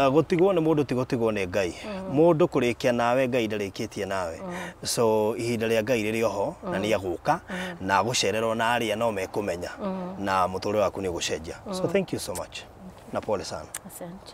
Gũtigwo nĩ mũndũ ti gũtigwo nĩ Ngai. Mũndũ kũrĩkia nawe, Ngai ndarĩkĩtie nawe. So ihinda rĩa Ngai rĩrĩ oho na nĩ egũka na agũcererwo na arĩa no mekũmenya na mũtũrĩre waku nĩ ũgũcenjia. So thank you so much na pole sana. Asante.